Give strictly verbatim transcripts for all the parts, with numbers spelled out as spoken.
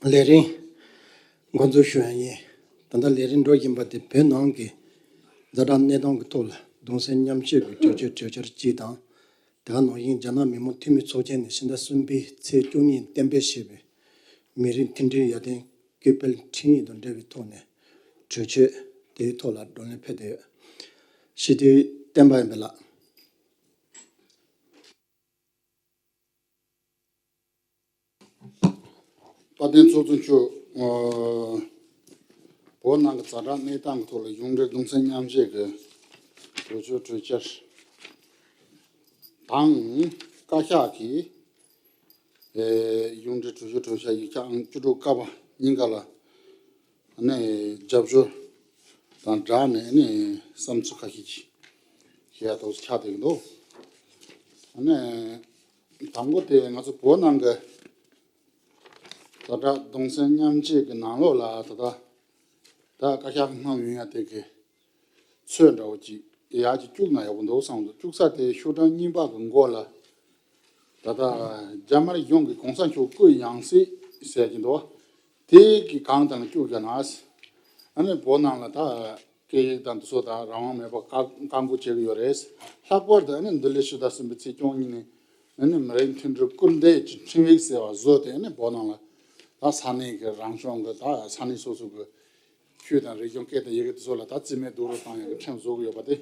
ལས་རིམ་འགོ་འཛུགས་ཞུ་ཡ་ཡིན། ད་ལྟ་ལས་རིམ་འགྲོ་བཞིན་པ་དེ་བོད་ནང་གི་ཛ་དྲག་གནས་སྟངས་ཀྱི་ཐོག་ལ་གདུང་སེམས་མཉམ་སྐྱེད་ཀྱི་གྲོས་ཆོད་གྲོས་འཆར་གཅིག་དང་། དེ་ག་ནང་བཞིན་རྒྱ་ནག་མི་དམངས་འཐུས་མི་ཚོགས་ཆེན་ནས་ཕྱི་ཟླ་གསུམ་པའི་ཚེས་བཅུ་གཉིས་གཏན་འབེབས་བྱས་པའི་མི་རིགས་མཐུན་སྒྲིལ་ཡར་ཐོན་སྐུལ་སྤེལ་ཁྲིམས་ཡིག་དང་འབྲེལ་བའི་ཐོག་ནས་གྲོས་ཆོད་དེའི་ཐོག་ལ་བགྲོ་གླེང་ཕེབས་བསྡད་ཡོད། སྤྱི་འཐུས་བསྟན་པ་ཡིན་པ་ལགས། དཔལ་ལྡན་ཚོགས་གཙོ་མཆོག་ཨ། བོད་ནང་གི་ཛ་དྲག་གནས་སྟངས་ཀྱི་ཐོག་ལ་གཞུང་འབྲེལ་གདུང་སེམས་མཉམ་སྐྱེད་ཀྱི་གྲོས་ཆོད་གྲོས་འཆར་དང་བཀའ་ཤག་གིས་ཨེ། གཞུང་འབྲེལ་གྲོས་ཆོད་གྲོས་འཆར་ཡིག་ཆ་ཨང་བཅུ་དྲུག་ཀ་པ་གཉིས་ཀ་ལ་ནས་རྒྱབ་སྐྱོར་དང་སྦྲགས་ནས་ནས་བསམ་ཚུལ་ཁ་ཤས་ཅིག་བཤད་ཡ་ཐོག་ཆགས་བསྡད་ཀྱི་འདུག་ཨ་ནས་དང་པོ་དེ་ང་ཚོ་བོད་ནང་གི་ཛ་དྲག་གདུང་སེམས་མཉམ་སྐྱེད་ཀྱི་ནང་ལོགས་ལ་ད་ལྟ་ད་བཀའ་ཤག་གི་གནང་ཡོང་ཡ་དེ་གི་ཚོད་འདྲ་བོ་ཅིག་ཡག་ཅིག་བཅུག་ན་ཡག་པོ་འདུག་བསམ་འདུག་བཅུག་ས་དེ་ཤོག་གྲངས་གཉིས་པ་གི་མགོ་ལ་ད་ལྟ་རྒྱ་དམར་གཞུང་གི་གོང་ས་མཆོག་སྐུའི་ཡང་སྲིད་ཟེར་གྱི་འདུག་དེ་གི་གང་དང་བཅུག་རྒྱ་ན། ཨ་ནི་བོད་ནང་ལ་ད་སྐད་ཡིག་དང་དེ་ཚོ་དང་རང་དབང་མེད་པ་བཀག་བཀག་འགོག་བྱེད་ཀྱི་ཡོད་རེད། ལྷག་པར་དུ་ཨ་ནི་འདི་ལོའི་ཕྱི་ཟླ་གསུམ་པའི་ཚེས་བཅུ་གཉིས་ནས་ཨ་ནི་མི་རིགས་མཐུན་སྒྲིལ་སྐུལ་འདེད་ཀྱི་ཁྲིམས་ཡིག་ཟེར་བ་བཟོས་ཏེ་ཨ་ནི་བོད་ནང་ལ་ད་ས་གནས་ཀྱི་རང་སྐྱོང་གི་ད་ས་གནས་སོ་སོ་གི་ཆོས་དང་རིག་གཞུང་སྐད་དང་ཡི་གེ་དེ་ཚོ་ལ་ད་རྩིས་མེད་རྡོག་རོལ་བཏང་ཡག་གི་ཁྲིམས་བཟོ་གི་ཡོད་པ་དེ།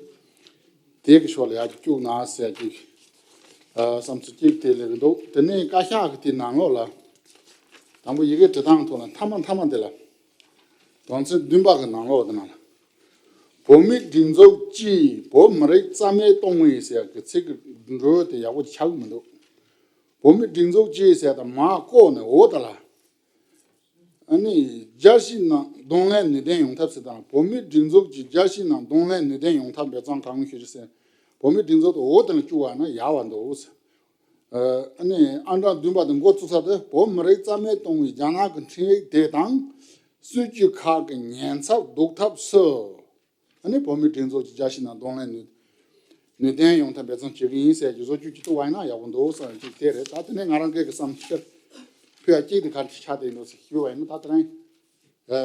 དེ་གི་ཕྱོགས་ལ་ཡར་བཅུག་ན་ཟེར་གྱི་ཨ་བསམ་ཚུལ་གཅིག་དེ་སླེབས་ཀྱི་འདུག་དེ་ནས་བཀའ་ཤག་གི་དེ་ནང་ལོགས་ལ་དང་པོ་ཡི་གེ་འབྲི་སྟངས་ཐོག་ལ་མཐའ་མ་མཐའ་མ་དེ་ལ་དོན་ཚན་བདུན་པ་གི་ནང་ལོགས་དེ་ནང་ལ་བོད་མིའི་སྒྲིག་འཛུགས་ཀྱིས་བོད་མི་རིགས་རྩ་མེད་གཏོང་བའི་ཟེར་གྱི་ཚིག་གི་འགྲོས་དེ་ཡག་པོ་ཆགས་ཀྱི་མི་འདུག་བོད་མིའི་སྒྲིག་འཛུགས་ཀྱིས་ཟེར་དང་མར་བཀོག་ནས་འོ་ད་ལ། ཨ་ནི་རྒྱལ་སྤྱིའི་ནང་གདོང་ལེན་ནུས་ལྡན་ཡོང་ཐབས་ཟེར་དང་བོད་མིའི་སྒྲིག་འཛུགས་ཀྱིས་རྒྱལ་སྤྱིའི་ནང་གདོང་ལེན་ནུས་ལྡན་ཡོང་ཐབས་འབད་བརྩོན་གང་ཡོང་ཞུ་རྒྱུ་ཟེར། བོད་མིའི་སྒྲིག་འཛུགས་དེ་འོ་དེ་ལ་བཅུག་པ་ན་ཡག་པ་འདུག་ཨ་ནི་ཨང་གྲངས་བདུན་པ་དེ་འགོ་བཙུགས་ས་དེ་བོད་མི་རིགས་རྩ་མེད་གཏོང་བའི་རྒྱ་ནག་གི་ཁྲིམས་ཡིག་དེ་དང་སྲིད་ཇུས་ཁག་གི་ཉེན་ཚབས་ལྡོག་ཐབས་སུ། ཨ་ནི་བོད་མིའི་སྒྲིག་འཛུགས་ཀྱི་རྒྱལ་སྤྱིའི་ནང་གདོང་ལེན་ནུས་ནུས་ལྡན་ཡོང་ཐབས་འབད་བརྩོན་བྱེད་ཀྱི་ཡིན་ཟེར་གྱི་བཟོ་བཅོས་ཅིག་བཏུག་པ་ཡིན་ན་ཡག་པོ་འདུག་བསམ་གཅིག་དེ་རེད། ད་དེ་ནས་ང་རང་སྒེར་གྱི་བསམ་འཆར་ཕུལ་ཡ་གཅིག་དེ་ག་རེ་ཆགས་བསྡད་འདུག་ཟེར་ཞུས་པ་ཡིན་ན། ད་དེ་རིང་ཨ་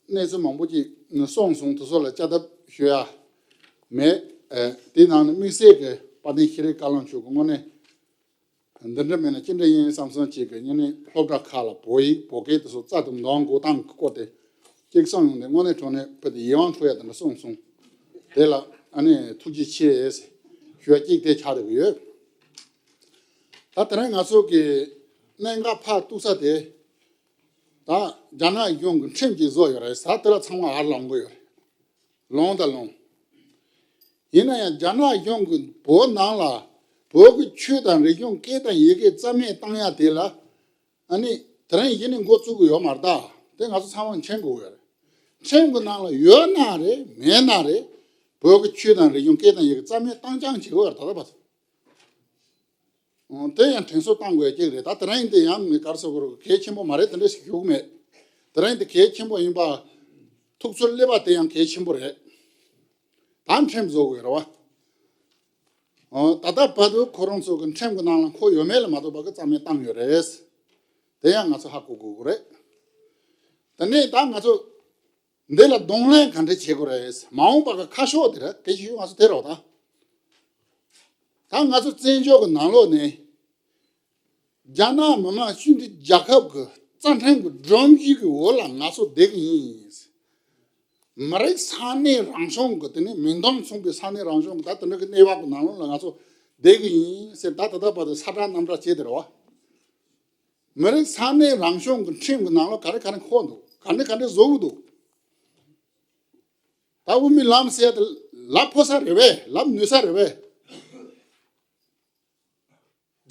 གནས་ཚུལ་མང་པོ་ཅིག་གསུངས་སོང་། དེ་ཚོ་ལ་བསྐྱར་ལྡབ་ཞུ་ཡ་མེད། ཨ་དེའི་ནང་ནས་དམིགས་བསལ་གྱི་དཔལ་ལྡན་ཤེས་རིག་བཀའ་བློན་མཆོག་གི་དངོས་གནས། འདི་འདྲ་མིན་ན་ཅི་འདྲ་ཡིན་བསམ་བསམ་ཅིག་གི་ཉིན་ནས་སློབ་གྲྭ་ཁག་ལ་བོད་ཡིག་བོད་སྐད་དེ་ཚོ་རྩ་དང་འདོན་དགོས་སྟངས་ཀྱི་སྐོར་དེ་གཅིག་གསུངས་ཡོང་དུས་དངོས་གནས་དྲང་གནས་དཔེ་དེ་ཡིད་དབང་འཕྲོག་ཡ་དེ་འདྲ་གསུངས་སོང་། དེ་ལ་ཨ་ནི་ཐུགས་རྗེ་ཆེ་ཞུ་ཡ་གཅིག་དེ་ཆགས་བསྡད་ཀྱི་ཡོད། ད་དེ་རིང་ང་ཚོ་གི་གནད་འགག་ཕར་གཏུགས་ས་དེ་ད་རྒྱ་ནག་གཞུང་གི་ཁྲིམས་ཅིག་བཟོ་ཡོད་རེད། ད་དེ་ལ་ཚང་མ་ཧ་ལམ་གོ་ཡོད་རེད། ལོང་དང་ལོང་། ཡིན་ན་ཡང་རྒྱ་ནག་གཞུང་གིས་བོད་ནང་ལ་བོད་ཀྱི་ཆོས་དང་རིག་གཞུང་སྐད་དང་ཡི་གེ་རྩ་མེད་བཏང་ཡ་དེ་ལ་ཨ་ནི་དེ་རིང་གཞི་ནས་འགོ་བཙུགས་ཀྱི་ཡོད་མ་རེད། ད་དེ་ང་ཚོ་ཚང་མ་མཁྱེན་དགོས་ཡོད་རེད། ཁྲིམས་ཀྱི་ནང་ལ་ཡོད་ན་རེད་མེད་ན་རེད། བོད་ཀྱི་ཆོས་དང་རིག་གཞུང་སྐད་དང་ཡི་གེ་རྩ་མེད་བཏང་རྐྱང་བྱེད་དགོས་ཡོད་རེད། ད་ལྟ་བར་དུ། ཨོ། དེ་ཡང་དྲན་གསོ་བཏང་དགོས་ཀྱི་རེད། ད་དེ་རིང་འདི་ཡང་མི་ག་རེ་ཟེར་དགོས་རེད། གལ་ཆེན་པོ་མ་རེད། དེ་འདྲ་ཞིག་ཞུ་གི་མེད། དེ་རིང་འདི་གལ་ཆེན་པོ་ཡིན་པ། ཐུགས་ཚོར་སླེབས་པ་དེ་ཡང་གལ་ཆེན་པོ་རེད། ད་ཁྲིམས་བཟོ་དགོས་རེད་བ། ཨོ། ད་ལྟ་བར་དུ་ཁོ་རང་ཚོ་གི་ཁྲིམས་ཀྱི་ནང་ལ་འཁོད་ཡོད་མེད་ལ་མ་ལྟོས་པ་གི་རྩ་མེད་བཏང་ཡོད་རེད། དེ་ཡང་ང་ཚོ་ཧ་གོ་དགོས་ཀྱི་རེད། དེ་ནས་ད་ང་ཚོ་འདི་ལ་གདོང་ལེན་ག་འདྲ་བྱེད་དགོས་རེད། མ་འོངས་པ་གི་ཁ་ཕྱོགས་དེ་རེད། དེ་ཞུ་ང་ཚོ་དེ་རེད་བ། ད་ད་ང་ཚོ་བཙན་བྱོལ་གྱི་ནང་ལོགས་ནས་རྒྱ་ནག་མི་དམངས་སྤྱི་མཐུན་རྒྱལ་ཁབ་ཀྱི་རྩ་ཁྲིམས་ཀྱི་སྒྲོམ་གཞི་གི་འོག་ལ་ང་ཚོ་བསྡད་ཀྱི་ཡིན། མི་རིགས་ས་གནས་རང་སྐྱོང་གི་དེ་ནས་མིང་དོན་མཚུངས་པའི་ས་གནས་རང་སྐྱོང་གི་ད་དེ་འདྲ་གི་གནས་བབ་ཀྱི་ནང་ལོགས་ལ་ང་ཚོ་བསྡད་ཀྱི་ཡིན་ཟེར། ད་ད་ལྟ་བར་དུ་ས་བསྒྲགས་གནམ་བསྒྲགས་བྱས་དེ་རེད་བ། མི་རིགས་ས་གནས་རང་སྐྱོང་གི་ཁྲིམས་ཀྱི་ནང་ལ་ག་རེ་ག་རེ་འཁོད་འདུག་ག་འདྲ་ག་འདྲ་བཟོ་གི་འདུག་ད་དབུ་མའི་ལམ་ཟེར་དེ་ལབ་ཕོད་ས་རེད་པས། ལབ་ནུས་ས་རེད་པས།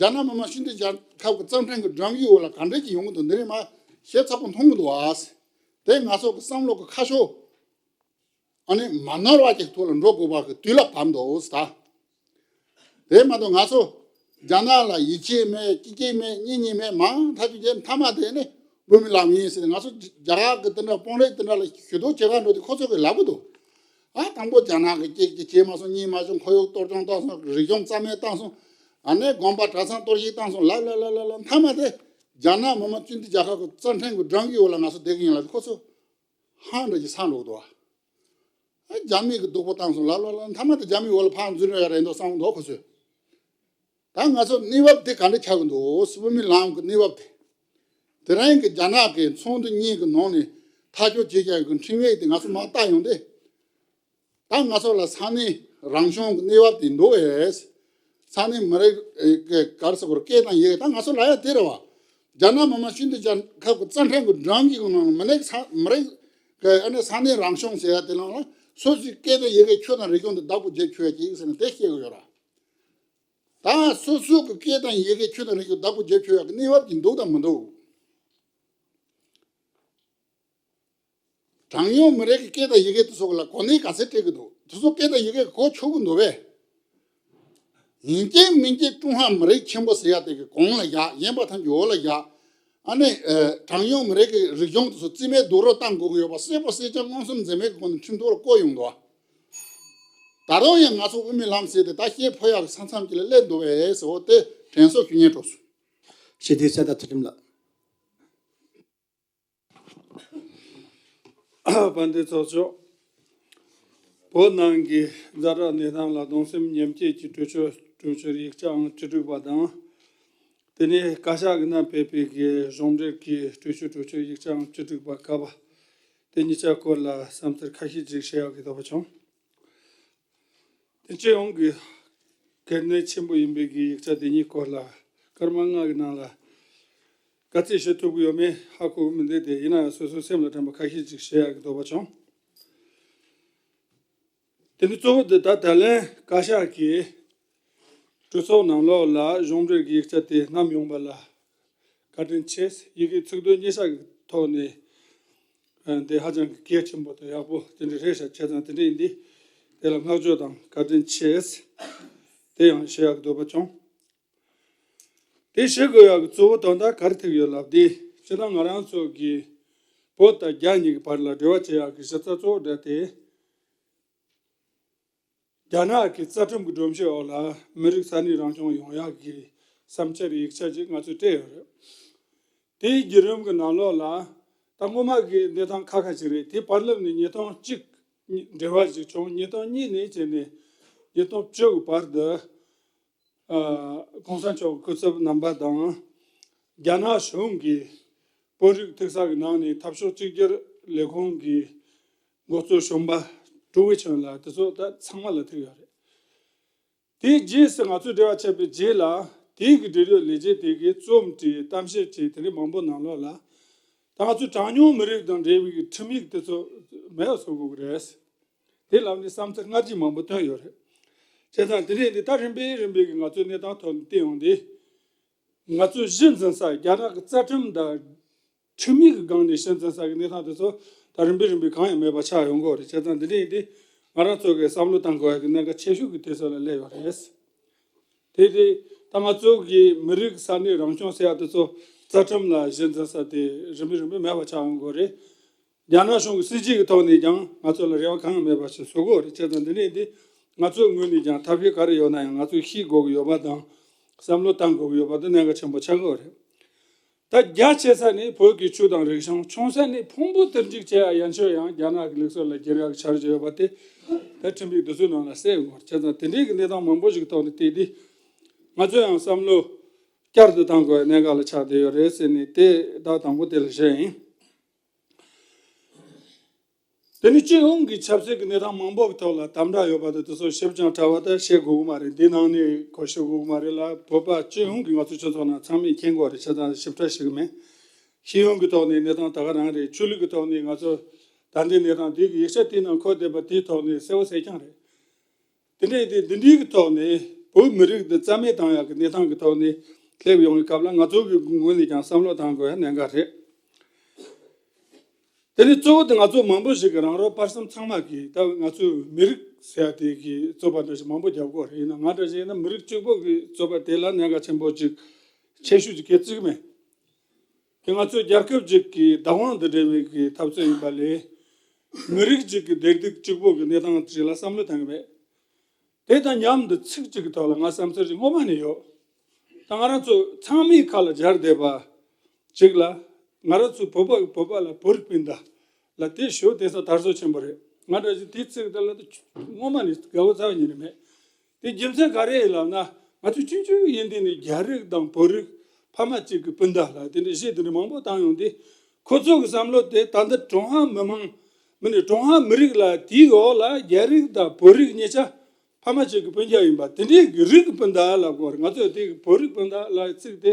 རྒྱ་ནག་མི་དམངས་སྤྱི་མཐུན་རྒྱལ་ཁབ་ཀྱི་རྩ་ཁྲིམས་ཀྱི་སྒྲོམ་གཞིའི་འོག་ལ་ག་འདྲ་ཅིག་ཡོང་གི་འདུག་འདི་རིགས་མ་ཞིབ་ཚགས་པོ་མཐོང་གི་འདུག་ཨ། དེ་ང་ཚོ་གི་བསམ་བློ་གི་ཁ་ཕྱོགས་ཨ་ནི་མ་ནོར་བ་ཅིག་ཐོག་ལ་འགྲོ་དགོས་པ་གི་དུས་ལ་བབ་འདུག་ཟེར། དེ་མ་གཏོགས་ང་ཚོ་རྒྱ་ནག་ལ་ཡིད་ཆེས་མེད། སྐྱིད་སྐྱིད་མེད། གཉིས་གཉིས་མེད། མང་ཐག་ཆོད་རྒྱལ་མཐའ་མ་དེ་ནི་དབུ་མའི་ལམ་ཡིན་ཟེར། ང་ཚོ་རྒྱ་གར་གི་དེ་འདྲ་དཔོན་རིགས་དེ་འདྲ་ལ་ཞུ་གཏུག་བྱེད་གར་འགྲོ་དུས་ཁོ་ཚོ་གིས་ལབ་གི་འདུག་ཨ། དང་པོ་རྒྱ་ནག་གིས་གཅིག་གཅིག་བྱས་མ་སོང་། གཉིས་མ་བྱུང་། ཁོར་ཡུག་གཏོར་སྐྱོན་བཏང་སོང་། རིག་གཞུང་རྩ་མེད་བཏང་སོང་། ཨ་ནི་དགོན་པ་གྲྭ་ཚང་གཏོར་བཤིག་བཏང་སོང་། ལབ་ལབ་ལབ་ལབ་ལབ། མཐའ་མ་དེ་ རྒྱ་ནག་མི་དམངས་སྤྱི་མཐུན་རྒྱལ་ཁབ་ཀྱི་རྩ་ཁྲིམས་ཀྱི་སྒྲིག་གཞིའི་འོག་ལ་ང་ཚོ་བསྡད་ཀྱི་ཡིན་ལབ་དུས་ཁོ་ཚོ་ཧང་འདྲ་ཞིག་སངས་འགྲོ་གི་འདུག་བ། ཨ། རྒྱ་མི་གིས་སྡུག་པོ་བཏང་སོང་ལབ་ལབ་ལབ། མཐའ་མ་དེ་རྒྱ་མིའི་འོག་ལ་ཕར་འཛུལ་ཡོང་ཡ་རེད་འདུག་བསམ་གི་འདུག་ཁོ་ཚོས། ད་ང་ཚོ་གནས་བབ་དེ་ག་འདྲ་ཆགས་ཀྱི་འདུག་དབུ་མའི་ལམ་གྱི་གནས་བབ་དེ། དེ་རིང་གི་རྒྱ་ནག་གི་ཚོགས་འདུ་གཉིས་ཀྱི་ནང་ནས་ཐག་གཅོད་བྱེད་ཡག་གི་ཁྲིམས་ཡིག་དེ་ང་ཚོ་མར་བལྟ་ཡོང་དུས། ད་ང་ཚོ་ལ་ས་གནས་རང་སྐྱོང་གི་གནས་བབ་དེ་འདུག་གས། ས་གནས་མི་རིགས་ཀྱི་ག་རེ་ཟེར་དགོས་རེད། སྐད་དང་ཡི་གེ། ད་ང་ཚོ་ལབ་ཡ་དེ་རེད་བ། རྒྱ་ནག་མི་དམངས་སྤྱི་མཐུན་རྒྱལ་ཁབ་ཀྱི་རྩ་ཁྲིམས་ཀྱི་སྒྲིག་གཞི་གི་ནང་ལ་མི་རིགས་ས་མི་རིགས་ཀྱི་ཨ་ནི་ས་གནས་རང་སྐྱོང་ཟེར་ཡ་དེ་ནང་ལ་སོ་སོའི་སྐད་དང་ཡི་གེ་ཆོས་དང་རིག་གཞུང་དེ་བདག་པོ་བྱེད་ཆོག་ཡ་ཅིག་ཟེར་ནས་དེ་བཤད་ཀྱི་ཡོད་རེད། ད་སོ་སོ་གི་སྐད་དང་ཡི་གེ་ཆོས་དང་རིག་གཞུང་བདག་པོ་བྱེད་ཆོག་ཡ་གི་གནས་བབ་ཅིག་འདུག་དང་མི་འདུག་གྲངས་ཉུང་མི་རིགས་ཀྱི་སྐད་དང་ཡི་གེ་དེ་ཚོ་ལ་གོ་གནས་ག་ཚད་སྤྲད་ཀྱི་འདུག་དེ་ཚོ་སྐད་དང་ཡི་གེ་གོ་ཆོག་གི་འདུག་པས། ཡིན་གཅིག་མིན་གཅིག་ཀྲུང་ཧྭ་མི་རིགས་ཆེན་པོ་ཟེར་ཡ་དེ་གི་གོང་ལ་བཞག་གཞན་པ་ཐམས་ཅད་འོག་ལ་བཞག་ཨ་ནི། ཨ། གྲངས་ཉུང་མི་རིགས་ཀྱི་རིག་གཞུང་དེ་ཚོ་རྩིས་མེད་རྡོག་རོལ་བཏང་དགོས་ཀྱི་ཡོད་པ་གསལ་པོ་གསལ་རྐྱང་མངོན་སུམ་འཛེམ་མེད་ཀྱི་སྒོ་ནས་ཁྲིམས་ཐོག་ལ་བཀོད་ཡོང་འདུག་ད་རུང་ཡང་ང་ཚོ་དབུ་མའི་ལམ་ཟེར་དེ་ད་ཤེས་ཕོ་ཡག་གི་ས་མཚམས་ཅིག་ལ་སླེབས་འདུག་པས་ཟེར་བ་དེ་དྲན་གསོ་ཞུ་སྙིང་འདོད་སོང་། ཞི་བདེའི་གསལ་བརྡ་ཚུལ་ཁྲིམས་ལགས། དཔལ་ལྡན་ཚོགས་གཙོ། བོད་ནང་གི་ཛ་དྲག་གནས་སྟངས་ལ་གདུང་སེམས་མཉམ་སྐྱེད་ཀྱི་གྲོས་ཆོད་གྲོས་ཆོད་ཡིག་ཆའམ་བཅུ་དྲུག་པ་དང་། དེ་ནས་བཀའ་ཤག་གིས་བསྣམས་ཕེབས་པའི་གི་གཞུང་འབྲེལ་གྱི་གྲོས་ཆོད་གྲོས་ཆོད་ཡིག་ཆའམ་བཅུ་དྲུག་པ་ཀ་པ། དེ་གཉིས་ཆ་སྐོར་ལ་བསམ་ཚུལ་ཁ་ཤས་ཅིག་བཤད་ཡག་གི་འདོད་པ་བྱུང་། དེ་སྤྱི་ཡོངས་ཀྱི་གལ་གནད་ཆེན་པོ་ཡིན་པའི་གི་ཡིག་ཆ་དེ་གཉིས་སྐོར་ལ་སྐར་མ་ལྔ་གི་ནང་ལ་ག་ཚོད་བཤད་ཐུབ་ཀྱི་ཡོད་མེད་ཧ་གོ་གི་མི་འདུག་དེ་ཡིན་ན་ཡང་སོ་སོའི་སེམས་ལ་དྲན་པ་ཁ་ཤས་ཅིག་བཤད་ཡག་གི་འདོད་པ་བྱུང་། དེ་ནི་གཙོ་བོ་དེ་ད་ད་ལན་བཀའ་ཤག་གིས་གྲོས་ཚོགས་ནང་ལོགས་ལ་གཞུང་འབྲེལ་གྱི་ཡིག་ཆ་དེ་བསྣམས་ཡོང་པ་ལ་བཀའ་དྲིན་ཆེ། ཡི་གེ་ཚིག་དོན་གཉིས་ཆ་གི་ཐོག་ནས་འདི་ཧ་ཅང་གི་གལ་ཆེན་པོ་དང་ཡག་པོ་དེ་འདྲ་རེད་ཤག་བྱས་ཙང་དེ་འདྲ་ཡིན་དུས་དེ་ལ་བསྔགས་བརྗོད་དང་བཀའ་དྲིན་ཆེ། དེ་ཡང་བཤད་ཡག་གི་འདོད་པ་བྱུང་། དེ་བཤད་དགོས་ཡག་གི་གཙོ་བོ་དོན་དག་ག་རེ་ཐུག་ཡོད་ལབ་དུས་སྤྱིར་བཏང་ང་རང་ཚོ་གི་བོད་དང་རྒྱ་གཉིས་ཀྱི་བར་ལ་འབྲེལ་བ་བྱེད་ཡག་གི་གཞི་རྩ་གཙོ་བོ་འདྲ་དེ། རྒྱ་ནག་གི་རྩ་ཁྲིམས་ཀྱི་སྒྲོམ་གཞིའི་འོག་ལ་མི་རིགས་ས་གནས་རང་སྐྱོང་ཡོང་ཡག་གི་བསམ་འཆར་ཡིག་ཆ་ཅིག་ང་ཚོས་སྤྲད་ཡོད་རེད། དེའི་བརྒྱུད་རིམ་གྱི་ནང་ལོགས་ལ་ད་སྔོན་མ་གི་གནས་སྟངས་ཁག་ཁག་ཅིག་རེད། དེ་བར་ལམ་ནས་ཉིས་སྟོང་གཅིག་འབྲེལ་བ་ཞིག་བྱུང་། ཉིས་སྟོང་གཉིས་ནས་བྱས་ནས་ཉིས་སྟོང་བཅུ་གི་བར་དུ། ཨ། གོང་ས་མཆོག་སྐུ་ཚབ་རྣམ་པ་དང་། རྒྱ་ནག་གཞུང་གིས་དཔོན་རིགས་ཐུག་ས་གི་ནང་ནས་འཐབ་ཕྱོགས་གཅིག་གྱུར་ལས་ཁུངས་ཀྱི་འགོ་གཙོ་གཞོན་པ་ཀྲུའུ་ཝེ་ཆུན་ལགས་དེ་ཚོ་ད་ཚང་མ་ལ་ཐུག་ཡོད་རེད། དེའི་རྗེས་སུ་ང་ཚོས་འབྲེལ་བ་བྱས་པའི་རྗེས་ལ་དེའི་གི་འབྲེལ་ཡོད་ལས་བྱེད་དེ་གིས་རྩོམ་བྲིས། གཏམ་བཤད་བྱས། དེ་འདྲའི་མང་པོ་ནང་ལོགས་ལ་ད་ང་ཚོས་གྲངས་ཉུང་མི་རིགས་དང་འབྲེལ་བའི་གི་ཁྲིམས་ཡིག་དེ་ཚོ་མེད་པ་བཟོ་དགོས་ཀྱི་རེད། དེ་ལམ་ནས་བསམ་ཚུལ་སྔ་རྗེས་མང་པོ་བཏོན་ཡོད་རེད། བྱས་ཙང་དེ་རིང་འདི་ད་རིམ་པས་རིམ་པས་ཀྱི་ང་ཚོའི་གནས་སྟངས་ཐོག་ནས་བལྟས་ཡོང་དུས། ང་ཚོས་གཞི་འཛིན་ས་རྒྱ་ནག་གི་རྩ་ཁྲིམས་དང་ཁྲིམས་ཡིག་གི་སྒང་ནས་གཞི་འཛིན་ས་གི་གནས་སྟངས་དེ་ཚོ་ད་རིམ་པས་རིམ་པས་གང་ཡང་མེད་པ་ཆགས་ཡོང་གི་ཡོད་རེད། བྱས་ཙང་འདི་འདྲ་ཡིན་དུས་ང་རང་ཚོ་གིས་བསམ་བློ་བཏང་དགོས་ཡ་གི་གནད་འགག་ཆེ་ཤོས་ཀྱི་དུས་ཚོད་ལ་སླེབས་ཡོད་རེད། དེ་དེ་ད་ང་ཚོ་གི་མི་རིགས་ས་གནས་རང་སྐྱོང་ཟེར་ཡ་དེ་ཚོ་རྩ་ཁྲིམས་ལ་གཞི་འཛིན་ས་དེ་རིམ་པས་རིམ་པས་མེད་པ་ཆགས་ཡོང་གི་ཡོད་རེད། རྒྱ་ནག་གཞུང་གི་སྲིད་ཇུས་ཀྱི་ཐོག་ནས་ཀྱང་ང་ཚོ་ལ་རེ་བ་གང་ཡང་མེད་པ་ཞིག་བཟོ་གི་ཡོད་རེད། བྱས་ཙང་འདི་ནས་འདི་ང་ཚོའི་ངོས་ནས་ཀྱང་ཐབས་ཤེས་ག་རེ་ཡོད་ན་ཡང་ང་ཚོས་ཤེས་དགོས་ཀྱི་ཡོད་པ་དང་། བསམ་བློ་བཏང་དགོས་ཀྱི་ཡོད་པ་དེ་གནད་འགག་ཆེན་པོ་ཆགས་ཀྱི་ཡོད་རེད། ད་རྒྱ་ཆེ་ས་ནས་བོད་ཀྱི་ཆོས་དང་རིག་གཞུང་། ཆུང་ས་ནས་ཕུང་པོ་དུར་འཇུག་བྱེད་ཡ་ཡན་ཆོད་ཡང་རྒྱ་ནག་གི་ལུགས་སྲོལ་ལ་བསྒྱུར་ཡག་གི་འཆར་གཞི་ཡོད་པ་དེ་ད་ཁྲིམས་ཡིག་འདི་ཚོའི་ནང་ལ་གསལ་ཡོང་གི་ཡོད་རེད། བྱས་ཙང་དེ་འདྲའི་གི་གནས་སྟངས་མང་པོ་ཞིག་གི་ཐོག་ནས་བལྟས་ཏེ་ང་ཚོ་ཡང་བསམ་བློ་བསྐྱར་དུ་བཏང་དགོས་པའི་གནད་འགག་ལ་ཆགས་བསྡད་ཡོད་རེད་ཟེར་ནས་དེ་ད་དང་པོ་དེ་ལ་བཤད་ཡིན། དེ་ནི་སྤྱི་ཡོངས་ཀྱི་ཆབ་སྲིད་ཀྱི་གནས་སྟངས་མང་པོ་གི་ཐོག་ལ་དམ་དྲག་ཡོད་པ་དང་དེ་ཚོ་ཞིབ་ཅིང་ཕྲ་བ་ད་བཤད་དགོས་ཀྱི་མ་རེད། འདི་ནང་ནས་གོ་ཞུ་དགོས་ཀྱི་མ་རེད་ལ། བོད་པ་སྤྱི་ཡོངས་ཀྱི་ང་ཚོ་སྤྱི་ཚོགས་ནང་ཚང་མས་མཁྱེན་གྱི་ཡོད་རེད། བྱས་ཙང་ཞིབ་ཕྲ་ཞུ་གི་མེད། ཤེས་ཡོན་གྱི་ཐོག་ནས་གནས་སྟངས་ད་ག་རང་རེད། ཆོས་ལུགས་ཀྱི་ཐོག་ནས་ང་ཚོ་ད་ལྟའི་གནས་སྟངས་འདི་གི་ཡིག་ཆ་དེའི་ནང་འཁོད་བསྡད་པ་དེའི་ཐོག་ནས་གསལ་བོ་གསལ་རྐྱང་རེད། དེ་འདྲ་ཡིན་དུས་འདི་འདྲའི་གི་ཐོག་ནས་བོད་མི་རིགས་འདི་རྩ་མེད་བཏང་ཡག་གི་གནས་སྟངས་ཀྱི་ཐོག་ནས་སླེབས་ཡོང་བའི་སྐབས་ལ་ང་ཚོ་གི་ངོས་ནས་ཀྱང་བསམ་བློ་བཏང་དགོས་ཡ་གནད་འགག་རེད། དེ་ནི་གཙོ་བོ་དེ་ང་ཚོ་མང་པོ་ཞིག་གིས་རང་རོགས་པར་གསུམ་ཚང་མ་གིས་ད་ང་ཚོའི་མི་རིགས་ཟེར་ཡ་དེ་གི་རྩོད་པ་འདྲ་ཞིག་མང་པོ་རྒྱབ་ཀྱི་ཡོད་རེད། ཡིན་ན་ང་འདྲ་ཞིག་ཡིན་ན་མི་རིགས་གཅིག་པོ་གི་རྩོད་པ་དེ་ལ་གནད་འགག་ཆེན་པོ་ཅིག་ཆེ་ཤོས་ཅིག་གི་བརྩི་གི་མེད། དེ་ང་ཚོའི་རྒྱལ་ཁབ་ཅིག་གི་བདག་དབང་དང་འབྲེལ་བའི་གི་འཐབ་རྩོད་ཡིན་པ་ལས་མི་རིགས་ཅིག་གི་བདེ་སྡུག་གཅིག་པོ་གི་གནས་སྟངས་ཅིག་ལ་བསམ་བློ་གཏང་གི་མེད། དེ་དང་མཉམ་དུ་ཚིག་གཅིག་གི་ཐོག་ལ་ང་བསམ་ཚུལ་ཞིག་སྔོན་མ་ནས་ཡོད། ད་ང་རང་ཚོ་ཚང་མའི་ཁ་ལ་སྦྱར་བསྡད་པ། གཅིག་ལ། ང་རང་ཚོའི་བོད་པ་གི་བོད་པ་ལ་བོད་རིགས་སྤུན་ཟླ་ལ་དེ་ཞོ་དེ་ཚོ་དར་སྲོལ་ཆེན་པོ་རེད། ང་འདྲ་ཞིག་དེ་ཚིག་དེ་ལ་དེ་སྔོན་མ་ནས་དགའ་བོ་རྩ་བ་ཉིད་ནས་མེད། དེ་རྒྱུ་མཚན་ག་རེ་ཡིན་ལབ་ན། ང་ཚོ་ཆུང་ཆུང་ཡིན་དུས་ནས་རྒྱ་རིགས་དང་བོད་རིགས་ཕ་མ་གཅིག་གི་སྤུན་ཟླ་ལ་དེ་འདྲའི་གཞས་དེ་འདྲ་མང་པོ་བཏང་ཡོང་དུས། ཁོ་ཚོ་གི་བསམ་བློ་དེ་ད་ལྟ་ཀྲུང་ཧྭ་མི་མང་མི་ནི་ཀྲུང་ཧྭ་མི་རིགས་ལ། དེའི་འོག་ལ་རྒྱ་རིགས་དང་བོད་རིགས་གཉིས་ཆ་ཕ་མ་གཅིག་གི་སྤུན་ཀྱག་ཡིན་པ། དེ་འདྲའི་གི་རིགས་ཀྱི་སྤུན་ཟླ་ལབ་དགོས་རེད། ང་ཚོས་དེ་གི་བོད་རིགས་སྤུན་ཟླ་ལབ་ཚིག་དེ་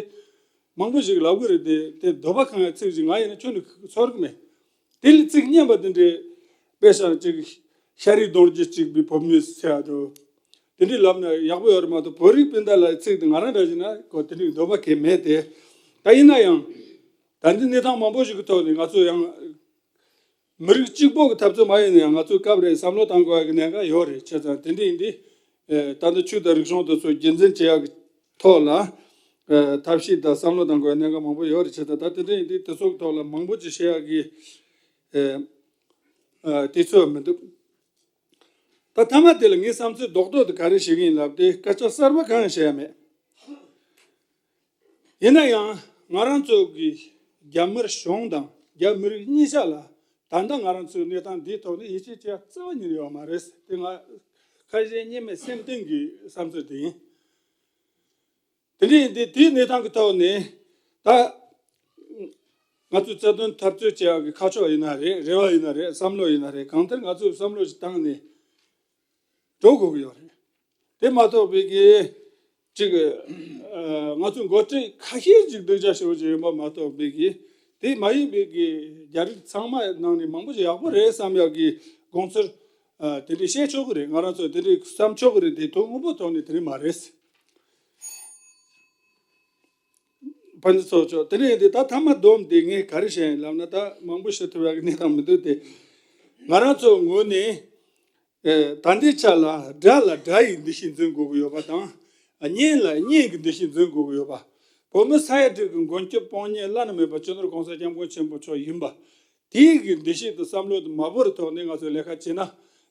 མང་པོ་ཞིག་ལབ་གི་རེད་དེ། དེ་འདོད་པ་ཁེངས་པའི་ཚིག་ཅིག་ང་ཡིན་ན་ཁྱོན་ནས་ཚོར་གི་མེད། དེ་ལ་ཚིག་སྙན་པ་དེ་འདྲའི་དཔེ་བཞག་ཅིག་ཤ་རུས་གདོང་རྒྱུད་གཅིག་པའི་བོད་མི་ཟེར་ཡ་དོ། དེ་འདྲའི་ལབ་ན་ཡག་པོ་ཡོད་རེད་མ་གཏོགས། བོད་རིགས་སྤུན་ཟླ་ལབ་ཚིག་དེ་ང་རང་འདྲ་བྱས་ན་ཁོ་དེ་འདྲའི་འདོད་པ་གང་ཡང་མེད་དེ། ད་ཡིན་ན་ཡང་ད་འདི་གནས་སྟངས་མང་པོ་ཞིག་གི་ཐོག་ནས་ང་ཚོ་ཡང་མི་རིགས་གཅིག་པོ་གི་འཐབ་རྩོད་མ་ཡིན་ན་ཡང་ང་ཚོ་སྐབས་རེ་བསམ་བློ་གཏང་དགོས་ཡ་གི་གནད་འགག་ཡོད་རེད། བྱས་ཙང་དེ་འདྲ་ཡིན་དུས། ཨེ། ད་ལྟ་ཆོས་དང་རིག་གཞུང་དེ་ཚོ་རྒྱུན་འཛིན་བྱེད་ཡག་གི་ཐོག་ལ། ཨེ། ཐབས་ཤེས་དང་བསམ་བློ་གཏང་དགོས་ཡ་གནད་འགག་མང་པོ་ཡོད་རེད། བྱས་ཙང་ད་དེ་འདྲ་ཡིན་དུས་དེ་ཚོ་གི་ཐོག་ལ་མང་པོ་ཅིག་བཤད་ཡག་གི། ཨེ། ཨེ། དུས་ཚོད་མི་འདུག། ད་མཐའ་མ་དེ་ལ་ངའི་བསམ་ཚུལ་རྡོག་རྡོག་དེ་ག་རེ་བཤད་ཀྱི་ཡིན་ལབ་དུས་སྐད་ཆ་གསར་པ་གང་ཡང་བཤད་ཡ་མེད། ཡིན་ན་ཡང་ང་རང་ཚོ་གི་རྒྱ་དམར་གཞུང་དང་རྒྱ་མི་རིགས་གཉིས་ཆ་ལ་ད་ལྟ་ང་རང་ཚོའི་གནས་སྟངས་འདིའི་ཐོག་ནས་ཡིད་ཆེས་བྱེད་ཡ་རྩ་བ་ཉིད་ཡོད་མ་རེད། དེ་ང་ཁ་ཞེ་གཉིས་མེད་སེམས་གཏིང་གི་བསམ་ཚུལ་དེ་ཡིན། དེ་འདྲ་ཡིན་དུས་དེའི་གནས་སྟངས་ཀྱི་ཐོག་ནས་ད་ང་ཚོའི་རྩ་དོན་འཐབ་རྩོད་བྱེད་ཡག་གི་ཁ་ཕྱོགས་ཡིན་ན་རེད། རེ་བ་ཡིན་ན་རེད། བསམ་བློ་ཡིན་ན་རེད། གང་ལྟར་ང་ཚོས་བསམ་བློ་ཞིག་བཏང་ནས་འགྲོ་དགོས་ཀྱི་ཡོད་རེད། དེ་མ་གཏོགས་པའི་གི་ཅིག་ཨ། ང་ཚོའི་འགོ་ཁྲིད་ཁ་ཤས་ཅིག་སྡུག་ཅག་ཞེ་པོ་ཅིག་ཡིན་པ་མ་གཏོགས་པའི་གི། དེ་མ་ཡིན་པའི་གི་རྒྱ་རིགས་ཚང་མ་ནང་ནས་མང་པོ་ཞིག་ཡག་པོ་རེད་བསམ་ཡག་གི་དགོངས་ཚུལ། ཨ། དེ་འདྲ་བཤད་ཆོག་གི་རེད། ང་རང་ཚོ་དེ་འདྲ་བསམ་ཆོག་གི་རེད། དེ་དོན་དངོས་པོ་ཐོག་ནས་དེ་འདྲ་མ་རེད། ཕན་ཚུན་ཚོགས་ཆོག་དེ་འདྲ་ཡིན་དུས་ད་མཐའ་མ་བསྡོམས་ཏེ་ངས་ག་རེ་བཤད་ཡིན་ལབ་ན། ད་མང་པོ་བཤད་ཐུབ་ཡག་གི་གནས་སྟངས་མི་འདུག་སྟེ། ང་རང་ཚོ་ངོས་ནས། ཨེ། ད་ལྟའི་ཆ་ལ་དགྲ་ལ་དགྲ་ཡི་འདུ་ཤེས་འཛིན་དགོས་ཀྱི་ཡོད་པ་དང་། གཉེན་ལ་གཉེན་གྱི་འདུ་ཤེས་འཛིན་དགོས་ཀྱི་ཡོད་པ། བོད་མི་ས་ཡ་དྲུག་གི་མགོན་སྐྱབས་དཔུང་གཉེན་བླ་ན་མེད་པ་སྤྱི་ནོར་༸གོང་ས་༸སྐྱབས་མགོན་ཆེན་པོ་མཆོག་ཡིན་པ། དེའི་གི་འདུ་ཤེས་དང་བསམ་བློ་དེ་མ་བོར་བའི་ཐོག་ནས་ང་ཚོས་ལས་ཀ་བྱས་ན།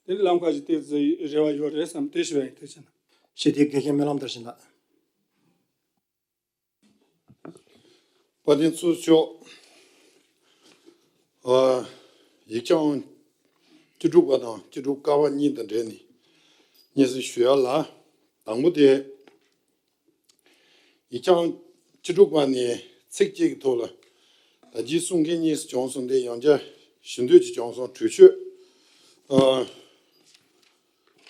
དེ་ནི་ལམ་ཁ་ཞིག་ཏོག་ཙམ་རེ་བ་ཡོད་རེད་བསམ། དེ་ཞུ་བ་ཡིན། ཐུགས་རྗེ་གནང་། ཞི་བདེའི་དགེ་རྒན་སྨོན་ལམ་དར་ཞིང་ལགས། དཔལ་ལྡན་ཚོགས་གཙོ་མཆོག། ཨ། ཡིག་ཆ་ཨང་བཅུ་དྲུག་པ་དང་བཅུ་དྲུག་ཀ་པ་གཉིས་དང་འབྲེལ་ནས་སྙན་སེང་ཞུ་ཡ་ལ། དང་པོ་དེ། ཡིག་ཆ་ཨང་བཅུ་དྲུག་པ་ནས་ཚིག་གཅིག་གི་ཐོག་ལ། ད་རྗེས་གསུང་མཁན་གཉིས་སུ་བྱུང་སོང་། དེ་ཡང་བསྐྱར་ཞུ་འདོད་ཀྱི་བྱུང་སོང་། གྲོས་ཆོད། ཨ།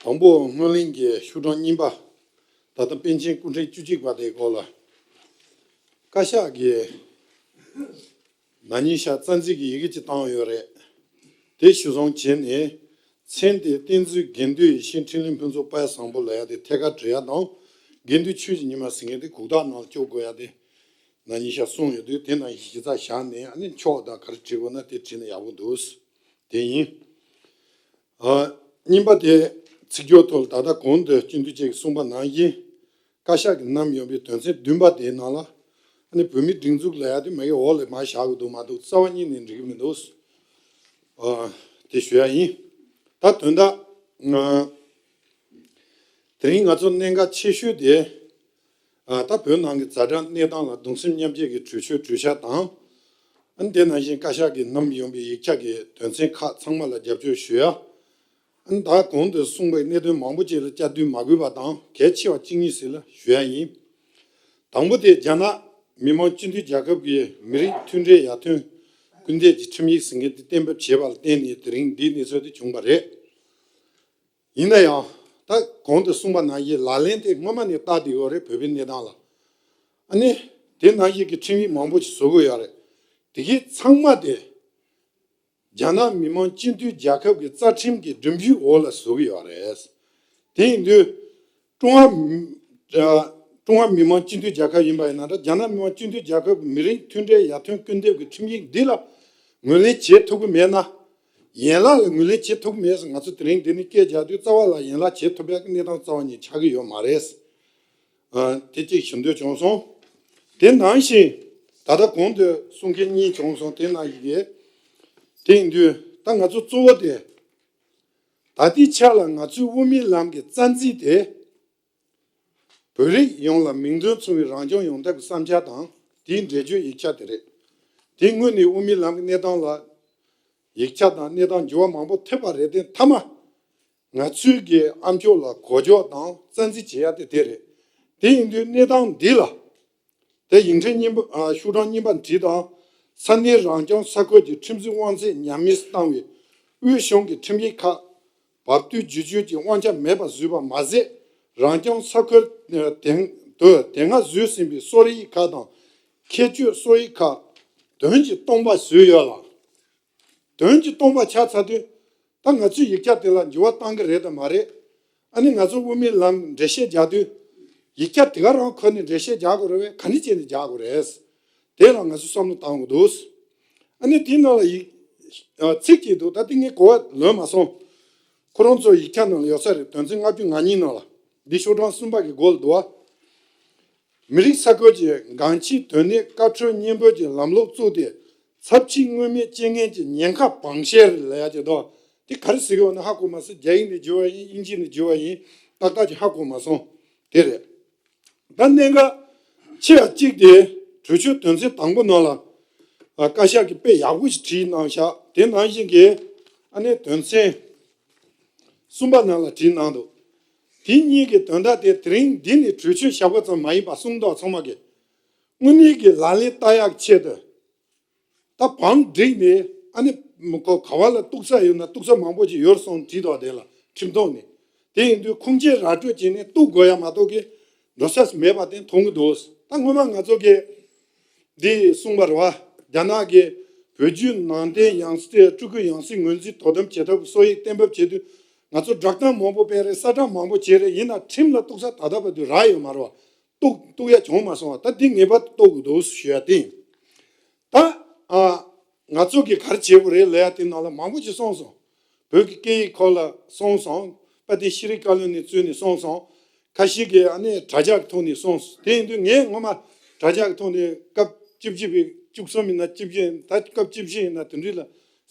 དང་པོ་སྔོན་གླེང་གི་ཤོག་གྲངས་གཉིས་པ། ད་ལྟ་པཎ་ཆེན་སྐུ་ཕྲེང་བཅུ་གཅིག་པ་དེའི་སྐོར་ལ། བཀའ་ཤག་གིས་ན་ནིང་ཤར་རྩ་འཛིན་གྱི་ཡི་གེ་ཅིག་བཏང་ཡོད་རེད། དེ་གཞིར་བཟུང་བྱས་ནས། མཚན་དེ་བསྟན་འཛིན་དགེ་འདུན་ཡེ་ཤེས་འཕྲིན་ལས་ཕུན་ཚོགས་དཔལ་བཟང་པོ་ལབ་ཡ་དེ་ཐད་ཀར་བྲི་ཡ་དང་། དགེ་འདུན་ཆོས་ཀྱི་ཉི་མ་ཟེར་མཁན་དེ་གུག་རྟགས་ནང་ལ་སྐྱོར་དགོས་ཡ་དེ་ན་ནིང་ཤར་གསུངས་ཡོད་དུས། དེ་ནང་བཞིན་གཞི་རྩ་བཞག་ནས། ཨ་ནི་ཕྱོགས་དང་ག་རེ་བྲི་དགོས་ན་དེ་བྲིས་ན་ཡག་པོ་འདུག། དེ་ཡིན། ཨ། གཉིས་པ་དེ། ཚིག་སྦྱོར་ཐོག་ལ་ད་ལྟ་གོང་དུ་སྤྱི་འཐུས་བཅས་ཀྱིས་གསུངས་པ་ནང་བཞིན། བཀའ་ཤག་གིས་བསྣམས་ཡོད་པའི་དོན་ཚན་བདུན་པ་དེའི་ནང་ལ། ཨ་ནི་བོད་མིའི་སྒྲིག་འཛུགས་ལབ་ཡ་དེ་མ་གི་འོག་ལ་མར་བཞག་དགོས་འདུག་མ་གཏོགས་རྩ་བ་ཉིད་ནས་འགྲིག་གི་མི་འདུག། ཨ། དེ་ཞུ་ཡ་ཡིན། ད་དོན་དག། ཨ། དེ་རིང་ང་ཚོ་གནད་འགག་ཆེ་ཤོས་དེ། ཨ། ད་བོད་ནང་གི་ཛ་དྲག་གནས་སྟངས་ལ་གདུང་སེམས་མཉམ་སྐྱེད་ཀྱི་གྲོས་ཆོད་གྲོས་འཆར་དང་། ཨ་ནི་དེ་ནང་བཞིན་བཀའ་ཤག་གིས་བསྣམས་ཡོང་བའི་ཡིག་ཆ་གི་དོན་ཚན་ཁག་ཚང་མ་ལ་རྒྱབ་སྐྱོར་ཞུ་ཡ། ཨ་ནི་ད་གོང་དུ་གསུངས་པའི་གནད་དོན་མང་པོ་ཅིག་ལ་བསྐྱར་ཟློས་མ་དགོས་པ་དང་། གལ་ཆེ་བ་གཅིག་གཉིས་ཤིག་ལ་ཞུ་ཡ་ཡིན། དང་པོ་དེ། རྒྱ་ནག་མི་དམངས་སྤྱི་མཐུན་རྒྱལ་ཁབ་ཀྱི་མི་རིགས་མཐུན་སྒྲིལ་ཡར་ཐོན་སྐུལ་འདེད་ཀྱི་ཁྲིམས་ཡིག་ཟེར་མཁན་དེ་གཏན་འབེབས་བྱས་པ་ལ་བརྟེན་ནས་དེ་རིང་འདིའི་གནས་ཚུལ་དེ་བྱུང་བ་རེད། ཡིན་ན་ཡང་། ད་གོང་དུ་གསུངས་པ་ནང་བཞིན་ལག་ལེན་དེ་སྔོན་མ་ནས་བལྟ་བསྡད་ཡོད་རེད། བོད་པའི་གནས་སྟངས་ལ། ཨ་ནི་དེ་ནང་བཞིན་གྱི་ཁྲིམས་ཡིག་མང་པོ་ཞིག་བཟོ་དགོས་ཡོད་རེད། དེ་གའི་ཚང་མ་དེ་རྒྱ་ནག་མི་དམངས་སྤྱི་མཐུན་རྒྱལ་ཁབ་ཀྱི་རྩ་ཁྲིམས་ཀྱི་སྒྲིམ་གཞིའི་འོག་ལ་བཟོ་གི་ཡོད་རེད། དེ་ཡིན་དུས་ཀྲུང་ཧྭ་མི་ཀྲུང་ཧྭ་མི་དམངས་སྤྱི་མཐུན་རྒྱལ་ཁབ་ཡིན་པ་ཡིན་ན་འདྲ། རྒྱ་ནག་མི་དམངས་སྤྱི་མཐུན་རྒྱལ་ཁབ་ཀྱི་མི་རིགས་མཐུན་སྒྲིལ་ཡར་ཐོན་སྐུལ་འདེད་ཀྱི་ཁྲིམས་ཡིག་འདི་ལ་ངོས་ལེན་བྱེད་ཐུབ་ཀྱི་མེད་ན། ཡན་ལག་ལ་ངོས་ལེན་བྱེད་ཐུབ་ཀྱི་མེད་ཟེར། ང་ཚོ་དེ་རིང་འདི་ནས་སྐད་རྒྱག་དུས་རྩ་བ་ལ་ཡན་ལག་བྱེད་ཐུབ་ཡག་གི་གནས་སྟངས་རྩ་བ་ཉིད་ཆགས་ཀྱི་ཡོད་མ་རེད། ཨ། དེ་གཅིག་ཞུ་འདོད་བྱུང་སོང་། དེ་ནང་བཞིན་ད་ལྟ་གོང་དུ་གསུང་མཁན་གཉིས་བྱུང་སོང་། དེ་ནང་བཞིན་གྱི། དེ་ཡིན་དུས་ད་ང་ཚོ་གཙོ་བོ་དེ། ད་ལྟའི་ཆ་ལ་ང་ཚོའི་དབུ་མའི་ལམ་གྱི་རྩ་འཛིན་དེ། བོད་རིགས་ཡོངས་ལ་མིང་དོན་མཚུངས་པའི་རང་སྐྱོང་ཡོང་ཐབས་ཀྱི་བསམ་འཆར་དང་། དེའི་འགྲེལ་བརྗོད་ཡིག་ཆ་དེ་རེད། དེ་སྔོན་ནས་དབུ་མའི་ལམ་གྱི་གནས་སྟངས་ལ་ཡིག་ཆ་དང་གནས་སྟངས་འགྱུར་བ་མང་པོ་ཐེབས་པ་རེད་དེ། མཐའ་མ་ང་ཚོའི་གི་ཨ་མཆོག་ལ་གོ་ལྕོག་དང་བཙན་འཛུལ་བྱེད་ཡ་དེ་དེ་རེད། དེ་ཡིན་དུས་གནས་སྟངས་འདི་ལ། དེ་ཡིག་ཕྲེང་གཉིས་པ། ཨ། ཤོག་གྲངས་གཉིས་པ་འབྲི་དང་། ས་གནས་རང་སྐྱོང་ས་ཁུལ་གྱི་ཁྲིམས་སྲིད་དབང་ཚད་ཉམས་དམས་བཏང་བའི་དབུས་གཞུང་གི་ཁྲིམས་ཡིག་ཁག་བབ་བསྟུན་བསྒྱུར་བཅོས་ཀྱི་དབང་ཆ་མེད་པ་བཟོས་པ་མ་ཟད། རང་སྐྱོང་ས་ཁུལ་དེ་དེ་སྔ་བཟོས་ཟིན་པའི་སྲོལ་ཡིག་ཁག་དང་། ཁྱད་ཆོས་སྲོལ་ཡིག་ཁག་དོན་གྱིས་སྟོང་པ་བཟོས་ཡོད་ལ། དོན་གྱིས་སྟོང་པ་ཆགས་ཚར་དུས། ད་ང་ཚོས་ཡིག་ཆ་དེ་ལ་འགྱུར་བ་གཏང་གི་རེད་དམ་མ་རེད། ཨ་ནི་ང་ཚོ་དབུ་མའི་ལམ་འགྲེལ་བཤད་རྒྱག་དུས། ཡིག་ཆ་དེ་ག་རང་ཁུར་ནས་འགྲེལ་བཤད་རྒྱག་དགོས་རེད་པས། ག་འདྲ་བྱས་ནས་རྒྱག་དགོས་རེད། དེ་ལ་ང་ཚོས་བསམ་བློ་གཏང་དགོས་འདུག་ཨ་ནི་དེའི་ནང་ལ་ཡིག་ཨ། ཚིག་གཅིག་འདུག་ད་དེ་ངས་གོ་བ་ལོན་མ་སོང་། ཁོ་རང་ཚོའི་ཡིག་ཆ་ནང་ལ་ཡོད་ས་རེད། དོན་ཚན་ལྔ་བཅུ་ང་གཉིས་ནང་ལ། འདི་ཤོག་གྲངས་གསུམ་པ་གི་མགོ་ལ་འདུག་བ། མི་རིགས་ས་ཁུལ་གྱི་འགངས་ཆེའི་དོན་གནད་བཀའ་འཁྲོལ་སྙན་འབུལ་གྱི་ལམ་ལུགས་བཙུགས་ཏེ། ཚབས་ཆེའི་མངོན་མེད་རྐྱེན་ངན་གྱི་ཉེན་ཁ་བང་ཤེད་ལ་ཡ་གྱི་དོ། དེ་ག་རེ་ཟེར་གྱི་ཡོད་ན་ཧ་གོ་མ་སོང་། རྒྱ་ཡིག་ནས་བསྒྱུར་བ་ཡིན། དབྱིན་ཇི་ནས་བསྒྱུར་བ་ཡིན། ཏག་ཏག་ཅིག་ཧ་གོ་མ་སོང་། དེ་རེད། ད་གནད་འགག་ཆེ་བ་གཅིག་དེ། གྲོས་ཆོད་དོན་ཚན་དང་པོ་ནང་ལ། ཨ། བཀའ་ཤག་གིས་དཔེ་ཡག་པོ་ཞིག་བྲིས་གནང་ཤག་དེ་ནང་བཞིན་གྱི། ཨ་ནི་དོན་ཚན་གསུམ་པ་ནང་ལ་བྲིས་གནང་འདུག་དེ་གཉིས་ཀྱི་དོན་དག་དེ་དེ་རིང་འདི་ནས་གྲོས་ཆོད་བཞག་པ་ཙམ་མ་ཡིན་པ། གསུང་དོགས་ཚང་མ་གི་དངོས་གནས་ཀྱི་ལག་ལེན་བསྟར་ཡག་ཆེད་དུ། ད་བང་བསྒྲིགས་ནས། ཨ་ནི་མི་ཁོ་ག་བ་ལ་གཏུག་ས་ཡོད་ན་གཏུག་ས་མང་པོ་ཅིག་ཡོད་སོང་། བྲིས་དོགས་དེ་ལ་ཁྲིམས་ཐོག་ནས། དེ་ཡིན་དུས་ཁུངས་སྐྱེལ་ར་སྤྲོད་བྱས་ནས་གཏུག་དགོས་ཡ་མ་གཏོགས་ཀྱི་འགྲོ་ས་མེད་པ་དེ་མཐོང་གི་འདུག་ད་སྔོན་མ་ང་ཚོ་གིས་འདི་གསུངས་པ་རེད་བ། རྒྱ་ནག་གིས་བོད་བརྒྱུད་ནང་བསྟན་ཡང་སྲིད། སྤྲུལ་སྐུའི་ཡང་སྲིད་ངོས་འཛིན་དོ་དམ་བྱེད་ཐབས་ཀྱི་སྲོལ་ཡིག་གཏན་འབེབས་བྱེད་དུས། ང་ཚོ་བསྒྲགས་གཏམ་མང་པོ་སྤེལ་རེད། གསལ་བསྒྲགས་མང་པོ་བྱས་རེད། ཡིན་ན་ཁྲིམས་ལ་གཏུག་ས་ད་ལྟ་བར་དུ་རག་ཡོད་མ་རེད་བ། གཏུག་གཏུག་ཡ་བྱུང་མ་སོང་བ། ད་འདི་ངེས་པར་དུ་གཏུག་དགོས་འདུག་ཞུ་ཡ་དེ་ཡིན། ད། ཨ། ང་ཚོ་གིས་ག་རེ་བྱེད་དགོས་རེད་ལབ་ཡ་དེ་ནང་ལ་མང་པོ་ཞིག་གསུངས་སོང་། བོད་ཀྱི་སྐད་ཡིག་སྐོར་ལ་གསུངས་སོང་། དཔལ་ལྡན་ཤེས་རིག་བཀའ་བློན་ནས་བཙུགས་ནས་གསུངས་སོང་། ཁ་ཤས་ཀྱིས་ཨ་ནི་དྲ་རྒྱ་གི་ཐོག་ནས་གསུངས་སོང་། དེ་ཡིན་དུས་ངས་ངོ་མ་དྲ་རྒྱ་གི་ཐོག་ནས་སྐབས་བཅུ་བཞི་པའི། བཅུ་གསུམ་ཡིན་ན་བཅུ་བཞི་ཡིན། ད་སྐབས་བཅུ་བཞི་ཡིན་ན་དེ་འདྲ་ལ་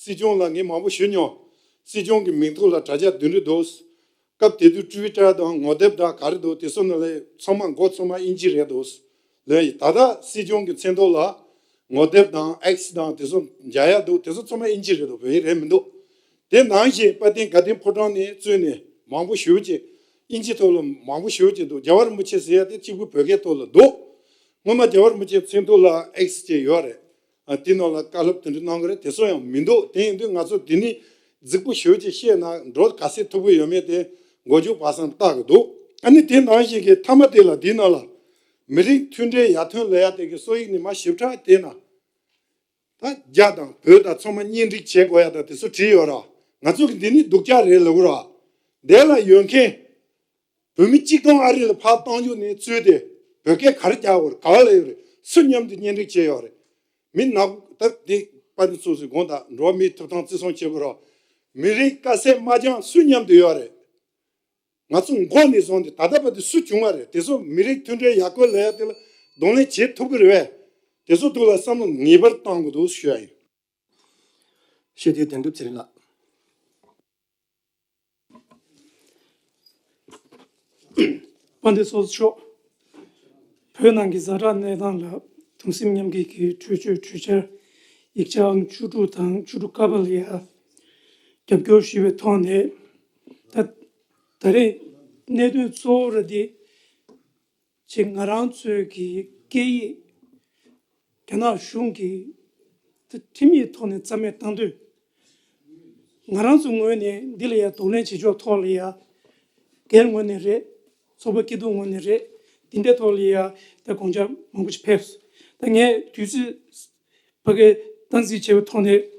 སྲིད་སྐྱོང་ལ་ངས་མང་པོ་ཞུ་མྱོང་། སྲིད་སྐྱོང་གི་མིང་ཐོག་ལ་དྲ་རྒྱ་དེ་འདྲ་འདུག་སྐབས་དེ་དུས་ཊུའི་ཊར་དང་ངོ་དེབ་དང་ག་རེ་འདུག་དེ་ཚོ་ནང་ལ་ཚང་མ་མགོ་ཚང་མ་དབྱིན་ཇི་རེད་འདུག་ལབ་ཡིན། ད་ལྟ་སྲིད་སྐྱོང་གི་མཚན་ཐོག་ལ་ངོ་དེབ་དང་ཨེག་སི་དང་དེ་ཚོ་མཇལ་ཡ་འདུག་དེ་ཚོ་ཚང་མ་དབྱིན་ཇི་རེད་འདུག་བོད་ཡིག་རེད་མི་འདུག་དེ་ནང་བཞིན་དཔལ་ལྡན་དགའ་ལྡན་ཕོ་བྲང་ནས་བཙུགས་ནས་མང་པོ་ཞེ་པོ་ཅིག་དབྱིན་ཇི་ཐོག་ལ་མང་པོ་ཞེ་པོ་ཅིག་འདུག་རྒྱལ་བ་རིན་པོ་ཆེ་ཟེར་ཡ་དེ་གཅིག་པུ་བོད་སྐད་ཐོག་ལ་འདུག་སྔོན་མ་རྒྱལ་བ་རིན་པོ་ཆེའི་མཚན་ཐོག་ལ་ཨེག་སི་ཅིག་ཡོད་རེད། ཨ། དེ་ནང་ལ་བཀའ་སློབ་དེ་འདྲ་གནང་གི་རེད། དེ་ཚོ་ཡང་མི་འདུག་དེ་ཡིན་དུས་ང་ཚོ་འདི་ནས་རྫིག་པོ་ཞེ་པོ་ཅིག་བཤད་ན་འགྲོ་ག་ཚོད་ཐུབ་ཀྱི་ཡོད་མེད་དེ་མགོ་མཇུག་བར་གསུམ་བལྟ་གི་འདུག་ཨ་ནི་དེ་ནང་བཞིན་གྱི་མཐའ་མ་དེ་ལ་འདི་ནང་ལ་མི་རིགས་མཐུན་སྒྲིལ་ཡར་ཐོན་ལབ་ཡ་དེ་གི་སྲོལ་ཡིག་ནི་མ་ཞིབ་ཕྲ་བལྟས་ན། ད་རྒྱ་དང་བོད་དང་ཚང་མ་གཉེན་སྒྲིག་བྱེད་དགོས་ཡ་དང་དེ་ཚོ་བྲིས་ཡོད་ར། ང་ཚོ་གི་འདི་ནི་སྡུག་ཅག་རེད་ལབ་ར། འདི་ལ་ཡོད་མཁན། བོད་མི་གཅིག་སྟོང་ཨ་རི་ལ་ཕར་བཏང་རྒྱུ་ནས་བཙུགས་ཏེ། བོད་སྐད་ག་རེ་རྒྱག་དགོས་རེད། ག་བ་ལ་ཡོད་རེད། སུ་མཉམ་དུ་གཉེན་སྒྲིག་བྱས་ཡོད་རེད། མི་ནག་ད་འདི་དཔལ་ལྡན་ཚོགས་གཙོས་དགོངས་དག་འགྲོ་བ་མིའི་ཐོབ་ཐང་བརྩི་སྲུང་བྱེད་དགོས་ར། མི་རིགས་དཀའ་སེལ་དམག་རྒྱང་སུ་མཉམ་དུ་ཡོད་རེད། ང་ཚོ་འགོ་ནས་བཟུང་སྟེ་ད་ལྟ་བར་དུ་སུ་བྱུང་བ་རེད། དེ་ཚོ་མི་རིགས་མཐུན་སྒྲིལ་ཡར་སྐུལ་ལབ་ཡ་དེ་ལ་གདོང་ལེན་བྱེད་ཐུབ་ཀྱི་རེད་པས། དེ་ཚོ་ཐོག་ལ་བསམ་བློ་ངེས་པར་གཏང་དགོས་འདུག་ཞུ་ཡ་ཡིན། བཤད་དེ་དོན་གྲུབ་ཚེ་རིང་ལགས། དཔལ་ལྡན་ཚོགས་གཙོ་མཆོག་བོད་ནང་གི་ཛ་དྲག་གནས་སྟངས་ལ་གདུང་སེམས་མཉམ་སྐྱེད་ཀྱི་གྲོས་ཆོད་གྲོས་འཆར་ཡིག་ཆ་ཨང་བཅུ་དྲུག་དང་བཅུ་དྲུག་ཀ་པ་ལ་ཡ་རྒྱབ་སྐྱོར་ཞུས་པའི་ཐོག་ནས། ད་ད་རེས་གནད་དོན་གཙོ་བོ་ར་དེ། ཅིག་ང་རང་ཚོའི་གི་སྐད་ཡིག་རྒྱ་ནག་གཞུང་གིས་ད་ཁྲིམས་ཡིག་ཐོག་ནས་རྩ་མེད་བཏང་དུས། ང་རང་ཚོའི་ངོས་ནས་འདི་ལ་ཡ་གདོང་ལེན་བྱེད་ཕྱོགས་ཐོག་ལ་ཡ། སྒེར་ངོས་ནས་རེད། ཚོགས་པ་སྐྱིད་སྡུག་ངོས་ནས་རེད། འདི་འདྲའི་ཐོག་ལ་ཡ་ད་དགོངས་འཆར་མང་པོ་ཞིག་ཕེབས། ད་ངས་དུས་ཚོད་ཕ་གི་སྟངས་འཛིན་བྱས་པའི་ཐོག་ནས།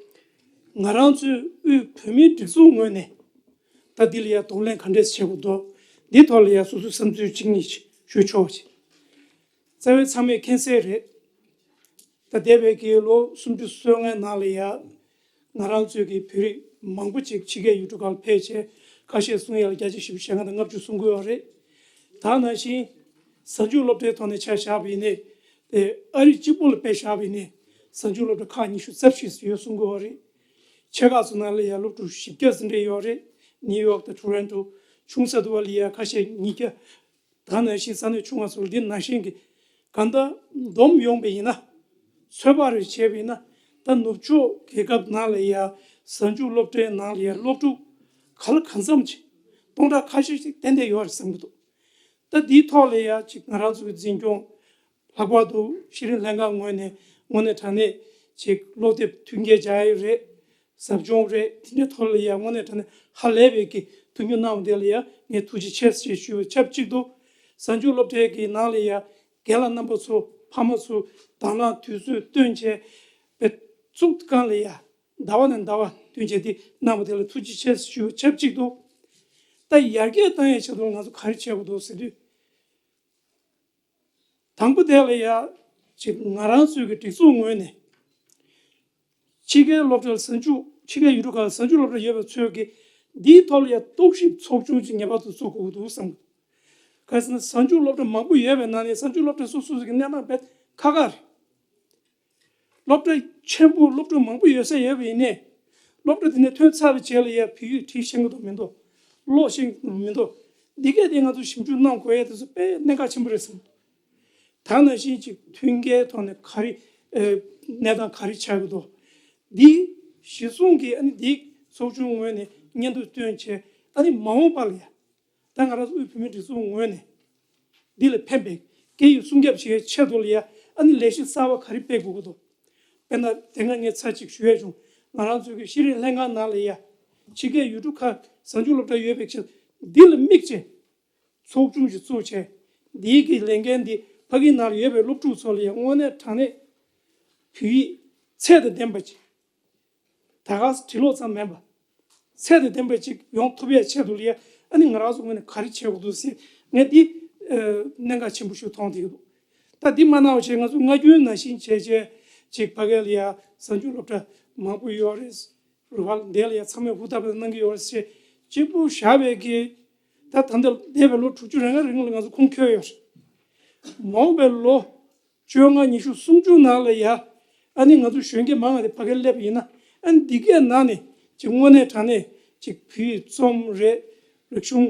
ང་རང་ཚོའི་དབུས་བོད་མིའི་སྒྲིག་འཛུགས་ངོས་ནས་ད་འདི་ལ་ཡ་གདོང་ལེན་ག་འདྲས་བྱེད་དགོས་འདུག་འདི་ཐོག་ལ་ཡ་སོ་སོའི་བསམ་ཚུལ་གཅིག་གཉིས་ཞུ་ཆོག་ཅིག་རྩ་བའི་ཚང་མས་མཁྱེན་གསལ་རེད། ད་འདས་པའི་གི་ལོ་སུམ་ཅུ་སོ་ལྔའི་ནང་ལ་ཡ། ང་རང་ཚོའི་གི་བོད་རིགས་མང་པོ་ཅིག་ཕྱི་རྒྱལ་ཡུལ་གྲུ་ཁག་ལ་ཕེབས་བྱས་ཁ་ཤས་གསུང་ཡ་ལ་བརྒྱ་ཆ་བཞི་བཅུ་ཞེ་ལྔ་དང་ལྔ་བཅུ་གསུང་གི་ཡོད་རེད། ད་ནང་བཞིན་གཟའ་མཇུག་སློབ་གྲྭའི་ཐོག་ནས་ཆ་བཞག་པ་ཡིན་ནའི། དེ་ཨ་རི་གཅིག་པུ་ལ་དཔེ་བཞག་པ་ཡིན་ནའི་གཟའ་མཇུག་སློབ་གྲྭ་ཁག་ཉི་ཤུ་རྩ་བཞི་ཙམ་ཡོད་གསུང་གི་ཡོད་རེད། ཆེ་ཁག་ཚོ་ནང་ལ་ཡ་སློབ་ཕྲུག་བཞི་བརྒྱ་ཙམ་རེ་ཡོད་རེད། ནིའུ་ཡོག་དང་ཊོ་རོན་ཊོ། ཆུང་ས་དུ་བ་ལ་ཡ་ཁ་ཤས་ཉིས་བརྒྱ། ད་ནང་བཞིན་ས་གནས་ཆུང་བ་ཚོ་ལ་འདི་ནང་བཞིན་གྱི་གང་ལྟར་བསྡོམས་ཡོང་པ་ཡིན་ན། ཚོད་དཔག་རེ་བྱས་པ་ཡིན་ན་ ད་ནུབ་ཕྱོགས་རྒྱལ་ཁབ་ནང་ལ་ཡ་གཟའ་མཇུག་སློབ་གྲྭའི་ནང་ལ་ཡ་སློབ་ཕྲུག་ག་ལ་གང་འཚམ་ཅིག་སྟོང་ཕྲག་ཁ་ཤས་ཤིག་ཏན་ཏན་ཡོད་རེད་བསམ་གྱི་འདུག་ད་འདིའི་ཐོག་ལ་ཡ་ཅིག་ང་རང་ཚོའི་འཛིན་སྐྱོང་ལྷག་པར་དུ་ཤེས་རིག་ལྷན་ཁང་ངོས་ནས་དངོས་གནས་དྲང་གནས་ཅིག་སློབ་དེབ་མཐུན་རྐྱེན་སྦྱར་ཡས་རེད། ཟབ་སྦྱོང་རེད། དེ་འདྲའི་ཐོག་ལ་ཡ་དངོས་གནས་དྲང་གནས་ཧ་ལས་པའི་གི་མཐུན་འགྱུར་གནང་བ་དེ་ལ་ཡ་ངས་ཐུགས་རྗེ་ཆེ་ཞེས་ཞུ་བའི་ཆབས་ཅིག་ཏུ། གཟའ་མཇུག་སློབ་གྲྭའི་གི་ནང་ལ་ཡ་རྒན་ལགས་རྣམ་པ་ཚོ་ཕ་མ་ཚོ་དང་བླངས་དུས་ཚོད་བཏོན་བྱས་པའི་ཚུགས་སྒང་ལ་ཡ་ཟླ་བ་ནས་ཟླ་བ་བཏོན་བྱས་དེ་གནང་བ་དེ་ལ་ཐུགས་རྗེ་ཆེ་ཞུ་བའི་ཆབས་ཅིག་ཏུ། ད་ཡར་རྒྱས་བཏང་ཡའི་ཆེད་དུ་ང་ཚོ་ག་རེ་བྱེད་དགོས་འདུག་ཟེར་དུས། དང་པོ་དེ་ལ་ཡ་ཅིག་ང་རང་ཚོའི་གི་སྒྲིག་འཛུགས་ངོས་ནས་ཕྱི་རྒྱལ་སློབ་གྲྭར་གཟའ་མཇུག་ཕྱི་རྒྱལ་ཡུལ་གྲུ་ཁག་གཟའ་མཇུག་སློབ་གྲྭ་ཡོད་པའི་ཚོས་ཀྱི་འདིའི་ཐོག་ལ་ཡ་རྟོག་ཞིབ་ཚོགས་ཆུང་ཅིག་ངེས་པར་དུ་བཙུགས་དགོས་ཀྱི་འདུག་བསམ་གི། ག་རེ་ཟེར་ན་གཟའ་མཇུག་སློབ་གྲྭ་མང་པོ་ཡོད་པའི་ནང་ནས་གཟའ་མཇུག་སློབ་གྲྭ་སོ་སོ་ཞིག་གི་གནས་སྟངས་དཔེ་ཁག་ཁག་རེད། སློབ་གྲྭ་ཆེན་པོ་སློབ་ཕྲུག་མང་པོ་ཡོད་ས་ཡོད་པ་ཡིན་ནའི། སློབ་གྲྭ་དེ་ནས་ཐོན་ཚར་བའི་རྗེས་ལ་ཡ་བོད་ཡིག་བྲིས་ཤེས་ཀྱི་འདུག་མི་འདུག་ཀློག་ཤེས་ཀྱི་འདུག་མི་འདུག་འདི་གས་དེ་ང་ཚོ་ཞིབ་འཇུག་གནང་དགོས་ཡ་དེ་ཚོ་དཔེ་གནད་འགག་ཆེན་པོ་རེད་བསམ་གྱི་འདུག་ད་ནང་བཞིན་ཅིག་མཐུན་རྐྱེན་ཐོག་ནས་ག་རེ་ཨེ་གནས་སྟངས་ག་རེ་ཆགས་ཀྱི་འདུག་འདི་གཞི་བཟུང་གིས་ཨ་ནི་འདི་ཚོགས་ཆུང་ངོས་ནས་སྙན་ཐོ་བཏོན་བྱས་ཨ་ནི་མ་འོངས་པ་ལ་ཡ། ད་ང་རང་ཚོ་དབུས་བོད་མིའི་སྒྲིག་འཛུགས་ངོས་ནས་འདི་ལ་ཕན་པའི་སྐད་ཡིག་སྲུང་སྐྱོབ་བྱེད་ཡའི་ཆེད་དུ་ལ་ཡ་ཨ་ནི་ལས་གཞི་གསར་བ་ག་རེ་སྤེལ་དགོས་ཀྱི་འདུག་དཔེར་ན་དེ་སྔ་ངས་ཚར་གཅིག་ཞུ་ཡས་བྱུང་། ང་རང་ཚོའི་གི་ཤེས་རིག་ལྷན་ཁང་ནང་ལ་ཡ་ཕྱི་རྒྱལ་ཡུལ་གྲུ་ཁག་གཟའ་མཇུག་སློབ་གྲྭ་ཡོད་པའི་ཕྱིར་འདི་ལ་དམིགས་བྱས་ཚོགས་ཆུང་ཞིག་བཙུགས་བྱས་འདིའི་གི་ལས་འགན་འདི་ཕ་གི་ནང་ལ་ཡོད་པའི་སློབ་ཕྲུག་ཚོ་ལ་ཡ་དངོས་གནས་དྲང་གནས་བོད་ཡིག་ཚད་དང་ལྡན་པ་ཅིག་ད་ག་སེ་བྲིས་ཀློག་ཙམ་མིན་པ། ཚད་དང་ལྡན་པ་ཅིག་ཡོང་ཐུབ་ཡའི་ཆེད་དུ་ལ་ཡ་ཨ་ནི་ང་རང་ཚོ་ངོས་ནས་ག་རེ་བྱེད་དགོས་འདུག་ཟེར་ངས་འདི་ཨ་གནད་འགག་ཆེན་པོ་ཞིག་མཐོང་བསྡད་ཀྱི་འདུག་ད་འདི་མ་གནང་བ་བྱས་ང་ཚོ་སྔ་རྒྱུན་ནང་བཞིན་བྱས་བྱས་ཅིག་ཕ་གི་ལ་ཡ་གཟའ་མཇུག་སློབ་གྲྭ་མང་པོ་ཡོད་རེད། རུ་བ་འདི་ལ་ཡ་ཚང་མས་ཧུར་ཐག་པ་གནང་གི་ཡོད་རེད་ཟེར་གཅིག་པུ་བཞག་པའི་གི་ད་ད་ལྟ་འདས་པའི་ལོ་དྲུག་ཅུ་རེ་ལྔ་རིང་ལ་ང་ཚོ་ཁུངས་འཁྱོལ་ཡོད་རེད། མ་འོངས་པའི་ལོ་བཅོ་ལྔ་ཉི་ཤུ་སུམ་ཅུ་ནང་ལ་ཡ་ཨ་ནི་ང་ཚོ་གཞོན་སྐྱེས་མང་བ་དེ་ཕ་གིར་སླེབས་པ་ཡིན་ན་ཨ་ནི་འདི་གའི་ནང་ནས་ཅིག་དངོས་གནས་དྲང་གནས་ཅིག་བོད་ཡིག་རྩོམ་རེད། རིག་གཞུང་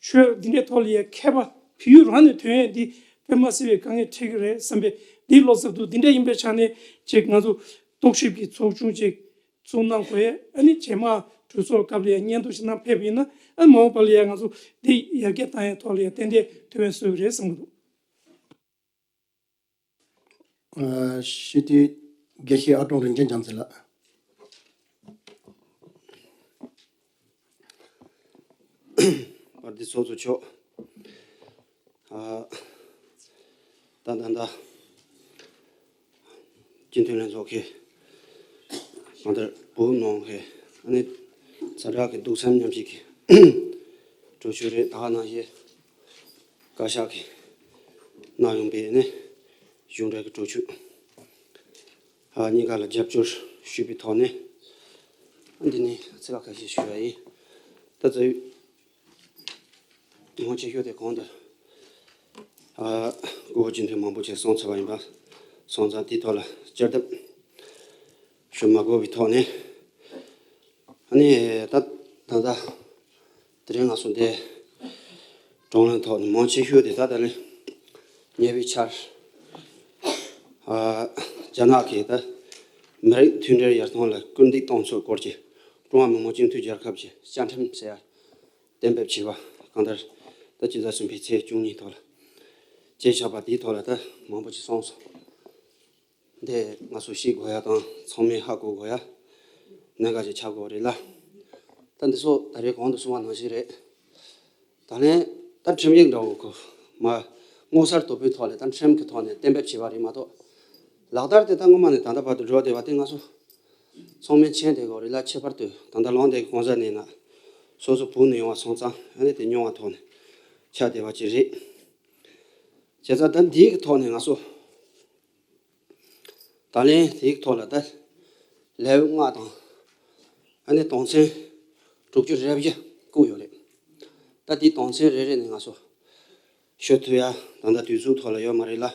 ཆོས་འདི་འདྲའི་ཐོག་ལ་ཡ་མཁས་པ་བོད་ཡིག་རང་ནས་ཐོན་ཡས་འདི་དཔེ་མ་སྲིད་པའི་དཀའ་ངལ་འཕྲད་ཀྱི་རེད་བསམ་པའི་འདིའི་བློ་འཚབ་འདུག་འདི་འདྲ་ཡིན་པའི་ཆ་ནས་ཅིག་ང་ཚོ་རྟོག་ཞིབ་ཀྱི་ཚོགས་ཆུང་ཅིག་བཙུགས་གནང་དགོས་ཡས་ཨ་ནི་རྗེས་མ་གྲོས་ཚོགས་སྐབས་ལ་ཡ་སྙན་ཐོ་ཞིག་གནང་ཕེབས་པ་ཡིན་ན་ཨ་ནི་མ་འོངས་པ་ལ་ཡ་ང་ཚོ་འདི་ཡར་རྒྱས་བཏང་ཡས་ཐོག་ལ་ཡ་ཏན་ཏན་ཐུགས་ཕན་གསོས་ཀྱི་རེད་བསམ་གྱི་འདུག་ཨ། སྤྱི་འཐུས་དགེ་བཤེས་ཨ་ཀྲོང་རིན་ཆེན་རྒྱ་མཚོ་ལགས། པར་འདི་ཚོགས་གཙོ་མཆོག་ཨ། ད་ད་ད། སྤྱི་འཐུས་ལྷན་ཚོགས་ཀྱི་གང་ལྟར་བོད་ནང་གི་ཨ་ནི་ཛ་དྲག་གི་སྡུག་མཚམས་མཉམ་བཞེས་ཀྱི་གྲོས་ཆོད་རེད། ད་ག་ནང་བཞིན་བཀའ་ཤག་གིས་གནང་ཡོང་པའི་ཨ་ནི་གཞུང་འབྲེལ་གྱི་གྲོས་ཆོད་ཨ་གཉིས་ཀ་ལ་རྒྱབ་སྐྱོར་ཞུས་པའི་ཐོག་ནས་ཨ་འདི་ནས་ཚིག་ཁ་ཤས་ཞུ་ཡ་ཡིན། ད་ཚོས། མང་ཆེ་ཤོས་དེ་གོང་དུ་ཨ་སྐུ་ངོ་སྤྱི་འཐུས་མང་པོ་ཅིག་གསུངས་ཚར་བ་ཡིན་པ་སོང་ཙང་དེའི་ཐོག་ལ་བསྐྱར་ལྡབ་ཞུ་མ་དགོས་པའི་ཐོག་ནས་ཨ་ནི་ད་ད་ད་དེ་རིང་ང་ཚོ་འདི་བགྲོ་གླེང་ཐོག་ནས་མང་ཆེ་ཤོས་དེ་ད་ད་ལན་ཉེ་བའི་ཆར་ཨ་རྒྱ་ནག་གིས་ད་མི་རིགས་མཐུན་སྒྲིལ་ཡར་ཐོན་ལ་སྐུལ་འདེད་གཏོང་ཚུལ་སྐོར་གྱི་ཀྲུང་ཧྭ་མི་དམངས་སྤྱི་མཐུན་རྒྱལ་ཁབ་ཀྱི་བཅའ་ཁྲིམས་ཟེར་ཡ། གཏན་འབེབས་བྱས་པ་གང་ལྟར་ད་སྤྱི་ཟླ་གསུམ་པའི་ཚེས་བཅུ་གཉིས་ཐོག་ལ་བཅས་ཆགས་པ་དེའི་ཐོག་ལ་ད་མང་པོ་ཅིག་གསུངས་སོང་། འདི་ང་ཚོ་ཤེས་དགོས་ཡ་དང་ཚང་མས་ཧ་གོ་དགོས་ཡ་གནད་འགག་ཅིག་ཆགས་དགོས་རེད་ལ། ད་འདི་ཚོ་ད་རེས་གོང་དུ་གསུངས་པ་ནང་བཞིན་རེད། ད་ལན་ད་ཁྲིམས་ཡིག་འདྲ་བོ་གོ་མ་མངོན་གསལ་དོད་པོའི་ཐོག་ལ་ད་ཁྲིམས་ཀྱི་ཐོག་ནས་གཏན་འབེབས་བྱས་པ་རེད་མ་གཏོགས་ལག་བསྟར་དེ་ད་སྔོན་མ་ནས་ད་ལྟ་བར་དུ་འགྲོ་བསྡད་པ་དེ་ང་ཚོ། ཚང་མས་མཁྱེན་བསྡད་ཀྱི་ཡོད་རེད་ལ། ཁྱད་པར་དུ་ད་ལྟ་ལངས་བསྡད་ཀྱི་གང་ཟག་ནས་ན་སོ་སོ་བོད་ནས་ཡོང་བ་སོང་ཙང་ཨ་ནི་དེ་མྱོང་བ་ཐོག་ནས་ཆགས་བསྡད་པ་ཅིག་རེད། བྱས་ཙང་ད་འདིའི་གི་ཐོག་ནས་ང་ཚོ་ད་ལན་དེའི་གི་ཐོག་ལ་ད་ལེའུ་ལྔ་དང་ཨ་ནི་དོན་ཚན་དྲུག་ཅུ་རེ་བཞི་བཀོད་ཡོད་རེད། ད་དེའི་དོན་ཚན་རེ་རེ་ནས་ང་ཚོ་ཞུ་ཐུབ་ཡ་ད་ལྟ་དུས་ཚོད་ཐོག་ལ་ཡོད་མ་རེད་ལ།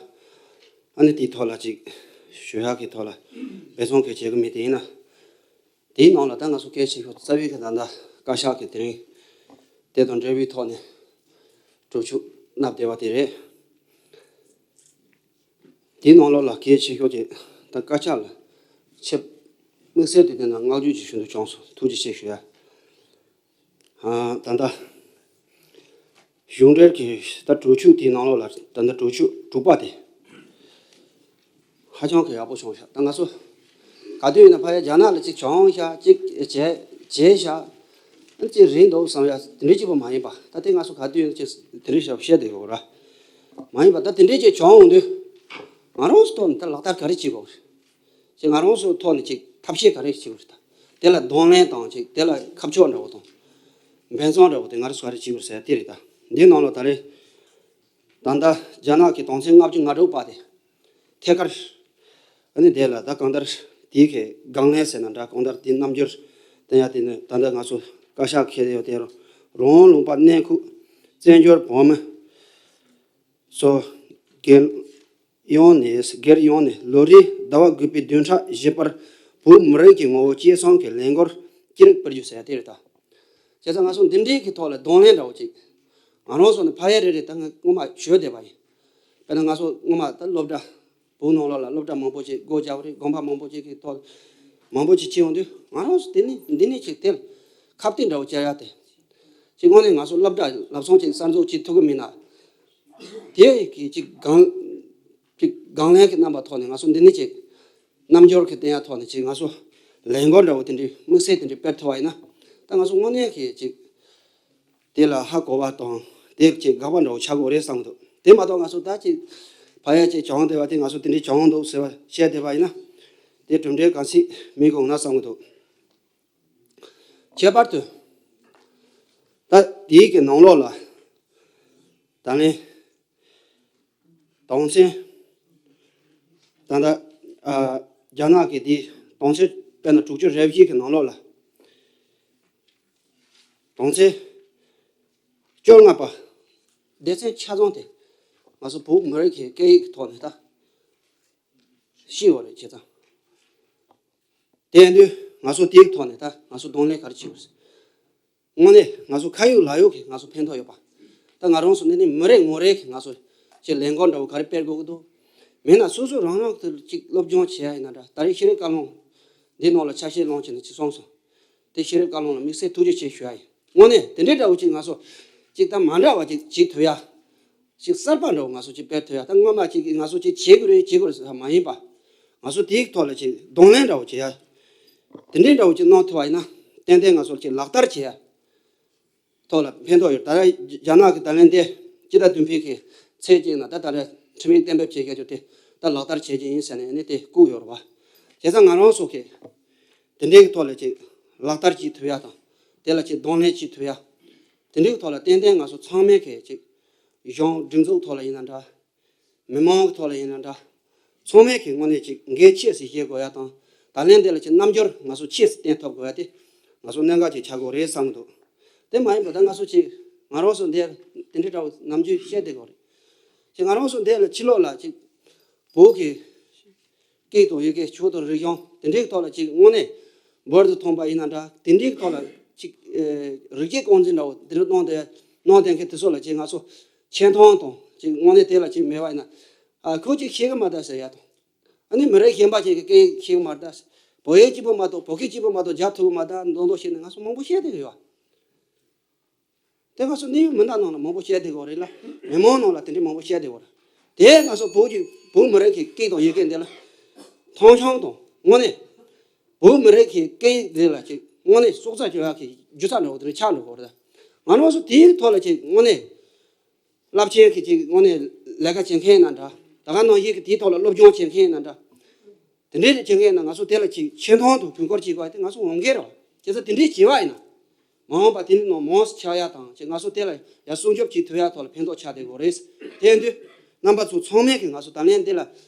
ཨ་ནི་དེའི་ཐོག་ལ་ཅིག་ཞུ་ཡག་གི་ཐོག་ལ་འབད་བརྩོན་གལ་ཆེ་གི་མེད་དེ་ཡིན་ན། དེའི་ནང་ལ་ད་ང་ཚོ་གལ་ཆེ་ཤོས་རྩ་བའི་གི་ད་ལྟ་བཀའ་ཤག་གི་དེ་རིང་དེ་དང་འབྲེལ་བའི་ཐོག་ནས་གྲོས་ཆོད་གནང་བསྡད་པ་དེ་རེད། དེའི་ནང་ལོགས་ལ་གལ་ཆེ་ཤོས་ཀྱི་ད་བཀའ་ཤག་ལ་ཆེད་ དམིགས་བསལ་དུ་དེ་ན་བསྔགས་བརྗོད་ཅིག་ཞུ་འདོད་བྱུང་སོང་། ཐུགས་རྗེ་ཆེ་ཞུ་ཡ། ཨ། ད་ལྟ་གཞུང་འབྲེལ་གྱི་ད་གྲོས་ཆོད་དེའི་ནང་ལོགས་ལ་ད་ལྟ་གྲོས་ཆོད་དྲུག་པ་དེ་ཧ་ཅང་གི་ཡག་པོ་བྱུང་ཤག་ད་ང་ཚོ་ག་དུས་ཡིན་ན་ཕ་ཡ་རྒྱ་ནག་ལ་ཅིག་བྱུང་ཤག་ཅིག་བྱས་བྱས་ཤག་ཨ་ཅིག་རིང་འདུག་བསམ་ཡ་དེ་འདྲའི་གཅིག་པོ་མ་ཡིན་པ། ད་དེ་ང་ཚོ་ག་དུས་ཡིན་ན་ཅིག་དེ་འདྲའི་ཞབས་བཤད་དེ་ཡོད་ར། མ་ཡིན་པ་ད་དེ་འདྲའི་ཅིག་བྱུང་འོང་དུས་ང་རང་ཚོ་ཐོག་ནས་ད་ལག་བསྟར་ག་རེ་བྱེད་དགོས། ཅིག་ང་རང་ཚོའི་ཐོག་ནས་ཅིག་ཐབས་ཤེས་ག་རེ་བྱེད་དགོས་རེད་ད། དེ་ལ་གདོང་ལེན་དང་ཅིག་དེ་ལ་ཁ་ཕྱོགས་འདྲ་བོ་དང་། འབད་བརྩོན་འདྲ་བོ་དེ་ང་རང་ཚོ་ག་རེ་བྱེད་དགོས་ཟེར་དེ་རེད་ད། འདིའི་ནང་ལ་ད་རེས་ད་ལྟ་རྒྱ་ནག་གི་དོན་ཚན་ལྔ་བཅུ་ང་དྲུག་པ་དེ་ཐད་ཀར་ཨ་ནི་དེ་ལ་ད་གང་ལྟར་དེའི་གི་དགག་ལན་ཟེར་ན་འདྲ། གང་ལྟར་དེའི་རྣམ་འགྱུར་བསྟན་ཡ་དེ་ནི་ད་ལྟ་ང་ཚོ་བཀའ་ཤག་འཁེལ་ཡོད་དེ། རང་དབང་ལུང་པ་གནས་ཁུལ་བཙན་བྱོལ་བོད་མི་སོགས་སྒེར་ཡོངས་ནས་སྒེར་ཡོངས་ནས་ལོ་རེའི་ཟླ་བ་དགུ་པའི་བདུན་ཕྲག་བཞི་པར་བོད་མི་རིགས་ཀྱི་ངོ་བོ་གཅེས་སྐྱོང་གི་ལས་འགུལ་ཅི་རིགས་སྤེལ་རྒྱུ་ཟེར་དེ་རེད་ད། བྱས་ཙང་ང་ཚོ་འདི་འདྲའི་གི་ཐོག་ལ་གདོང་ལེན་འདྲ་བོ་ཅིག་ང་རང་ཚོ་ནི་ཕ་ཡ་རེ་རེ་ད་ངས་སྔོན་མ་ཞུས་བསྡད་པ་ཡིན། དཔེར་ན་ང་ཚོ་སྔོན་མ་ད་སློབ་གྲྭ་བོད་ནང་ལོགས་ལ་སློབ་གྲྭ་མང་པོ་ཅིག་སྒོ་རྒྱག་པ་རེད། དགོན་པ་མང་པོ་ཅིག་གི་ཐོག་མང་པོ་ཅིག་ཕྱིན་ཡོང་དུས་ང་རང་ཚོ་དེ་ནི་འདི་ནས་ཅིག་དེར་ཁ་གཏད་འདྲ་བོ་བྱ་ཡ་དེ་ཅིག་དངོས་གནས་ང་ཚོ་སློབ་གྲྭ་ལམ་སང་ཅིག་གསར་འཛུགས་བྱེད་ཐུབ་ཀྱི་མིན་ན། དེ་གི་ཅིག་གང་ཅིག་དགག་ལན་གྱི་རྣམ་པ་ཐོག་ནས་ང་ཚོ་འདི་ནས་ཅིག་རྣམ་འགྱུར་གྱི་བསྟན་ཡ་ཐོག་ནས་ཅིག་ང་ཚོ་ལས་འགུལ་འདྲ་བོ་དེ་འདྲའི་དམིགས་བསལ་དེ་འདྲའི་སྤེལ་ཐུབ་པ་ཡིན་ན། ད་ང་ཚོ་དངོས་གནས་ཀྱི་ཅིག་དེ་ལ་ཧ་གོ་བ་དང་དེ་ཅིག་དགག་པ་འདྲ་བོ་ཆགས་དགོས་རེད་བསམ་གྱི་འདུག་དེ་མ་གཏོགས་ང་ཚོ་ད་ཅིག་ཕ་ཡ་ཅིག་བྱུང་བསྡད་པ་དེ་ང་ཚོ་དེ་འདྲའི་བྱུང་འདུག་ཟེར་བ་བཤད་བསྡད་པ་ཡིན་ན། དེ་གྲུབ་འབྲས་གང་ཞིག་མི་དགོངས་ན་བསམ་གྱི་འདུག་ཁྱད་པར་དུ་ད་དེའི་གི་ནང་ལོགས་ལ་ད་ནི་དོན་ཚན་ད་ལྟ་ཨ་རྒྱ་ནག་གི་དེའི་དོན་ཚན་དཔེར་ན་དྲུག་ཅུ་རེ་བཞི་གི་ནང་ལོགས་ལ་དོན་ཚན་བཅོ་ལྔ་པ་སྡེ་ཚན་ཆ་ཚང་དེ་ང་ཚོ་བོད་མི་རིགས་ཀྱི་སྐད་ཡིག་གི་ཐོག་ནས་ད་ཤེས་པ་རེད། བྱས་ཙང་དེ་ཡིན་དུས་ང་ཚོ་དེའི་ཐོག་ནས་ད་ང་ཚོ་གདོང་ལེན་ག་རེ་བྱེད་དགོས། དངོས་གནས་ང་ཚོ་ཁ་ཡོད་ལག་ཡོད་ཀྱི་ང་ཚོ་ཕན་ཐོགས་ཡོད་པ། ད་ང་རང་ཚོ་འདི་ནས་མི་རེ་ངོ་རེ་གི་ང་ཚོ་ཅིག་ལས་འགུལ་འདྲ་བོ་ག་རེ་སྤེལ་དགོས་ཀྱི་འདུག་མིན་ན་སོ་སོ་རང་རང་གི་ཅིག་སློབ་སྦྱོང་བྱེད་ཡ་ཡིན་ན་འདྲ། ད་རེས་ཤེས་རིག་བཀའ་བློན་འདི་ནང་ལ་ཆ་ཤས་ལོངས་བྱས་ནས་ཅིག་གསུངས་སོང་། དེ་ཤེས་རིག་བཀའ་བློན་ལ་དམིགས་བསལ་ཐུགས་རྗེ་ཆེ་ཞུ་ཡ་ཡིན། དངོས་གནས་དེ་འདྲའི་འདྲ་བོ་ཅིག་ང་ཚོ་ཅིག་ད་མ་འདྲ་བ་ཅིག་བྱེད་ཐུབ་ཡ། ཅིག་གསར་པ་འདྲ་བོ་ང་ཚོ་ཅིག་སྤེལ་ཐུབ་ཡ། ད་སྔོན་མ་ཅིག་གིས་ང་ཚོ་ཅིག་བྱེད་དགོས་རེད་བྱེད་དགོས་རེད་ཟེར་བ་མ་ཡིན་པ། ང་ཚོ་དེའི་ཐོག་ལ་ཅིག་གདོང་ལེན་འདྲ་བོ་བྱེད་ཡ། དེ་འདྲའི་འདྲ་བོ་ཅིག་གནང་ཐུབ་པ་ཡིན་ན་ཏན་ཏན་ང་ཚོ་ཅིག་ལག་བསྟར་བྱེད་ཡ་ཐོག་ལ་ཕན་ཐོགས་ཡོད། ད་རྒྱ་ནག་གི་ད་ལན་དེ་སྤྱི་ཟླ་བདུན་པའི་གི་ཚེས་གཅིག་ན་ད་ད་རེས་ཁྲིམས་ཡིག་གཏན་འབེབས་བྱེད་རྒྱུ་དེ་ད་ལག་བསྟར་བྱེད་ཀྱི་ཡིན་ཟེར་ནས་ཨ་ནི་དེ་བཀོད་ཡོད་རེད་བ། བྱས་ཙང་ང་རང་ཚོ་གིས་དེ་འདྲའི་གི་ཐོག་ལ་ཅིག་ལག་བསྟར་བྱེད་ཐུབ་ཡ་དང་། དེ་ལ་ཅིག་གདོང་ལེན་བྱེད་ཐུབ་ཡ། དེ་འདྲའི་གི་ཐོག་ལ་ཏན་ཏན་ང་ཚོ་ཚང་མས་གི་ཅིག་གཞུང་སྒྲིག་འཛུགས་ཐོག་ལ་ཡིན་ན་འདྲ། མི་མང་གི་ཐོག་ལ་ཡིན་ན་འདྲ། ཚང་མས་གི་དངོས་གནས་ཅིག་འགན་ཆེ་སེ་བཞེས་དགོས་ཡ་དང་། ད་ལན་དེ་ལ་ཅིག་རྣམ་འགྱུར་ང་ཚོ་ཆེ་སེ་བསྟན་ཐུབ་དགོས་ཡ་དེ་ང་ཚོ་གནད་འགག་ཅིག་ཆགས་དགོས་རེད་བསམ་གི་འདུག་དེ་མ་ཡིན་པ་ད་ང་ཚོ་ཅིག་ང་རང་ཚོ་འདིར་དེ་འདྲའི་འདྲ་བོ་ནམ་རྒྱུན་བཤད་བསྡད་དགོས་རེད། ཅིག་ང་རང་ཚོ་འདི་ལ་ཕྱི་ལོགས་ལ་ཅིག་བོད་ཀྱི་སྐད་དང་ཡི་གེ་ཆོས་དང་རིག་གཞུང་དེ་འདྲའི་ཐོག་ལ་ཅིག་དངོས་གནས་འབུར་དུ་ཐོན་པ་ཡིན་ན་འདྲ། དེ་འདྲའི་ཐོག་ལ་ཅིག་ཨེ་རིགས་རྒྱུད་རྐང་འཛིན་འདྲ་བོ་དེ་འདྲ་གནང་བསྡད་གནང་བསྡད་མཁན་དེ་ཚོ་ལ་ཅིག་ང་ཚོ་ཆེ་མཐོང་དང་ཅིག་དངོས་གནས་དེ་ལ་ཅིག་མེད་པ་ཡིན་ན། ཨ་ཁོ་ཅིག་ཤེས་གི་མ་རེད་ཟེར་ཡ་དང་། ཨ་ནི་མི་རིགས་གཞན་པ་ཅིག་གི་སྐད་ཡིག་ཤེས་གི་མ་རེད། བོད་ཡིག་གཅིག་པོ་མ་གཏོགས་བོད་སྐད་གཅིག་པོ་མ་གཏོགས་རྒྱག་ཐུབ་གི་མ་རེད་མདོག་མདོག་བྱས་ནས་ང་ཚོ་མང་པོ་བཤད་བསྡད་ཡོད། དེ་ང་ཚོ་གནས་ཡུལ་མི་སྣ་ནང་ལ་མང་པོ་བཤད་བསྡད་ཡོད་རེད་ལ། མི་མང་ནང་ལ་དེ་འདྲའི་མང་པོ་བཤད་བསྡད་ཡོད་རེད། དེ་ང་ཚོ་བོད་ཀྱི་བོད་མི་རིགས་ཀྱི་སྐད་དང་ཡི་གེ་འདི་ལ་མཐོང་ཆུང་དང་དངོས་གནས་བོད་མི་རིགས་ཀྱི་སྐད་ཡིག་འདི་ལ་ཅིག་དངོས་གནས་སྲོག་རྩ་གཅོད་ཡག་གི་རྒྱུ་རྩ་འདྲ་བོ་དེ་འདྲ་ཆགས་འགྲོ་གི་རེད། ང་རང་ཚོ་དེའི་ཐོག་ལ་ཅིག་དངོས་གནས་རླབས་ཆེན་གྱི་ཅིག་དངོས་གནས་ལས་ཀ་བྱེད་མཁན་ཡིན་ན་འདྲ། ད་ག་ནང་བཞིན་གྱི་དེའི་ཐོག་ལ་སློབ་སྦྱོང་བྱེད་མཁན་ཡིན་ན་འདྲ། དེ་འདྲའི་རིགས་བྱེད་མཁན་ཡིན་ན་ང་ཚོ་དེ་ལ་ཅིག་ཆེ་མཐོང་དང་དུས་འཁོར་བྱེད་དགོས་དེ་ང་ཚོ་འོས་འགན་རེད། བྱས་ཙང་དེ་འདྲའི་བྱེད་པ་ཡིན་ན་མ་འོངས་པ་དེ་འདྲའི་ནང་མང་ཙམ་ཆགས་ཡ་དང་ཅིག་ང་ཚོ་དེ་ལ་ཡར་སྲུང་སྐྱོབ་བྱེད་ཐུབ་ཡ་ཐོག་ལ་ཕན་ཐོགས་ཆགས་བསྡད་དགོས་རེད། དེ་ཡིན་དུས་རྣམ་པ་ཚོ་ཚང་མས་ཀྱི་ང་ཚོ་ད་ལན་འདི་ལ་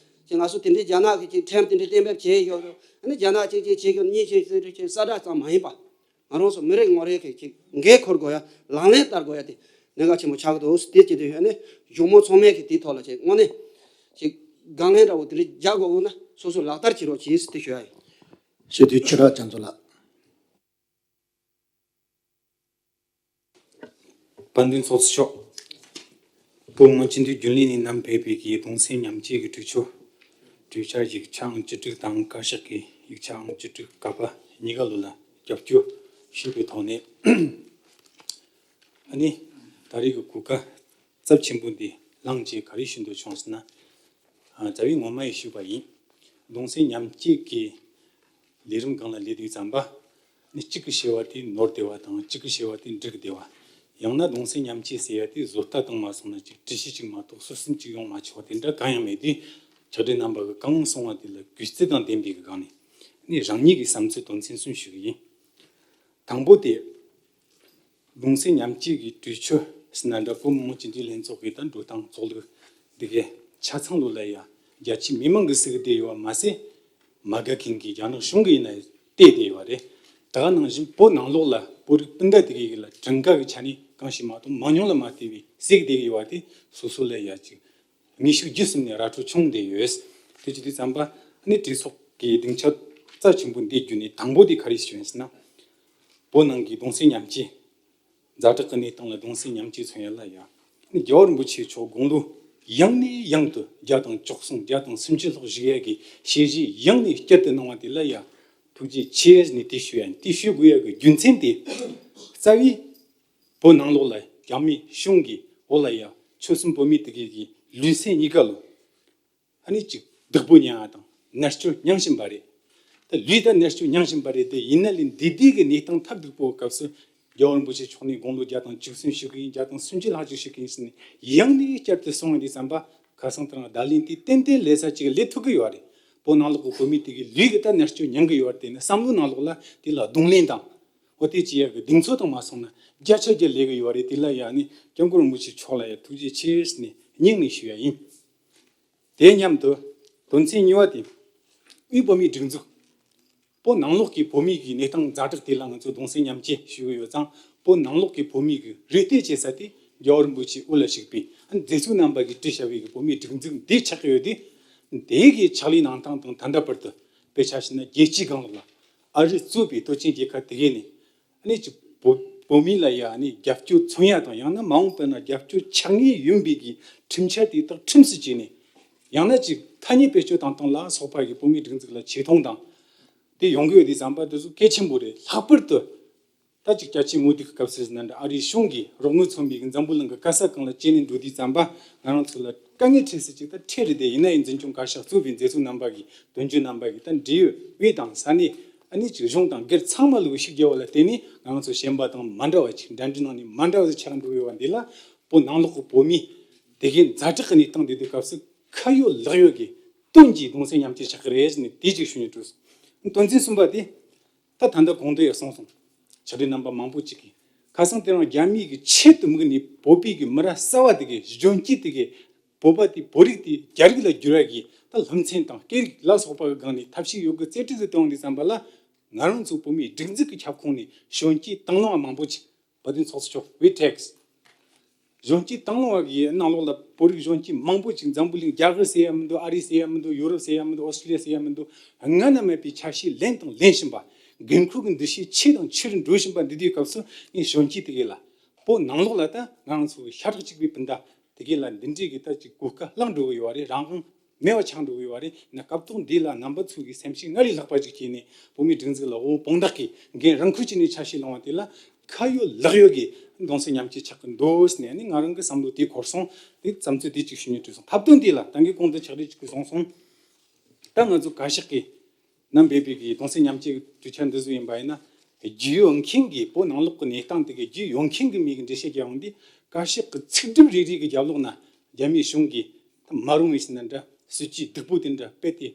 ཅིག་ང་ཚོ་དེ་འདྲའི་རྒྱ་ནག་གི་ཅིག་ཁྲིམས་དེ་འདྲའི་གཏན་འབེབས་བྱས་ཡོད་རེད། ཨ་ནི་རྒྱ་ནག་ཅིག་ཅིག་བྱེད་རྒྱུ་གཉིས་བྱེད་ཟེར་རྒྱུ་ཅིག་གསལ་བསྒྲགས་ཙམ་མ་ཡིན་པ། ང་རང་ཚོ་མི་རེ་ངོ་རེ་གི་ཅིག་འགན་འཁུར་དགོས་ཡ། ལག་ལེན་བསྟར་དགོས་ཡ་དེ་གནད་འགག་ཆེན་པོ་ཆགས་ཀྱི་འདུག་དེ་བྱེད་དུས་ཨ་ནི་གཞུང་མང་ཚང་མས་ཀྱི་དེའི་ཐོག་ལ་ཅིག་དངོས་གནས་ཅིག་དགག་ལན་འདྲ་བོ་དེ་འདྲ་རྒྱག་དགོས་ན་སོ་སོ་ལག་བསྟར་བྱེད་རོགས་གྱིས་ཟེར་དེ་ཞུ་ཡ་ཡིན། སྤྱི་འཐུས་ཆོས་གྲགས་རྒྱ་མཚོ་ལགས། དཔལ་ལྡན་ཚོགས་གཙོ་མཆོག་བོད་མི་སྤྱི་འཐུས་རྒྱུན་ལས་ནས་བསྣམས་ཕེབས་པའི་གི་གདུང་སེམས་མཉམ་སྐྱེད་ཀྱི་གྲོས་ཆོད། གྲོས་འཆར་ཡིག་ཆ་ཨང་བཅུ་དྲུག་དང་བཀའ་ཤག་གི་ ཡིག་ཆའམ་བཅུ་དྲུག་ཀ་པ་གཉིས་ཀ་ལོ་ལ་རྒྱབ་སྐྱོར་ཞུས་པའི་ཐོག་ནས། ཨ་ནི་ད་རེས་ཀྱི་གོ་སྐབས་རྩ་ཆེན་པོ་འདི་བླངས་བྱས་ག་རེ་ཞུ་འདོད་བྱུང་ཟེར་ན། ཨ། རྩ་བའི་ངོ་མ་ཡི་ཞུས་པ་ཡིན། གདུང་སེམས་མཉམ་སྐྱེད་ཀྱི་ལས་རིམ་སྒང་ལ་སླེབས་དུས་ཙམ་པ། ནི་གཅིག་གི་བྱ་བ་དེ་ནོར་བདེ་བ་དང་གཅིག་གི་བྱ་བ་དེ་འགྲིག་བདེ་བ། ཡང་ན་གདུང་སེམས་མཉམ་སྐྱེད་ཟེར་ཡ་དེ་བཟོ་ལྟ་བཏང་མ་སོང་ན་ཅིག་འདྲི་གཞི་གཅིག་མ་གཏོགས་སུ་སུན་གཅིག་ཡོང་མ་ཆོག་དེ་འདྲ་གང་ཡང་མེད་དུས། ཕྱག་སྦྲེལ་རྣམ་པ་གི་གང་གསུང་བ་དེ་ལ་གུས་བརྩི་དང་ལྡན་པའི་གི་སྒང་ནས་ནི་རང་ཉིད་ཀྱི་བསམ་ཚུལ་དོན་ཚན་གསུམ་ཞུ་གི་ཡིན། དང་པོ་དེ། གདུང་སེམས་མཉམ་སྐྱེད་ཀྱི་གྲོས་ཆོད་ཟེར་ན་འདྲ། བོད་མི་མང་སྤྱི་འཐུས་ལྷན་ཚོགས་ཀྱི་ད་འགྲོ་སྟངས་ཚོགས་ལུགས་འདི་གའི་ཆ་ཚང་ལོ་ལ་ཡ་རྒྱ་ཆེའི་མི་མང་གིས་གཟིགས་བསྡད་ཡོད་པ་མ་ཟད། མ་དགའ་མཁན་གྱི་རྒྱ་ནག་གཞུང་གིས་ཡིན་ན་བལྟས་བསྡད་ཡོད་རེད། ད་ག་ནང་བཞིན་བོད་ནང་ལོགས་ལ་བོད་རིགས་སྤུན་ཟླ་དེ་གའི་ལ་གྲངས་ཀ་གི་ཆ་ནས་གང་ཞིག་མ་གཏོགས་མང་ཉུང་ལ་མ་བལྟས་པའི་གཟིགས་བསྡད་ཡོད་པ་དེ་སོ་སོ་ལ་ཡ་ཅིག་ངེས་ཤེས་བརྒྱུད་གསུམ་ནས་ར་སྤྲོད་བྱུང་བསྡད་ཡོད། དེ་བྱེད་དུས་ཙམ་པ་ནི་གྲོས་ཚོགས་ཀྱི་སྡིངས་ཆ་རྩ་ཆེན་པོ་འདི་བརྒྱུད་ནས་དང་པོ་དེ་ག་རེ་ཞུ་ཡིན་ཟེར་ན། བོད་ནང་གི་གདུང་སེམས་མཉམ་སྐྱེད། ཛ་དྲག་གི་གནས་སྟངས་ལ་གདུང་སེམས་མཉམ་སྐྱེད་མཚོན་ཡ་ལ་ཡ། ནི་རྒྱལ་བ་རིན་པོ་ཆེ་མཆོག་དགུང་ལོ་ཡང་ནས་ཡང་དུ་བརྒྱ་དང་བཅུ་གསུམ་བརྒྱ་དང་སུམ་ཅུ་ལྷག་བཞུགས་ཡ་གི་བཤད་གཞི་ཡང་ནས་བསྐྱར་དུ་གནང་བ་དེ་ལ་ཡ། ཐུགས་རྗེ་ཆེ་ནས་དེ་ཞུ་ཡ་ཡིན། དེ་ཞུ་དགོས་ཡ་གི་རྒྱུ་མཚན་དེ། རྩ་བའི་བོད་ནང་ལོགས་ལ་རྒྱ་མི་གཞུང་གིས་འོག་ལ་ཡ་ཆོལ་གསུམ་བོད་མི་དེ་གའི་གི་ལུས་སེམས་གཉིས་ཀ་ལོ། ཨ་ནི་ཅིག་སྡུག་པོ་མྱངས་པ་དང་མནར་གཅོད་མྱངས་བཞིན་པ་རེད། ད་ལུས་ད་མནར་གཅོད་མྱངས་བཞིན་པ་རེད་དེ། ཡིན་ན་ལས་འདི་དུས་ཀྱི་གནས་སྟངས་ཐབས་སྡུག་པོའི་སྐབས་སུ་རྒྱལ་བ་རིན་པོ་ཆེ་མཆོག་ནས་དགུང་ལོ་བརྒྱ་དང་བཅུ་གསུམ་བཞུགས་ཀྱི་ཡིན། བརྒྱ་དང་སུམ་ཅུ་ལྷག་ཅིག་བཞུགས་ཀྱི་ཡིན་ཟེར་ནས་ཡང་ནས་བསྐྱར་དུ་གསུངས་པ་འདི་ཙམ་པ། ཁ་སང་དེ་རིང་བརྡ་ལན་དེ་ཏན་ཏན་ལས་ས་ཅིག་སླེབས་ཐུབ་ཀྱི་ཡོད་རེད། བོད་ནང་ལོགས་ཀྱི་བོད་མི་དེ་གའི་ལུས་ཀྱི་ད་མནར་གཅོད་མྱངས་ཀྱི་ཡོད་རེད་དེ། ནི་བསམ་བློ་ནང་ལོགས་ལ་དེ་ལ་གདོང་ལེན་དང་། འོ་དེ་བྱེད་ཡ་གི་གདེང་ཚོད་དང་མ་སོང་ན་བརྒྱ་ཆ་བརྒྱ་ལས་ཀྱི་ཡོད་རེད། དེ་ལ་ཡ་ནི་སྐྱབས་མགོན་རིན་པོ་ཆེ་མཆོག་ལ་ཡ་ཐུགས་རྗེ་ཆེ་ཟེར་ནས་སྙིང་ནས་ཞུ་ཡ་ཡིན། དེ་མཉམ་དུ་དོན་ཚན་གཉིས་པ་དེ། དབུས་བོད་མིའི་སྒྲིག་འཛུགས། བོད་ནང་ལོགས་ཀྱི་བོད་མིའི་གི་གནས་སྟངས་ཛ་དྲག་དེ་ལ་ང་ཚོ་གདུང་སེམས་མཉམ་སྐྱེད་ཞུ་གི་ཡོད་ཙང་། བོད་ནང་ལོགས་ཀྱི་བོད་མིའི་གི་རེ་ལྟོས་བྱེད་ས་དེ་རྒྱལ་བ་རིན་པོ་ཆེ་དབུ་ལ་བཞུགས་པའི་མཛད་གཙོ་རྣམ་པ་གིས་བསྐྲུན་བཞག་པའི་གི་བོད་མིའི་སྒྲིག་འཛུགས་འདི་ཆགས་ཀྱི་ཡོད་དེ། དེའི་གི་ཕྱག་ལས་གནང་སྟངས་དང་། ད་ལྟ་བར་དུ་དཔེ་ཆ་བཞག་ན་རྒྱལ་སྤྱིའི་སྒང་ལ་ཨ་རི་གཙོས་པའི་སྟོབས་ཆེན་རྒྱལ་ཁབ་དེ་གས་ནས། ཨ་ནི་ཅིག་བོད་བོད་མི་ལ་ཡ་ཨ་ནི་རྒྱབ་སྐྱོར་མཚོན་ཡ་དང་། ཡང་ན་མ་འོངས་པ་ན་རྒྱབ་སྐྱོར་ཆགས་ངེས་ཡིན་པའི་གི་ཁྲིམས་འཆར་དེ་དག་ཁྲིམས་སུ་བཅས་ནས། ཡང་ན་ཅིག་ཐ་སྙད་བེད་སྤྱོད་བཏང་སྟངས་ལ་སོགས་པ་གི་བོད་མིའི་སྒྲིག་འཛུགས་ལ་ཆེ་མཐོང་དང་། དེ་ཡོང་གི་ཡོད་དུས་ཙམ་པ་དེ་ཚོ་གལ་ཆེན་པོ་རེད། ལྷག་པར་དུ་ད་ཅིག་རྒྱལ་སྤྱིའི་མོ་དེ་གི་སྐབས་སུ་ཟེར་ན་འདྲ། ཨ་རིའི་གཞུང་གིས་རོགས་དངུལ་མཚོན་པའི་གི་འཛམ་བུ་གླིང་གི་ག་ས་གང་ལ་སྐྱེལ་ནས་འགྲོ་དུས་ཙམ་པ། ང་རང་ཚོ་ལ་དཀའ་ངལ་འཕྲད་ས་ཅིག་ད་འཕྲད་རེད་དེ། ཡིན་ན་ཡང་འཛིན་སྐྱོང་བཀའ་ཤག་གཙོས་པའི་མཛད་གཙོ་རྣམ་པ་གིས། དོན་གཅོད་རྣམ་པ་གིས། ད་འབྲེལ་ཡོད་དབུས་དང་ས་གནས་ཨ་ནི་ཅིག་གཞུང་དང་སྒེར་ཚང་མ་ལ་ཤུགས་རྒྱབ་པ་ལ་བརྟེན་ནས་ང་རང་ཚོ་གཞན་པ་དང་མ་འདྲ་བ་ཅིག་འདྲ་འདྲི་གནང་ནས་མ་འདྲ་བ་ཅིག་ཆགས་འགྲོ་ཡོད་པ་འདི་ལ། བོད་ནང་ལོགས་ཀྱི་བོད་མི་དེ་གའི་ཛ་དྲག་གི་གནས་སྟངས་འདི་དུས་སྐབས་སུ་ཁ་ཡོད་ལག་ཡོད་ཀྱི་དོན་གྱིས་གདུང་སེམས་མཉམ་སྐྱེད་ཆགས་ཀྱི་རེད་ཟེར་ནས་དེ་ཅིག་ཞུ་སྙིང་བྲོ་སོང་། དོན་ཚན་གསུམ་པ་དེ། ད་ད་ལྟ་གོང་དུ་ཡང་གསུངས་སོང་། ཕྱག་སྦྲེལ་རྣམ་པ་མང་པོ་ཅིག་གིས། ཁ་སང་དེ་རིང་རྒྱ་མིའི་གི་ཆེད་དུ་དམིགས་ནས་བོད་པའི་གི་མི་རབས་གསར་བ་དེ་གའི་གཞོན་སྐྱེས་དེ་གའི་བོད་པ་དེ་བོད་རིགས་དེ་རྒྱ་རིགས་ལ་བསྒྱུར་བ་གི་ད་སློབ་ཚན་དང་སྐད་རིགས་ལ་སོགས་པ་གི་སྒང་ནས་ཐབས་ཤེས་ཡོད་དགུ་རྩལ་སྤྲུགས་སུ་བཏང་དུས་ཙམ་པ་ལ། ང་རང་ཚོ་བོད་མིའི་སྒྲིག་འཛུགས་ཀྱི་ཁྱབ་ཁོངས་ནས་གཞོན་སྐྱེས་དང་བླངས་པ་མང་པོ་ཅིག་བོད་དོན་ཚོགས་གཙོ་མཆོག་ཝི་ཊེག་སི། གཞོན་སྐྱེས་དང་བླངས་པ་གི་ནང་ལོགས་ལ་བོད་རིགས་གཞོན་སྐྱེས་མང་པོ་ཅིག་འཛམ་བུ་གླིང་རྒྱ་གར་ཟེར་ཡ་མི་འདུག་ཨ་རི་ཟེར་ཡ་མི་འདུག་ཡུ་རོབ་ཟེར་ཡ་མི་འདུག་ཨོ་སི་ཏྲེ་ལི་ཡ་ཟེར་ཡ་མི་འདུག་སྔ་ན་མེད་པའི་ཆ་ཤས་ལེན་དང་ལེན་བཞིན་པ། འགན་ཁུར་གྱི་འདུ་ཤེས་ཆེ་དང་ཆེ་རུ་འགྲོ་བཞིན་པ་འདི་དུས་སྐབས་སུ། ངས་གཞོན་སྐྱེས་དེ་གས་ལ། བོད་ནང་ལོགས་ལ་ད་ང་རང་ཚོ་གི་ཤ་ཁྲག་གཅིག་པའི་སྤུན་ཟླ་དེ་གས་ལ་འདི་འདྲའི་གི་ད་ཅིག་གོ་སྐབས་བརླག་འགྲོ་གི་ཡོད་རེད། རང་དབང་མེད་པ་ཆགས་འགྲོ་གི་ཡོད་རེད། ཡིན་ན་སྐབས་ཐོག་འདི་ལ་རྣམ་པ་ཚོ་གི་སེམས་ཤུགས་སྔར་ལས་ལྷག་པ་ཅིག་སྐྱེས་ནས། བོད་མིའི་སྒྲིག་འཛུགས་ལ་དབང་དཔང་རྟགས་ཀྱི་འགན་རང་འཁུར་བྱས་ནས་ཆ་ཤས་བླངས་པ་དེ་ལ་ཁ་ཡོད་ལག་ཡོད་ཀྱི་གདུང་སེམས་མཉམ་སྐྱེད་ཆགས་ཀྱི་འདུག་ཟེར་ནས། ཨ་ནི་ང་རང་གི་བསམ་བློ་དེ་འཁོར་སོང་། དེ་བསམ་ཚུལ་དེ་གཅིག་ཞུ་སྙིང་བྲོ་སོང་། ཐབས་དོན་འདི་ལ་ད་གིན་གོང་དུ་ཕྱག་སྦྲེལ་གཅིག་གིས་གསུངས་སོང་། ད་ང་ཚོ་བཀའ་ཤག་གིས་བསྣམས་ཕེབས་པའི་གི་གདུང་སེམས་མཉམ་སྐྱེད་གྲོས་འཆར་འདི་ཚོ་ཡིན་པ་ཡིན་ན། རྒྱུས་ཡོད་མཁན་གྱི། བོད་ནང་ལོགས་ཀྱི་གནས་སྟངས་དེ་གའི་རྒྱུས་ཡོད་མཁན་གྱི་མི་གིས་འགྲེལ་བཤད་རྒྱག་ཡོང་དུས། བཀའ་ཤག་གི་ཚིག་གྲུབ་རེ་རེ་གི་རྒྱབ་ལོགས་ན་རྒྱ་མིའི་གཞུང་གི་མ་རུང་བའི་ཟེར་ན་འདྲ། སྲིད་ཇུས་སྡུག་པོ་དེ་འདྲ་སྤེལ་ཏེ།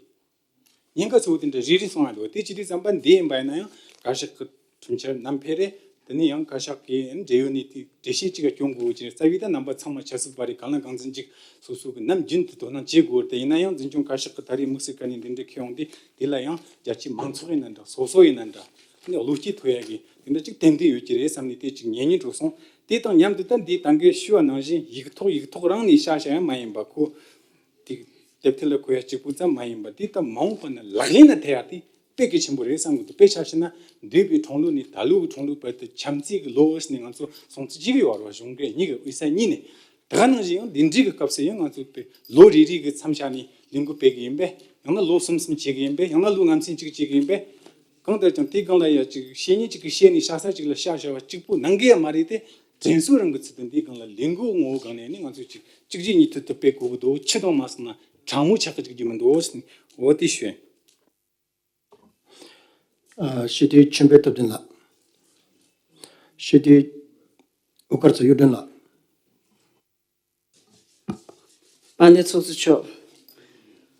ཉེན་ཁ་ཚ་བོ་དེ་འདྲ་རེ་རེ་གསུངས་ཡ་འདུག་དེ་བྱེད་དུས་ཙམ་པ་འདི་ཡིན་པ་ཡིན་ན་ཡང་བཀའ་ཤག་གི་གྲོས་འཆར་བསྣམས་ཕེབས་རེད། དེ་ནས་ཡང་བཀའ་ཤག་གི་འབྲེལ་ཡོད་ནས་དེ་འགྲེལ་བཤད་ཅིག་སྐྱོན་དགོས་ཀྱི་རེད། རྩ་བའི་ད་རྣམ་པ་ཚང་མ་ཆབ་སྲིད་པ་རེད། གང་ལ་གང་འཚམ་ཅིག་སོ་སོ་གི་ནམ་རྒྱུན་དུ་དོ་སྣང་བྱེད་དགོས་རེད། དེ་ཡིན་ན་ཡང་འཛིན་སྐྱོང་བཀའ་ཤག་གི་ད་རེས་དམིགས་བསལ་བཀའ་ནན་འདི་འདྲ་འཁྱེར་ཡོང་དུས། དེ་ལ་ཡང་རྒྱ་ཆེའི་མང་ཚོགས་ཡིན་ན་འདྲ། སོ་སོ་ཡིན་ན་འདྲ། ཨ་ནི་བློ་སྐྱེད་ཐོབ་ཡ་གི་དེ་འདྲ་ཅིག་ཏན་ཏན་ཡོད་ཀྱི་རེད་བསམ་ནས་དེ་ཅིག་ཉན་སྙིང་བྲོ་སོང་། དེ་དང་མཉམ་དུ་ད་འདི་ད་གིན་ཞུས་པ་ནང་བཞིན་ཡིག་ཐོག་ཡིག་ཐོག་རང་ནས་བཤད་བཤད་ཡ་མ་ཡིན་པ། ཁོ་དེ་དེབ་ཐེར་ལ་འཁོད་ཡ་གཅིག་པུ་ཙམ་མ་ཡིན་པ། དེ་ད་མ་འོངས་པ་ན་ལག་ལེན་ལ་ཐེབས་ཡ་དེ་དཔེ་གལ་ཆེན་པོ་རེད་བསམ་གི་འདུག་དཔེ་ཆ་བཞག་ན་འདས་པའི་འཁྲུངས་ལོ་ནས་ད་ལོའི་འཁྲུངས་ལོ་བར་དུ་བྱམས་བརྩེ་གི་ལོ་ཟེར་ནས་ང་ཚོ་སྲུང་བརྩི་བྱེད་ཀྱི་ཡོད་རེད་བ། གཞུང་སྒེར་གཉིས་ཀྱི་དབུས་ས་གཉིས་ནས། དེ་ག་ནང་བཞིན་ཡང་འདི་འདྲའི་གི་སྐབས་སུ་ཡང་ང་ཚོ་དཔེ་ལོ་རེ་རེ་གི་མཚམས་བཞག་ནས་ལས་འགུལ་སྤེལ་གི་ཡིན་པས། ཡང་ན་ལོ་གསུམ་གསུམ་བྱེད་ཀྱི་ཡིན་པས། ཡང་ན་ལོ་ངམ་ཚན་གཅིག་བྱེད་ཀྱི་ཡིན་པས། གང་ལྟར་ཀྱང་དེའི་སྒང་ལ་ཡ་ཅིག་བཤེས་གཉེན་གཅིག་གིས་བཤད་ནས་ཤ་ཚ་གཅིག་ལ་ཤ་བྱ་བ་གཅིག་པུ་ནང་གི་ཡ་མ་རེད་དེ། དྲན་གསོ་རང་གི་ཚུལ་དུ་འདིའི་སྒང་ལ་ལས་འགུལ་ངོ་བོ་སྒང་ནས་ནི་ང་ཚོས་ཅིག་གཅིག་རྗེས་གཉིས་མཐུད་དུ་སྤེལ་དགོས་ཀྱི་འདུག་ཕྱི་དང་མ་སོང་ན་དྲང་མོ་ཆགས་ཀྱི་འཇུག་རྒྱུ་མི་འདུག་འོ་དེ་ཞུ། ཨ། སྤྱི་འཐུས་ཆོས་འཕེལ་སྟོབས་ལྡན་ལགས། སྤྱི་འཐུས་དབུ་དཀར་རྩེ་གཡུ་སྒྲོན་ལགས། དཔལ་ལྡན་ཚོགས་གཙོ་མཆོག་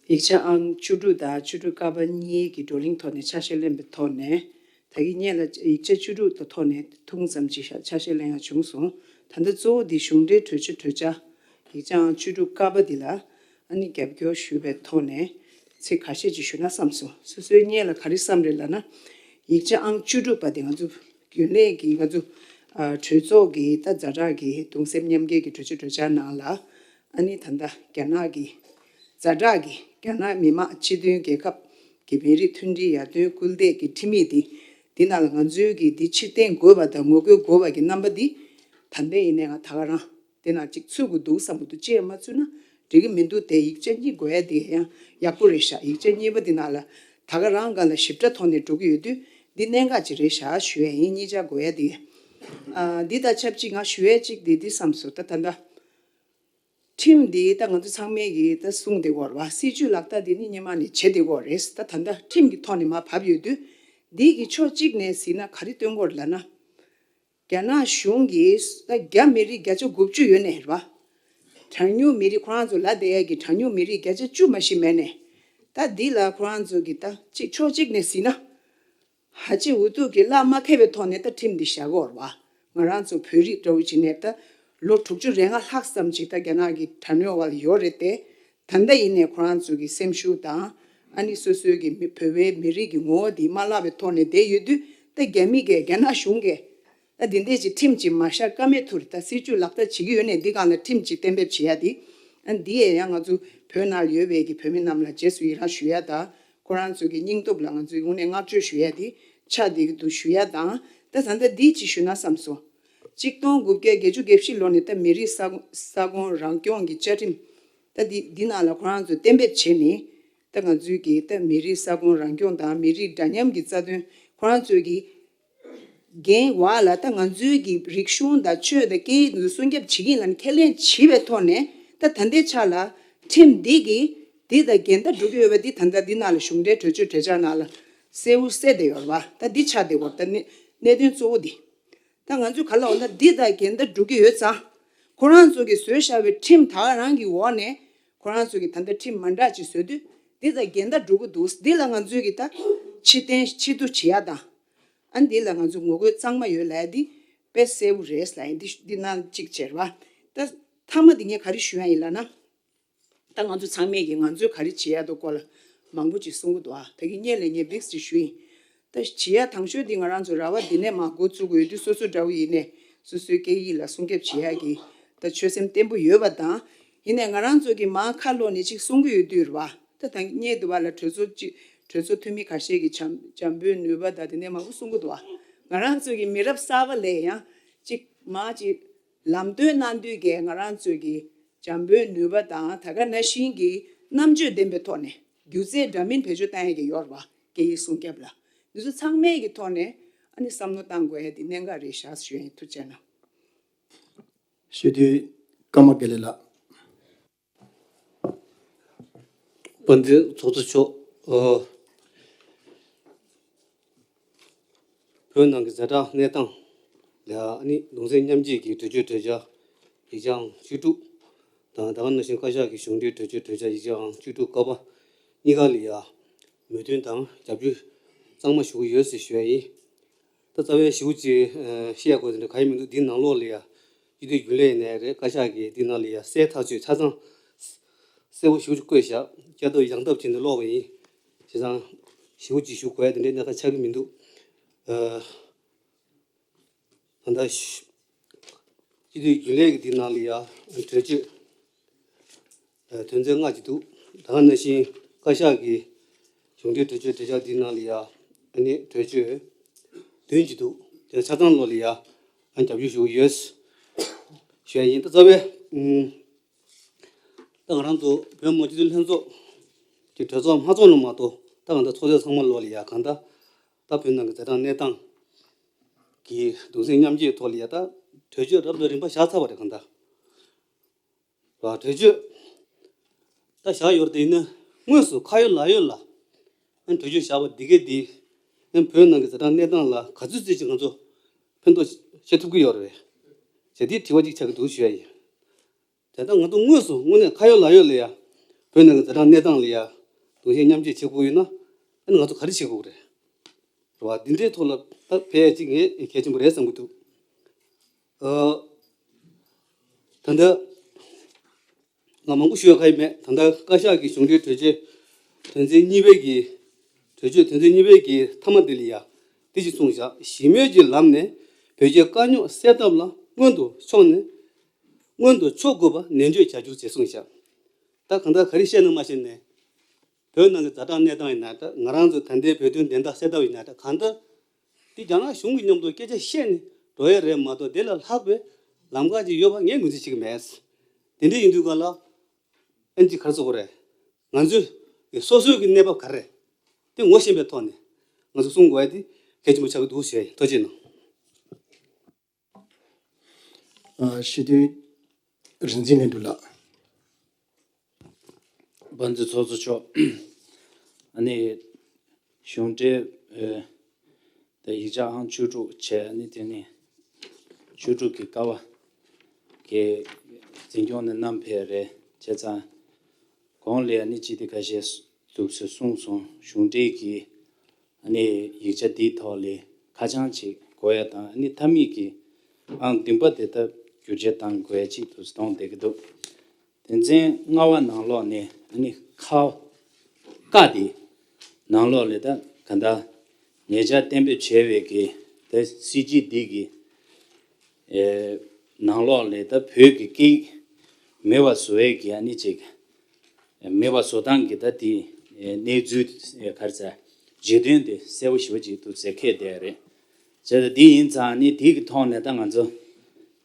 ཡིག་ཆ་ཨང་བཅུ་དྲུག་དང་བཅུ་དྲུག་ཀ་པ་གཉིས་ཀྱི་བགྲོ་གླེང་ཐོག་ནས་ཆ་ཤས་ལེན་པའི་ཐོག་ནས། ད་གིན་སྔོན་ལ་ཡིག་ཆ་བཅུ་དྲུག་དང་ཐོག་ནས་ཐུང་ཙམ་ཅིག་ཆ་ཤས་ལེན་ཡག་བྱུང་སོང་། ད་ལྟ་གཙོ་བོ་འདི་གཞུང་འབྲེལ་གྲོས་ཆོད་གྲོས་འཆར་ཡིག་ཆ་ཨང་བཅུ་དྲུག་ཀ་པ་འདི་ལ་ཨ་ནི་རྒྱབ་སྐྱོར་ཞུས་པའི་ཐོག་ནས་ཚིག་ཁ་ཤས་ཅིག་ཞུ་ན་བསམ་སོང་། སོ་སོའི་སྔོན་ལ་ག་རེ་བསམ་རེད་ལབ་ན། ཡིག་ཆ་ཨང་བཅུ་དྲུག་པ་དེ་ང་ཚོ་རྒྱུན་ལས་ཀྱི་ང་ཚོ་ཨ་གྲོས་ཚོགས་ཀྱི་ད་ཛ་དྲག་གི་གདུང་སེམས་མཉམ་སྐྱེད་ཀྱི་གྲོས་ཆོད་གྲོས་འཆར་ནང་ལ། ཨ་ནི་ད་ལྟ་རྒྱ་ནག་གི་ཛ་དྲག་གི་རྒྱ་ནག་མི་དམངས་སྤྱི་མཐུན་རྒྱལ་ཁབ་ཀྱི་མི་རིགས་མཐུན་སྒྲིལ་ཡར་ཐོན་སྐུལ་འདེད་ཀྱི་ཁྲིམས་ཡིག་འདི། འདི་ནང་ལ་ང་ཚོའི་གི་འདི་ཕྱིར་འཐེན་དགོས་པ་དང་ངོ་རྒོལ་དགོས་པ་གི་རྣམ་པ་འདི། ད་ལྟ་ཡིན་ནའི་ང་ད་ག་རང་འདི་ནང་གཅིག་ཚུད་དགོས་འདུག་བསམ་གྱི་འདུག་ཅེས་མ་ཚུད་ན་འགྲིག་གི་མི་འདུག་དེ་ཡིག་ཆ་གཉིས་དགོས་ཡ་དེ་ཡང་ཡག་པོ་རེད་ཤག་ཡིག་ཆ་གཉིས་པ་འདི་ནང་ལ་ད་ག་རང་སྒང་ལ་ཞིབ་ཕྲ་ཐོག་ནས་འགྲོ་གི་ཡོད་དུས། འདི་གནད་འགག་ཅིག་རེད་ཤག་ཞུ་ཡ་ཡིན། གཉིས་ཆ་དགོས་ཡ་དེ། ཨ། འདི་དང་ཆབས་ཅིག་ང་ཞུ་ཡ་གཅིག་དེ་འདི་བསམ་སོང་། ད་ད་ལྟ། ཁྲིམས་འདི་ད་ང་ཚོ་ཚང་མས་ཀྱིས་ད་གསུངས་བསྡད་ཡོད་རེད་བ། སྲིད་ཇུས་ལག་བསྟར་འདི་ནི་སྔོན་མ་ནས་བྱེད་བསྡད་ཡོད་རེད། ད་ད་ལྟ་ཁྲིམས་ཀྱི་ཐོག་ནས་མར་བབས་ཡོད་དུས། འདི་གི་ཕྱོགས་གཅིག་ནས་གཟིགས་ན་ག་རེ་སྟོན་གྱི་ཡོད་རེད་ལབ་ན། རྒྱ་ནག་གཞུང་གིས་ད་རྒྱ་མི་རིགས་བརྒྱ་ཆ་དགུ་བཅུ་ཡོད་ནའི་རེད་བ། གྲངས་ཉུང་མི་རིགས་ཁོ་རང་ཚོ་ལབ་བསྡད་ཡ་གི་གྲངས་ཉུང་མི་རིགས་བརྒྱ་ཆ་བཅུ་མ་གཏོགས་མེད་ནའི། ད་འདི་ལ་ཁོ་རང་ཚོ་གིས་ད་གཅིག་ཕྱོགས་གཅིག་ནས་གཟིགས་ན། ཧ་ཅང་འུ་ཐུག་གི་ལག་མ་ཁེལ་བའི་ཐོག་ནས་ད་ཁྲིམས་འདི་བཞག་གི་ཡོད་རེད་བ། ང་རང་ཚོ་བོད་རིགས་འདྲ་བོ་བྱས་ནས་ད་ལོ་དྲུག་ཅུ་རེ་ལྔ་ལྷག་ཙམ་ཅིག་ད་རྒྱ་ནག་གི་དྲག་གནོན་འོག་ལ་ཡོད་རེད་དེ། ད་ལྟ་ཡིན་ནའི་ཁོ་རང་ཚོ་གི་སེམས་ཤུགས་དང་། ཨ་ནི་སོ་སོའི་གི་མི་བོད་པའི་མི་རིགས་ཀྱི་ངོ་བོ་འདི་མ་བརླག་པའི་ཐོག་ནས་བསྡད་ཡོད་དུས། ད་རྒྱ་མི་གིས་རྒྱ་ནག་གཞུང་གིས་ད་འདི་འདྲས་ཅིག་ཁྲིམས་ཅིག་མ་བཞག་ཀ་མེད་ཐུག་རེད། ད་སྲིད་ཇུས་ལག་བསྟར་བྱེད་ཀྱི་ཡོད་ནའི་འདི་སྒང་ལ་ཁྲིམས་ཅིག་གཏན་འབེབས་བྱེད་ཡ་འདི། ཨ། འདི་ཡང་ང་ཚོ་བོད་ནང་ཡོད་པའི་གི་བོད་མི་རྣམས་ལ་རྗེས་སུ་ཡི་རང་ཞུ་ཡ་དང་། ཁོ་རང་ཚོ་གི་སྙིང་སྟོབས་ལ་ང་ཚོས་དངོས་གནས་བསྔགས་བརྗོད་ཞུ་ཡ་དེ་ཆགས་བསྡད་ཀྱི་འདུག་ཞུ་ཡ་དང་། ད་ད་ལྟ་འདི་ཅིག་ཞུ་ན་བསམ་སོང་། གཅིག་སྟོང་དགུ་བརྒྱ་བརྒྱད་ཅུ་གྱ་བཞི་ལོ་ནས་ད་མི་རིགས་ས་ས་ཁོངས་རང་སྐྱོང་གི་བཅའ་ཁྲིམས། ད་འདི་འདི་ནང་ལ་ཁོ་རང་ཚོས་གཏན་འབེབས་བྱས་ནས། ད་ང་ཚོའི་གི་ད་མི་རིགས་ས་ཁོངས་རང་སྐྱོང་དང་མི་རིགས་འདྲ་མཉམ་གྱི་རྩ་དོན་ཁོ་རང་ཚོའི་གི་འགན་བ་ལ། ད་ང་ཚོའི་གི་རིག་གཞུང་དང་ཆོས་དང་སྐད་ཡིག་འདི་སྲུང་སྐྱོབ་བྱེད་ཀྱི་ཡིན་ལབ་ཁས་ལེན་བྱས་པའི་ཐོག་ནས། ད་ད་ལྟའི་ཆ་ལ་ཁྲིམས་འདི་གིས་འདི་དང་འགལ་ཟླ་འགྲོ་གི་ཡོད་པ་འདི་ད་ལྟ་འདི་ནང་ལ་གཞུང་འབྲེལ་གྲོས་ཆོད་གྲོས་འཆར་ནང་ལ་གསལ་བོ་གསལ་བསྡད་ཡོད་རེད་བ། ད་འདི་ཆགས་བསྡད་ཡོད་རེད། ད་གནད་གནད་དོན་གཙོ་བོ་འདི། ད་ང་ཚོས་ག་ལབ་འོ་ན། འདི་དང་འགལ་ཟླ་འགྲོ་གི་ཡོད་ཙང་། ཁོ་རང་ཚོ་གིས་བཟོས་བཞག་པའི་ཁྲིམས་ད་ག་རང་གི་འོག་ནས། ཁོ་རང་ཚོ་གིས་ད་ལྟ་ཁྲིམས་མ་འདྲ་ཅིག་བཟོས་དུས། འདི་དང་འགལ་ཟླ་འགྲོ་གི་འདུག་འདི་ལ་ང་ཚོས་གི་ད་ཕྱིར་འཐེན་ཕྱིར་བསྡུ་བྱེད་ཡ་དང་། ཨ། འདི་ལ་ང་ཚོ་ངོ་རྒོལ་གཙང་མ་ཡོད་ལབ་ཡ་འདི་དཔེ་གསལ་བོ་རེད་ལབ་ཡ་འདི་འདི་ནང་གཅིག་བྱས་རེད་བ། ད་མཐའ་མ་འདི་ངས་ག་རེ་ཞུ་ཡ་ཡིན་ལབ་ན། ད་ང་ཚོ་ཚང་མས་ཀྱིས་ང་ཚོས་ག་རེ་བྱེད་ཡ་འདུག་སྐོར་ལ་མང་པོ་ཅིག་གསུང་གི་འདུག་ཨ། ད་གིན་སྔོན་ལ་ངས་བིགས་ཅིག་ཞུས་ཡིན། ད་བྱེད་ཡ་དང་ཤོས་འདི་ང་རང་ཚོ་ར་བ་འདི་ནས་མར་འགོ་བཙུགས་དགོས་ཡོད་དུས། སོ་སོ་འདྲ་བོ་ཡིན་ནའི་སོ་སོའི་སྐད་ཡིག་ལ་སྲུང་སྐྱོབ་བྱེད་ཡ་གི་ད་ཆོད་སེམས་བརྟན་པོ་ཡོད་པ་དང་། ཡིན་ནའི་ང་རང་ཚོ་གིས་མར་ཁ་ལོག་ནས་ཅིག་གསུང་གི་ཡོད་དུས་རེད་བ། ད་ད་སྔོན་དུ་བ་ལ་གྲོས་ཚོགས་ཅིག་གྲོས་ཚོགས་འཐུས་མི་ཁ་ཤས་ཀྱིས་བྱམས་བྱམས་པོའི་ནུས་པ་དང་དེ་འདྲ་མང་པོ་གསུང་གི་འདུག་བ། ང་རང་ཚོ་གི་མི་རབས་གསར་པ་ལ་ཡང་ཅིག་མར་ཅིག་ལམ་སྟོན་གནང་དུས་ཀྱི་ང་རང་ཚོ་གི་བྱམས་པོའི་ནུས་པ་དང་། ད་ག་ནང་བཞིན་གྱི་རྣམ་དཔྱོད་ལྡན་པའི་ཐོག་ནས་སྒྱུ་རྩལ་འདྲ་མིན་བེད་སྤྱོད་བཏང་ཡས་ཀྱི་ཡོད་རེད་བ། སྐད་ཡིག་སྲུང་སྐྱོབ་ལ། འདི་ཚོ་ཚང་མའི་གི་ཐོག་ནས་ཨ་ནི་བསམ་བློ་བཏང་དགོས་ཡ་འདི་གནད་འགག་རེད་ཤག་ཞུ་ཡ་ཡིན། ཐུགས་རྗེ་གནང་། སྤྱི་འཐུས་ཀརྨ་དགེ་ལེགས་ལགས། དཔལ་ལྡན་ཚོགས་གཙོ་མཆོག། ཨ། བོད་ནང་གི་ཛ་དྲག་གནས་སྟངས་ལ་ཨ་ནི་གདུང་སེམས་མཉམ་སྐྱེད་ཀྱི་གྲོས་ཆོད་གྲོས་འཆར་ཡིག་ཆ་ཨང་བཅུ་དྲུག་དང་། ད་ག་ནང་བཞིན་བཀའ་ཤག་གི་གཞུང་འབྲེལ་གྲོས་ཆོད་གྲོས་འཆར་ཡིག་ཆ་ཨང་བཅུ་དྲུག་ཀ་པ་གཉིས་ཀ་ལ་ཡ་མོས་མཐུན་དང་རྒྱབ་སྐྱོར་གཙང་མ་ཞུ་གི་ཡོད་ཟེར་ཞུ་ཡ་ཡིན། ད་རྩ་བའི་ཞེ་པོ་ཅིག་ཨ་བཤད་དགོས་དེ་འདྲ་གང་ཡང་མི་འདུག་འདི་ནང་ལོགས་ལ་ཡ་སྤྱི་འཐུས་རྒྱུན་ལས་ཡིན་ནའི་རེད། བཀའ་ཤག་གིས་འདི་ནང་ལ་ཡ་གསལ་ཐག་ཆོད་ཆ་ཚང་གསལ་པོ་ཞེ་པོ་ཅིག་བཀོད་བཞག་སྐྱར་ཟློས་ཡང་ལྡབ་བྱས་ནས་ཀློག་པ་ཡིན། བྱས་ཙང་ཞེ་པོ་ཅིག་ཞུ་དགོས་ཡ་དེ་འདྲའི་གནད་འགག་ཆགས་ཀྱི་མི་འདུག་ཨ། ད་ལྟ་སྤྱི་འཐུས་རྒྱུན་ལས་ཀྱི་འདི་ནང་ལ་ཡ་གྲོས་ཆོད་ཨ་དོན་ཚན་ལྔ་ཅིག་འདུག་ད་ག་ནང་བཞིན་བཀའ་ཤག་གི་གཞུང་འབྲེལ་གྲོས་ཆོད་གྲོས་འཆར་འདི་ནང་ལ་ཡ་ཨ་ནི་གྲོས་ཆོད་བདུན་ཅིག་འདུག་དེ་ཆ་ཚང་ལོགས་ལ་ཡ་ཨ་རྒྱབ་སྐྱོར་ཞུ་གི་ཡོད་ཞུ་ཡ་ཡིན། ད་རྩ་བའི་ཨུམ། ད་ང་རང་ཚོ་བོད་མི་མང་སྤྱི་འཐུས་ལྷན་ཚོགས་ ཀྱི་གྲོས་ཚོགས་མ་ཚོགས་ན་མ་གཏོགས། ད་གང་ལྟར་ཚོགས་ཚད་ཚང་མ་ལོག་ལ་ཡ་གང་ལྟར་ད་བོད་ནང་གི་རྩེད་ཐང་གནས་སྟངས་ཀྱི་གདུང་སེམས་མཉམ་སྐྱེད་ཐོག་ལ་ཡ་ད་གྲོས་ཆོད་རབ་དང་རིམ་པ་བཞག་ཚར་བ་རེད། གང་ལྟར་ར་གྲོས་ཆོད་ད་བཞག་ཡོད་རེད། དེ་ཡིན་ན་དངོས་སུ་ཁ་ཡོད་ལག་ཡོད་ལ་ཨ་གྲོས་ཆོད་བཞག་པ་འདི་གས་འདི་ཨ་བོད་ནང་གི་རྩེད་ཐང་གནས་སྟངས་ལ་ག་ཚོད་ཙམ་ཅིག་ང་ཚོ་ཕན་ཐོགས་བྱེད་ཐུབ་ཀྱི་ཡོད་རེད་ཟེར་དེའི་དྲི་བ་ཅིག་ཆགས་ཀྱི་འདུག་ཞུ་ཡ་ཡིན། དེ་ལྟར་ང་ཚོ་དངོས་སུ་དངོས་གནས་ཁ་ཡོད་ལག་ཡོད་ལ་ཡ་བོད་ནང་གི་རྩེད་ཐང་གནས་སྟངས་ལ་ཡ་གདུང་སེམས་མཉམ་སྐྱེད་བྱེད་དགོས་ཡོད་ན་ཨ་ནི་ང་ཚོ་ག་རེ་བྱེད་དགོས་རེད། རེད་བ། འདི་འདྲའི་ཐོག་ལ་ད་ཕེབས་ཡ་གཅིག་ངས་གལ་ཆེན་པོ་རེད་བསམ་གྱི་འདུག་ཨ། ད་ལྟ་ང་མང་པོ་ཞུ་ཡ་གང་ཡང་མེད། ད་ལྟ་བཀའ་ཤག་གི་གཞུང་འབྲེལ་གྲོས་ཆོད་དོན་ཚན་གཉིས་པའི་གི་གྲོས་ཆོད་དོན་ཚན་གཉིས་པའི་གི་མཐའ་མ་འདི་ལ་ཡ་འདི་ཅིག་གསུངས་བཞག་གཞིས་མོལ་གྱི་ལམ་ནས་བོད་རྒྱའི་དཀའ་རྙོག་སེལ་ཐབས་ལ་སྔོན་དུ་ཕྱོགས་ནས་སྔོན་དུ་ཕྱོགས་དགོས་པ་ནན་བརྗོད་བྱ་རྒྱུ་ཞེས་གསུངས་བཞག་ད་གང་ལྟར་ག་རེ་བཤད་ན་མ་ཤེས་ནས་བོད་ནང་གི་རྩེད་ཐང་གནས་སྟངས་ཡིན་ན་འདྲ། ང་རང་ཚོ་ད་ལྟའི་བོད་དོན་བདེན་མཐའ་གསལ་ཐབས་ཡིན་ན་འདྲ། གང་ལྟར་འདི་རྒྱ་ནག་གཞུང་གི་མཉམ་དུ་སྐད་ཆ་བཤད་ནས་འགྲོ་ཡ་རེད་མ་གཏོགས་དེ་ལས་ལྷག་པའི་ལམ་ཁ་ཅིག་ཡོད་པ་ངས་ངོས་འཛིན་བྱེད་ཀྱི་མེད། དེ་འདྲ་ཡིན་དུས་ག་ལ་ཨ་ནི་ག་རེ་ཟེར་དགོས་རེད། ང་ཚོའི་སོ་སོའི་གི་གནས་བབ་ག་རེ་རེད་དེ་ངོ་ཤེས་པའི་ཐོག་ནས་ང་ཚོ་གསུང་དགོས་ཡ་དེ་གལ་ཆེན་པོ་ཆགས་ཀྱི་འདུག་ཞུ་ཡ་ཡིན། ཐུགས་རྗེ་གནང་། ཨ། སྤྱི་འཐུས་རིག་འཛིན་ལྷུན་གྲུབ་ལགས། དཔལ་ལྡན་ཚོགས་གཙོ་མཆོག་ཨ་ནི་གཞུང་འབྲེལ་ཨེ་དང་ཡིག་ཆ་ཨང་བཅུ་དྲུག་བྱས། ཨ་ནི་དེ་ནི་བཅུ་དྲུག་གི་ཀ་བ་གི་འཛིན་སྐྱོང་ནས་བསྣམས་ཕེབས་རེད། བྱས་ཙང་གོང་ལ་ཨ་ནི་ཅི་སྟེ་ཁ་ཤས་འདུག་ཟེར་གསུངས་སོང་། གཞུང་འབྲེལ་གྱི་ཨ་ནི་ཡིག་ཆ་འདིའི་ཐོག་ལས་ཁ་བྱང་ཅིག་དགོས་ཡ་དང་། ཨ་ནི་མཐའ་མའི་གི་ཨང་བདུན་པ་དེ་ད་བསྒྱུར་བཅོས་བཏང་དགོས་ཡ་ཅིག་འདུག་ཟེར་གཏོང་བསྡད་ཀྱི་འདུག་དོན་ཚན་ལྔ་པ་ནང་ལོགས་ནས་ཨ་ནི་ཁ་ཀ་དེ་ནང་ལོགས་ལས་ད་ག་ད་ཉེ་ཆར་གཏན་འབེབས་བྱས་པའི་གི་ད་སྲིད་བྱུས་འདི་གི་ཨེ་ནང་ལོགས་ལས་ད་བོད་ཀྱི་སྐད་ཡིག་མེད་པ་བཟོ་ཡས་ཀྱི་ཨ་ནི་ཅིག་མེད་པ་བཟོ་སྟངས་ཀྱི་ད་དེ་གནས་ཚུལ་ག་རེ་ཟེར་བརྗོད་དོན་དེ་གསལ་པོ་ཞེ་པོ་ཅིག་འདུག་ཟེར་ཁས་བསྡད་རེད། བྱས་ཙང་དེ་ཡིན་ཙང་ནི་དེ་གི་ཐོག་ནས་ད་ང་ཚོ་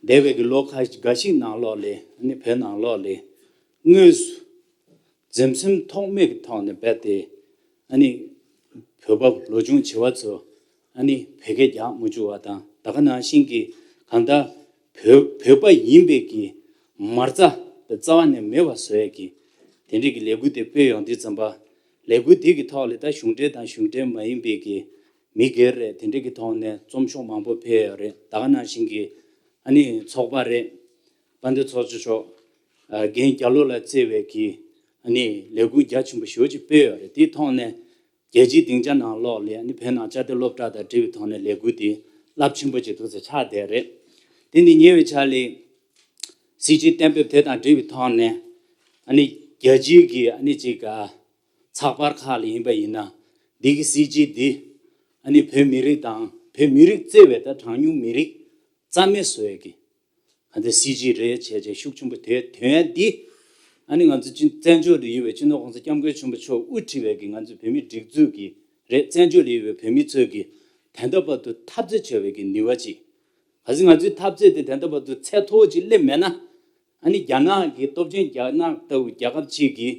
འདས་པའི་གི་ལོ་ཁ་འགའ་ཞིག་ནང་ལོགས་ལས་ནི་བོད་ནང་ལོགས་ལས་དངོས་སུ་འཛེམ་ཟོན་ཐོགས་མེད་ཀྱི་ཐོག་ནས་རྦད་དེ་ཨ་ནི་བོད་པ་ལོ་ཆུང་བྱིས་པ་ཚོ་ཨ་ནི་བོད་སྐད་རྒྱག་མ་བཅུག་པ་དང་། ད་ག་ནང་བཞིན་གྱི་གང་ལྟར་བོད་བོད་པ་ཡིན་པའི་གི་མ་རྩ་དེ་རྩ་བ་ནས་མེད་པ་བཟོ་ཡས་ཀྱི་དེ་འདྲའི་གི་ལས་འགུལ་དེ་སྤེལ་ཡོང་དུས་ཙམ་པ། ལས་འགུལ་དེ་གི་ཐོག་ལ་ད་གཞུང་འབྲེལ་དང་གཞུང་འབྲེལ་མ་ཡིན་པའི་གི་མི་སྒེར་རེད། དེ་འདྲ་གི་ཐོག་ནས་རྩོམ་ཤོག་མང་པོ་ཕེབས་ཡོད་རེད། ད་ག་ནང་བཞིན་གྱི་ཨ་ནི་ཚོགས་པ་རེད། དཔལ་ལྡན་ཚོགས་གཙོ་མཆོག་ཨ་རྒན་རྒྱ་ལོ་ལགས་གཙོས་པའི་གི་ཨ་ནི་ལས་འགུལ་རྒྱ་ཆེན་པོ་ཞེ་པོ་ཅིག་སྤེལ་ཡོད་རེད། དེའི་ཐོག་ནས་རྒྱལ་སྤྱིའི་སྡིངས་ཆ་ནང་ལོགས་ལ་ཨ་ནི་བོད་ནང་བཅའ་སྡོད་སློབ་གྲྭ་དང་འབྲེལ་བའི་ཐོག་ནས་ལས་འགུལ་དེ་རླབས་ཆེན་པོ་ཅིག་འདུག་ཟེར་ཆགས་བསྡད་རེད། དེ་ནི་ཉེ་བའི་ཆར་ལ་སྲིད་བྱུས་གཏན་འབེབས་དེ་དང་འབྲེལ་བའི་ཐོག་ནས་ཨ་ནི་རྒྱལ་སྤྱིའི་གི་ཨ་ནི་ཅིག་ཨ། ཚགས་པར་ཁག་ལ་ཡིན་པ་ཡིན་ན། འདི་གི་སྲིད་བྱུས་འདི་ཨ་ནི་བོད་མི་རིགས་དང་བོད་མི་རིགས་གཙོས་པའི་ད་གྲངས་ཉུང་མི་རིགས་རྩ་མེད་བཟོ་ཡས་ཀྱི་ཨ་ནི་སྲིད་བྱུས་རེད་བྱས་བྱས་ཤུགས་ཆེན་པོ་དེ་དོན་ཡ་འདི་ཨ་ནི་ང་ཚོ་སྤྱི་བཙན་བྱོལ་དུ་ཡོད་པའི་སྤྱི་ནོར་༸གོང་ས་༸སྐྱབས་མགོན་ཆེན་པོ་མཆོག་དབུ་ཁྲིད་པའི་གི་ང་ཚོའི་བོད་མིའི་སྒྲིག་འཛུགས་ཀྱི་རེད། བཙན་བྱོལ་དུ་ཡོད་པའི་བོད་མི་ཚོས་ཀྱི་ད་ལྟ་བར་དུ་འཐབ་རྩོད་བྱས་པའི་གི་ནུས་པ་ཅིག་གལ་སྲིད་ང་ཚོའི་འཐབ་རྩོད་དེ་ད་ལྟ་བར་དུ་ཚད་མཐོ་བོ་ཅིག་སླེབས་མེད་ན། ཨ་ནི་རྒྱ་ནག་གི་སྟོབས་ཆེན་རྒྱ་ནག་ལྟ་བུ་རྒྱལ་ཁབ་ཅིག་གིས་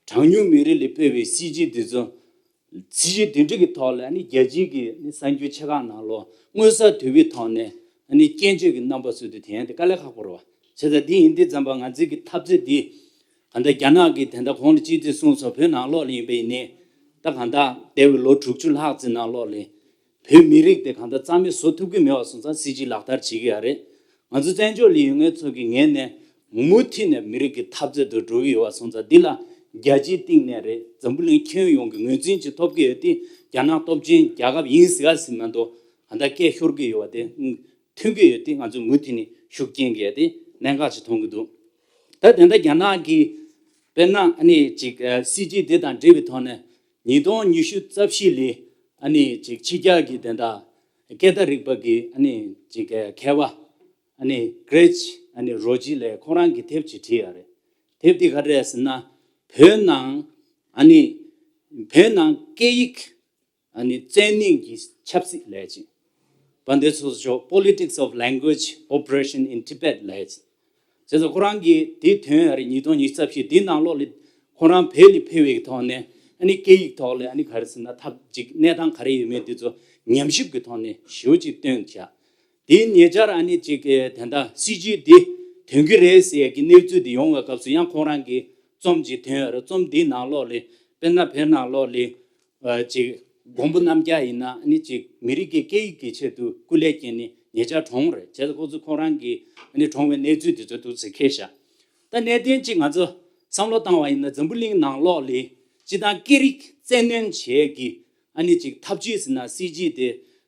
གྲངས་ཉུང་མི་རིགས་ལ་ཕོག་པའི་སྲིད་བྱུས་འདི་ཚོ། སྲིད་བྱུས་འདི་འདྲ་གི་ཐོག་ལ་ཨ་ནི་རྒྱལ་སྤྱིའི་གི་ཨ་ནི་གསར་འགྱུར་ཆེ་ཁག་ནང་ལོགས་མངོན་གསལ་དོད་པོའི་ཐོག་ནས་ཨ་ནི་སྐྱོན་བརྗོད་ཀྱི་རྣམ་པ་བཟོ་དུས་དེ་ཡང་དེ་དཀའ་ལས་ཁག་པོ་རེད་བ། བྱས་ཙང་འདི་ཡིན་དུས་ཙམ་པ་ང་ཚོའི་གི་འཐབ་རྩོད་འདི་གང་ལྟར་རྒྱ་ནག་གིས་དེ་འདྲ་གོང་ལ་ཅི་ཐུབ་གསུངས་སོང་། བོད་ནང་ལོགས་ལ་ཡིན་པ་ཡིན་ནའི་ད་གང་ལྟར་འདས་པའི་ལོ་དྲུག་ཅུ་ལྷག་ཙམ་ནང་ལོགས་ལ། བོད་མི་རིགས་དེ་གང་ལྟར་རྩ་མེད་བཟོ་ཐུབ་ཀྱི་མེད་པ་སོང་ཙང་སྲིད་བྱུས་ལག་བསྟར་བྱེད་ཀྱི་ཡོད་རེད། ང་ཚོ་བཙན་བྱོལ་ལ་ཡོད་མཁན་ཚོ་གི་ངོས་ནས་མུ་མཐུད་ནས་མི་རིགས་ཀྱི་འཐབ་རྩོད་དུ་འགྲོ་གི་ཡོད་པ་སོང་ཙང་འདི་ལ་རྒྱལ་སྤྱིའི་སྟེང་ནས་རེད། འཛམ་བུ་གླིང་ཁྱོན་ཡོངས་ཀྱི་ངོས་འཛིན་ཅིག་ཐོབ་ཀྱི་ཡོད་དེ་རྒྱ་ནག་སྟོབས་ཆེན་རྒྱལ་ཁབ་ཡིན་ཟེར་ག་ཟེར་མ་གཏོགས་གང་ལྟར་སྐད་ཤོར་གྱི་ཡོད་པ་དེ་མཐུན་གྱི་ཡོད་དེ་ང་ཚོ་མུ་མཐུད་ནས་ཤུགས་རྐྱེན་གྱི་དེ་གནད་འགག་ཅིག་མཐོང་གི་འདུག་ད་དེ་འདྲ་རྒྱ་ནག་གི་དཔེར་ན་ཨ་ནི་ཅིག་སྲིད་བྱུས་དེ་དང་འབྲེལ་བའི་ཐོག་ནས་ཉིས་སྟོང་ཉི་ཤུ་རྩ་བཞི་ལོའི་ཨ་ནི་ཅིག་ཕྱི་རྒྱལ་གྱི་དེ་འདྲ་སྐད་བརྡ་རིག་པ་གི་ཨ་ནི་ཅིག་མཁས་པ་ཨ་ནི་གྷི་རེ་ཆི་ཨ་ནི་རོ་ཇི་ལགས་ཁོ་རང་གིས་དེབ་ཅིག་བྲིས་ཡོད་རེད། དེབ་དེ་ག་རེ་རེད་ཟེར་ན། བོད་ནང་ཨ་ནི་བོད་ནང་སྐད་ཡིག་ཨ་ནི་བཙན་གནོན་གྱི་ཆབ་སྲིད་ལབ་ཅིག་དཔལ་ལྡན་ཚོགས་གཙོ་མཆོག Politics of Language Oppression in Tibet ལབ་ཅིག་བྱས་ཙང་ཁོ་རང་གིས་དེ་དོན་ཨ་རི་ཉིས་སྟོང་ཉི་ཤུ་རྩ་བཞི་དེའི་ནང་ལོགས་ལ་ ཁོ་རང་བོད་ལ་ཕེབས་པའི་ཐོག་ནས་ཨ་ནི་སྐད་ཡིག་ཐོག་ལ་ཨ་ནི་ག་རེ་ཟེར་ན་ཐབས་ཅིག་གནས་སྟངས་ག་རེ་ཡོད་མེད་དེ་ཚོ་ཉམས་ཞིབ་ཀྱི་ཐོག་ནས་ཞེ་པོ་ཅིག་བཏོན་བཞག་དེ་ཉེ་ཆར་ཨ་ནི་ཅིག་དེ་འདྲ་སྲིད་བྱུས་འདི་ཐོན་གྱི་རེད་ཟེར་གྱི་གནས་ཚུལ་འདི་ཡོང་བའི་སྐབས་སུ་ཡང་ཁོང་རང་གིས་རྩོམ་ཅིག་ཐོན་ཡོད་རེད། རྩོམ་འདིའི་ནང་ལོགས་ལ་དཔེར་ན་བོད་ནང་ལོགས་ལ་ཅིག་མགོན་པོ་རྣམ་རྒྱལ་ཡིན་ན་ཨ་ནི་ཅིག་མི་རིགས་ཀྱི་སྐད་ཡིག་གི་ཆེད་དུ་སྐུ་ལས་བསྐྱོན་ནས་ཉེ་ཆར་གྲོངས་རེད། བྱས་ཙང་ཁོང་ཚོ་ཁོང་རང་གིས་ཨ་ནི་གྲོངས་པའི་གནས་ཚུལ་འདི་ཚོ་འདུག་ཟེར་ཁེལ་བཞག་ད་གནད་དོན་གཅིག་ང་ཚོ་བསམ་བློ་བཏང་བ་ཡིན་ན་འཛམ་བུ་གླིང་ནང་ལོགས་ལ་སྤྱི་བཏང་སྐད་རིགས་བཙན་གནོན་བྱེད་ཀྱི་ཨ་ནི་ཅིག་ཐབས་ཇུས་ཟེར་ན་སྲིད་བྱུས་དེ་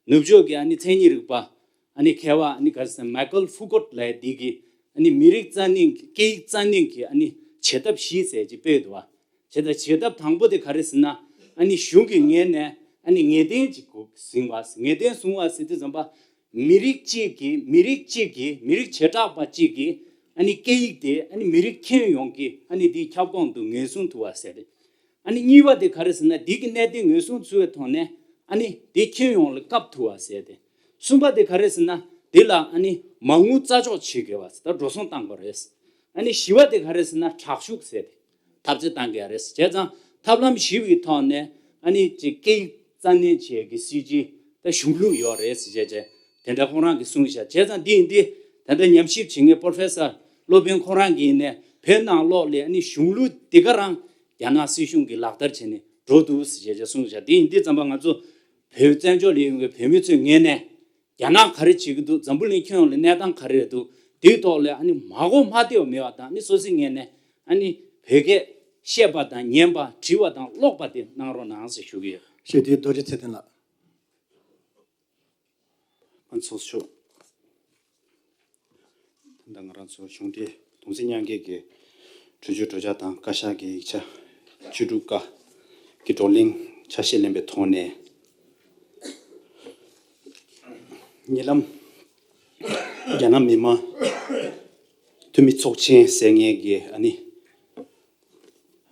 ནུབ་ཕྱོགས་ཀྱི་ཨ་ནི་མཚན་ཉིད་རིག་པ་ཨ་ནི་མཁས་པ་ཨ་ནི་ག་རེ་ཟེར་ན་མའི་ཀལ་ཧྥུ་ཀོད་ལབ་འདི་གི་ཨ་ནི་མི་རིགས་རྩ་གནོན་གྱི་སྐད་ཡིག་རྩ་གནོན་གྱི་ཨ་ནི་བྱེད་ཐབས་བཞི་ཟེར་ཅིག་སྤེལ་འདུག་བ། བྱེད་ཐབས་བྱེད་ཐབས་དང་པོ་དེ་ག་རེ་ཟེར་ན་ཨ་ནི་གཞུང་གི་ངོས་ནས་ཨ་ནི་ངེས་གཏན་ཅིག་བཟུང་བ། ངེས་གཏན་བཟུང་བ་ཟེར་དུས་ཙམ་པ། མི་རིགས་གཅིག་གིས་མི་རིགས་གཅིག་གིས་མི་རིགས་བྱེ་བྲག་པ་གཅིག་གིས་ཨ་ནི་སྐད་ཡིག་དེ་ཨ་ནི་མི་རིགས་ཁྱོན་ཡོངས་ཀྱི་ཨ་ནི་དེའི་ཁྱབ་ཁོངས་དུ་ངོས་བཟུང་ཐུབ་པ་ཟེར་ཏེ། ཨ་ནི་གཉིས་པ་དེ་ག་རེ་ཟེར་ན་འདི་གི་གནད་དོན་ངོས་བཟུང་ཚུལ་བའི་ཐོག་ནས་ཨ་ནི་དེ་ཁྱོན་ཡོངས་ལ་བཀབ་ཐུབ་པ་ཟེར་ཏེ། གསུམ་པ་དེ་ག་རེ་ཟེར་ན་དེ་ལ་ཨ་ནི་མ་དངུལ་རྩ་འཇོག་བྱེད་དགོས་པ་ཟེར་ད་འགྲོ་སོང་བཏང་དགོས་རེད། ཨ་ནི་བཞི་པ་དེ་ག་རེ་ཟེར་ན་དྲག་ཤུགས་ཟེར་ཏེ། ཐབས་ཇུས་བཏང་གི་ཡ་རེད། བྱས་ཙང་ཐབས་ལམ་བཞི་པའི་ཐོག་ནས་ཨ་ནི་ཅིག་སྐད་ཡིག་རྩ་གནོན་བྱེད་ཀྱི་སྲིད་ཇུས་ད་གཞུང་ལུགས་ཡོད་རེད་ཟེར་བྱས་བྱས་དེ་འདྲ་ཁོང་རང་གིས་གསུངས་བཞག་བྱས་ཙང་འདི་ཡིན་དུས་ད་ལྟ་ཉམས་ཞིབ་བྱེད་མཁན་པོ་རོ་ཕེ་སར་སློབ་དཔོན་ཁོང་རང་གིས་ནས་བོད་ནང་ལོགས་ལ་ཨ་ནི་གཞུང་ལུགས་འདི་ག་རང་རྒྱ་ནག་སྲིད་གཞུང་གིས་ལག་བསྟར་བྱས་ནས་འགྲོ་འདུག་ཟེར་བྱས་བྱས་གསུངས་བཞག་འདི་ཡིན་དུས་ཙམ་པ་ང་ཚོ་བོད་བཙན་བྱོལ་ལ་ཡོད་པའི་བོད་མི་ཚོའི་ངོས་ནས། རྒྱ་ནག་ག་རེ་བྱེད་ཀྱི་འདུག་འཛམ་བུ་གླིང་ཁྱོན་ཡོངས་ལ་གནས་སྟངས་ག་རེ་རེད་འདུག་དེའི་ཐོག་ལ་ཨ་ནི་མ་གོ་མ་བདེ་བ་མེད་པ་དང་ཨ་ནི་སོ་སོའི་ངོས་ནས་ཨ་ནི་བོད་སྐད་བཤད་པ་དང་ཉན་པ་བྲིས་པ་དང་ཀློག་པ་དེ་གནང་རོགས་གནང་ཟེར་ཞུ་གི་ཡོད། ཞུ་དེ་རྡོ་རྗེ་ཚེ་བརྟན་ལགས། ཨ་ཚོགས་གཙོ་མཆོག་ད་ང་རང་ཚོ་གཞུང་འབྲེལ་གདུང་སེམས་མཉམ་སྐྱེད་ཀྱི་གྲོས་ཆོད་གྲོས་འཆར་དང་བཀའ་ཤག་གི་ཡིག་ཆ་བཅུ་དྲུག་ཀ་གི་བགྲོ་གླེང་ཆ་ཤས་ལེན་པའི་ཐོག་ནས། ཉེ་ལམ་རྒྱ་ནག་མི་དམངས་འཐུས་མི་ཚོགས་ཆེན་ཟེར་མཁན་གྱི་ཨ་ནི་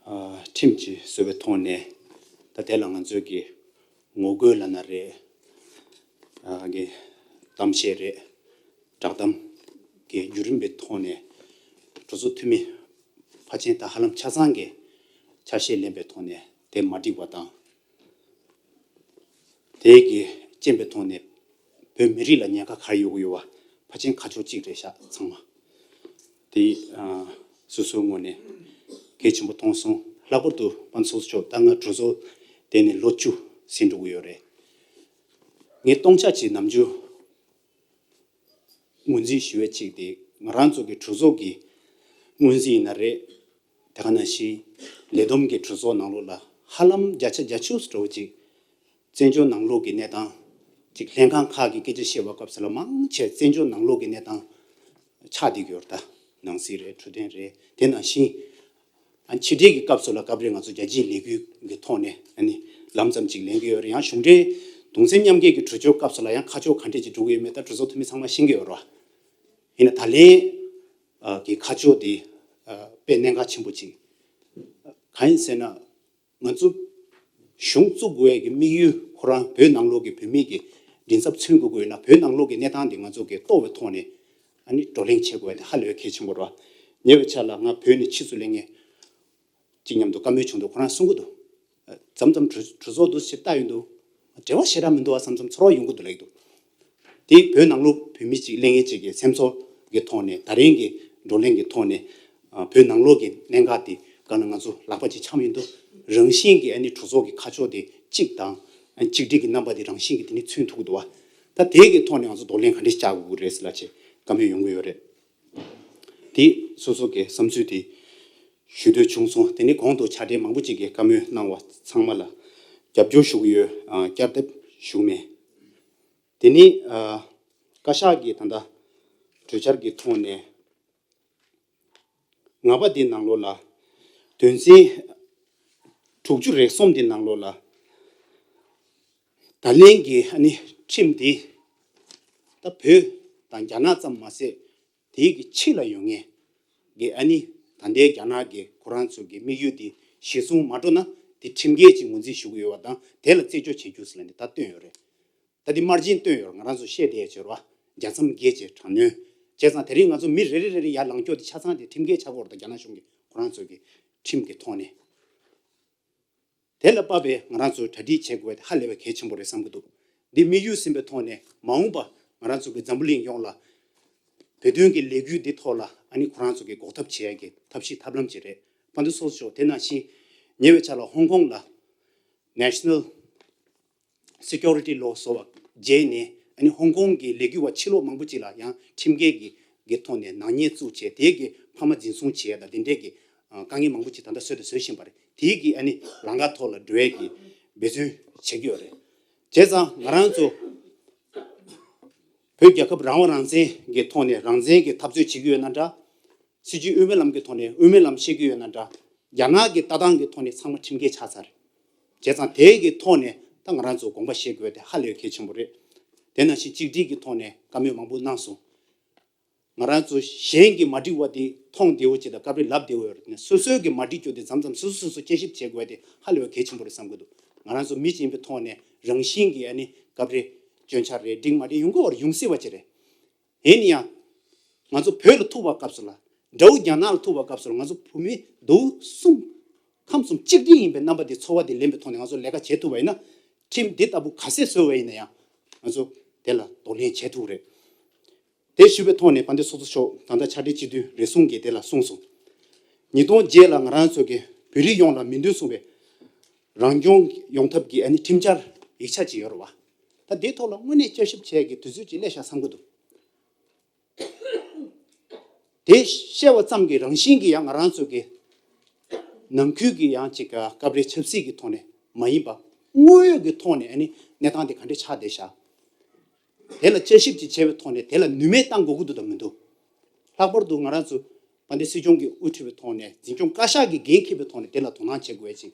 ཨ་ཁྲིམས་ཀྱིས་བཟོས་པའི་ཐོག་ནས་ད་དེ་ལ་ང་ཚོས་ཀྱི་ངོ་རྒོལ་ལབ་ན་རེད། ཨ་གི་གཏམ་བཤད་རེད། བསྒྲགས་གཏམ་གྱི་བརྒྱུད་རིམ་པའི་ཐོག་ནས་གྲོས་ཚོགས་འཐུས་མི་ཕལ་ཆེར་ད་ཧ་ལམ་ཆ་ཚང་གི་ཆ་ཤས་ལེན་པའི་ཐོག་ནས་དེ་མ་འགྲིག་པ་དང་། དེ་གི་རྐྱེན་པའི་ཐོག་ནས་བོད་མི་རིགས་ལ་ཉེན་ཁ་ག་རེ་ཡོང་གི་ཡོད་པ་ཕལ་ཆེར་ཁ་ཕྱོགས་གཅིག་རེད་ཤག་ཚང་མ། དེ་ཨ་སོ་སོའི་ངོས་ནས་གལ་ཆེན་པོ་མཐོང་སོང་། ལྷག་པར་དུ་དཔལ་ཚོགས་གཙོ་མཆོག་ད་ང་གྲོས་ཚོགས་དེ་ནས་ལོ་བཅུ་ཟིན་འགྲོ་གི་ཡོད་རེད། ངས་སྟོང་ཆ་གཅིག་ནམ་རྒྱུན་ངོས་འཛིན་ཞུ་བའི་གཅིག་དེ་ང་རང་ཚོ་གི་གྲོས་ཚོགས་ཀྱི་སྔོན་རྩིས་ཡིན་ན་རེད། དེ་ག་ནང་བཞིན་ལས་བསྡོམས་ཀྱི་གྲོས་ཚོགས་ནང་ལོགས་ལ་ཧ་ལམ་བརྒྱ་ཆ་བརྒྱད་ཅུ་འདྲ་བོ་ཅིག་བཙན་བྱོལ་ནང་ལོགས་ཀྱི་གནས་སྟངས་ཅིག་ལྷན་ཁང་ཁག་གི་སྐད་ཆ་བཤད་པའི་སྐབས་སུ་ལ་མང་ཆེ་བཙན་བྱོལ་ནང་ལོགས་ཀྱི་གནས་སྟངས་ཆགས་བསྡད་ཀྱི་ཡོད་རེད། ད་ནང་སྲིད་རེད། འཕྲོད་བསྟེན་རེད། དེ་ནང་བཞིན་ཕྱི་འབྲེལ་གྱི་སྐབས་སུ་ལ་སྐབས་རེ་ང་ཚོ་རྒྱལ་སྤྱིའི་ལས་འགུལ་གྱི་ཐོག་ནས་ཨ་ནི་ལམ་ཙམ་ཅིག་ལེན་གྱི་ཡོད་རེད། ཡང་གཞུང་འབྲེལ་གདུང་སེམས་མཉམ་སྐྱེད་ཀྱི་གྲོས་ཆོད་སྐབས་སུ་ལ་ཡང་ཁ་ཕྱོགས་ག་འདྲས་ཅིག་འགྲོ་གི་ཡོད་མེད་ད་གྲོས་ཚོགས་འཐུས་མི་ཚང་མ་ཤེས་ཀྱི་ཡོད་རེད་བ། ཡིན་ན་ད་ལན་གྱི་ཁ་ཕྱོགས་དེ་དཔེ་གནད་འགག་ཆེན་པོ་ཅིག་གང་ཡིན་ཟེར་ན། ང་ཚོ་གཞུང་བཙུགས་དགོས་ཡ་གི་དམིགས་ཡུལ་ཁོ་རང་བོད་ནང་ལོགས་ཀྱི་བོད་མི་གི་མགྲིན་ཚབ་མཚོན་དགོས་ཀྱི་ཡོད་ན་བོད་ནང་ལོགས་ཀྱི་གནས་སྟངས་འདི་ང་ཚོ་གི་རྟོགས་པའི་ཐོག་ནས་ཨ་ནི་བགྲོ་གླེང་བྱེད་དགོས་ཡ་དེ་ཧ་ལས་པའི་གལ་ཆེན་པོ་རེད་བ། ཉེ་བའི་ཆར་ལ་ང་བོད་ནས་ཕྱི་སུ་སླེབས་མཁན་གཅིག་མཉམ་དུ་བཀའ་མོལ་བྱུང་འདུག་ཁོ་རང་གསུང་གི་འདུག་མཚམས་མཚམས་གྲོས་གྲོས་ཚོགས་འདུ་ཞིག་ལྟ་ཡོང་དུས་འབྲེལ་བ་ཞེ་དྲག་མི་འདུག་བ། མཚམས་མཚམས་ཚོར་བ་ཡོང་གི་འདུག་ལབ་ཀྱི་འདུག་དེ་བོད་ནང་ལོགས་བོད་མི་གཅིག་གླེང་མཁན་གཅིག་གི་སེམས་ཚོར་གྱི་ཐོག་ནས་ད་རིང་གི་བགྲོ་གླེང་གི་ཐོག་ནས་ཨ་བོད་ནང་ལོགས་ཀྱི་གནད་འགག་དེ་ག་ན་ང་ཚོ་ལག་པ་གཅིག་འཆང་མི་འདུག་རང་བཞིན་གྱིས་ཨ་ནི་གྲོས་ཚོགས་ཀྱི་ཁ་ཕྱོགས་དེ་གཅིག་དང་ཨ་གཅིག་སྒྲིལ་གྱི་རྣམ་པ་དེ་རང་བཞིན་གྱིས་དེ་ནི་མཚོན་ཐུབ་ཀྱི་འདུག་བ། ད་དེ་གི་ཐོག་ནས་ང་ཚོ་བགྲོ་གླེང་ག་འདྲས་བྱ་དགོས་ཀྱི་རེད་ཟེར་ལབ་བྱས་བཀའ་མོལ་ཡོང་གི་ཡོད་རེད། དེ་སོ་སོ་གི་བསམ་ཚུལ་དེ་ཞུ་འདོད་བྱུང་སོང་། དེ་ནི་གོང་དུ་ཕྱག་སྦྲེལ་མང་པོ་ཅིག་གིས་བཀའ་མོལ་གནང་བ་ཚང་མ་ལ་རྒྱབ་སྐྱོར་ཞུ་གི་ཡོད། ཨ་བསྐྱར་ལྡབ་ཞུ་མེད། དེ་ནི་ཨ་བཀའ་ཤག་གི་ད་ལྟ་གྲོས་འཆར་གྱི་ཐོག་ནས་ལྔ་པ་འདི་ནང་ལོགས་ལ་དོན་ཚན་དྲུག་ཅུ་རེ་གསུམ་འདི་ནང་ལོགས་ལ་ད་ལན་གྱི་ཨ་ནི་ཁྲིམས་འདི་ད་བོད་དང་རྒྱ་ནག་ཙམ་མ་ཟད། དེའི་གི་ཕྱི་ལ་ཡོད་མཁན་གྱི་ཨ་ནི་ད་ལྟའི་རྒྱ་ནག་གི་ཁོ་རང་ཚོ་གི་དམིགས་ཡུལ་དེ་གཞིར་བཟུང་མ་འགྲོ་ན་དེ་ཁྲིམས་འགལ་ཅིག་ངོས་འཛིན་ཞུ་གི་ཡོད་པ་དང་དེ་ལ་རྩད་གཅོད་བྱེད་རྒྱུ་ཟེར་ལ་ནི་ད་བཏོན་ཡོད་རེད། ད་དེ་དམར་རྗེན་བཏོན་ཡོད་རེད། ང་རང་ཚོ་བཤད་བསྡད་ཡ་བྱོས་ར་བ་བརྒྱ་མཚམས་བརྒལ་བྱས་དྲག་གནོན་བྱས་ཙང་དེ་རིང་ང་ཚོ་མི་རེ་རེ་རེ་རེ་ཡར་ལངས་སྐྱོ་དེ་ཆ་ཚང་དེ་ཁྲིམས་འགལ་ཆགས་ཀྱི་ཡོད་རེད། ད་རྒྱ་ནག་གཞུང་གི་ཁོ་རང་ཚོ་གི་ཁྲིམས་ཀྱི་ཐོག་ནས། དེ་ལ་དཔག་པའི་ང་རང་ཚོས་གྲ་སྒྲིག་བྱེད་དགོས་པ་དེ་ཧ་ལས་པའི་གལ་ཆེན་པོ་རེད་བསམ་གྱི་འདུག་འདི་དམིགས་ཡུལ་ཟིན་པའི་ཐོག་ནས་མ་འོངས་པ་ང་རང་ཚོ་གི་འཛམ་བུ་གླིང་ཡོངས་ལ་བོད་དོན་གྱི་ལས་འགུལ་འདི་ཐོག་ལ་ཨ་ནི་ཁོ་རང་ཚོ་གི་འགོག་ཐབས་བྱེད་ཡ་གི་ཐབས་ཤེས་ཐབས་ལམ་ཅིག་རེད། དཔལ་ལྡན་ཚོགས་གཙོ་མཆོག་དེ་ནང་བཞིན་ཉེ་བའི་ཆར་ལ་ཧོང་ཀོང་ལ་National Security Law སོགས་པ་བརྒྱབ་ནས་ཨ་ནི་ཧོང་ཀོང་གི་ལས་འགུལ་བ་ཕྱི་ལོགས་མང་པོ་ཅིག་ལ་ཡང་ཁྲིམས་འགལ་གྱི་གི་ཐོག་ནས་ནག་ཉེས་བཙུགས་བྱས་དེ་གི་ཕ་མ་འཛིན་བཟུང་བྱས་དང་དེ་འདྲའི་གི་དཀའ་ངལ་མང་པོ་ཅིག་ད་ལྟ་བཟོས་དང་བཟོ་བཞིན་པ་རེད། དེའི་གི་ཨ་ནི་ལམ་ཁ་ཐོག་ལ་འགྲོ་ཡས་ཀྱི་འབད་བརྩོན་བྱེད་ཀྱི་ཡོད་རེད། བྱས་ཙང་ང་རང་ཚོ་བོད་རྒྱལ་ཁབ་རང་དབང་རང་བཙན་གྱི་ཐོག་ནས་རང་བཙན་གྱི་འཐབ་རྩོད་བྱེད་ཀྱི་ཡོད་ན་འདྲ། སྲིད་ཇུས་དབུ་མའི་ལམ་གྱི་ཐོག་ནས་དབུ་མའི་ལམ་བཤད་ཀྱི་ཡོད་ན་འདྲ། རྒྱ་ནག་གི་ལྟ་སྟངས་ཀྱི་ཐོག་ནས་ཚང་མ་ཁྲིམས་འགལ་ཆགས་ཚར། བྱས་ཙང་དེའི་གི་ཐོག་ནས་ད་ང་རང་ཚོ་དགོངས་པ་བཞེས་དགོས་དེ་ཧ་ལས་གལ་ཆེན་པོ་རེད། དེ་ནང་བཞིན་གཅིག་སྒྲིལ་གྱི་ཐོག་ནས་བཀའ་མོལ་མང་པོ་གནང་སོང་། ང་རང་ཚོ་གཞན་གྱིས་མ་འགྲིག་པ་དེ་མཐོང་བདེ་བོ་བྱེད་དང་སྐབས་རེ་ལབ་བདེ་བོ་ཡོད་རེད་ནས་སོ་སོའི་གི་མ་འགྲིག་རྒྱུ་དེ་མཚམས་མཚམས་སོ་སོ་སོ་སོ་དཔྱད་ཞིབ་བྱེད་དགོས་དེ་ཧ་ལས་པ་གལ་ཆེན་པོ་རེད་བསམ་གྱི་འདུག་ང་རང་ཚོ་མི་གཅིག་ཡིན་པའི་ཐོག་ནས་རང་བཞིན་གྱིས་ཨ་ནི་སྐབས་རེ་སྐྱོན་ཆ་རེད་འགྲིག་མ་འགྲིག་ཡོང་གི་བར་ཡོང་སྲིད་པ་ཅིག་རེད། ཡིན་ཡང་། ང་ཚོ་བོད་ལ་ཐུག་པའི་སྐབས་སུ་ལ། དགྲ་བོ་རྒྱ་ནག་ལ་ཐུག་པའི་སྐབས་སུ་ལ་ང་ཚོ་བོད་མི་མདོ་གསུམ། ཁམས་གསུམ་གཅིག་སྒྲིལ་ཡིན་པའི་རྣམ་པ་དེ་ཚོར་བ་དེ་ལེན་པའི་ཐོག་ནས་ང་ཚོ་ལས་ཀ་བྱེད་ཐུབ་པ་ཡིན་ན། ཁྲིམས་འདི་ལྟ་བུ་ག་ཚད་བཟོས་པ་ཡིན་ན་ཡང་། ང་ཚོ་དེ་ལ་གདོང་ལེན་བྱེད་ཐུབ་རེད། དེ་ཞུས་པའི་ཐོག་ནས་དཔལ་ལྡན་ཚོགས་གཙོ་མཆོག་ད་ལྟ་ཕྱག་སྦྲེལ་སྤྱི་འཐུས་རེ་ཟུང་གིས་དེ་ལ་གསུངས་སོང་། ཉིས་སྟོང་བརྒྱད་ལ་ང་རང་ཚོ་གི་བོད་རིགས་ཡོངས་ལ་མི་འདུན་གསུངས་པའི་རང་སྐྱོང་ཡོང་ཐབས་ཀྱི་ཨ་ནི་ཁྲིམས་འཆར་ཡིག་ཆ་ཅིག་ཡོད་རེད་བ། ད་དེའི་ཐོག་ལ་དངོས་གནས་བསྐྱར་ཞིབ་བྱེད་ཀྱི་དུས་ཚོད་ཅིག་སླེབས་ཤག་བསམ་གྱི་འདུག་དེ་བཤད་པ་ཙམ་གྱིས་རང་བཞིན་གྱིས་ཡང་ང་རང་ཚོ་གི་ནང་ཁུལ་གྱི་ཡང་ཅིག་སྐབས་རེ་ཆབ་སྲིད་ཀྱི་ཐོག་ནས་མ་ཡིན་པ་དངོས་ཡོད་ཀྱི་ཐོག་ནས་ཨ་ནི་གནས་སྟངས་དེ་ག་འདྲས་ཆགས་བསྡད་ཤག་དེ་ལ་དཔྱད་ཞིབ་ཅིག་བྱས་པའི་ཐོག་ནས་དེ་ལ་ནུས་མེད་བཏང་དགོས་ཀྱི་འདུག་དང་མི་འདུག་ལྷག་པར་དུ་ང་རང་ཚོ་དཔལ་ལྡན་སྲིད་སྐྱོང་གིས་དབུ་ཁྲིད་པའི་ཐོག་ནས་འཛིན་སྐྱོང་བཀའ་ཤག་གིས་འགན་འཁྱེར་པའི་ཐོག་ནས་དེ་ལ་དོ་སྣང་བྱེད་དགོས་ཅིག་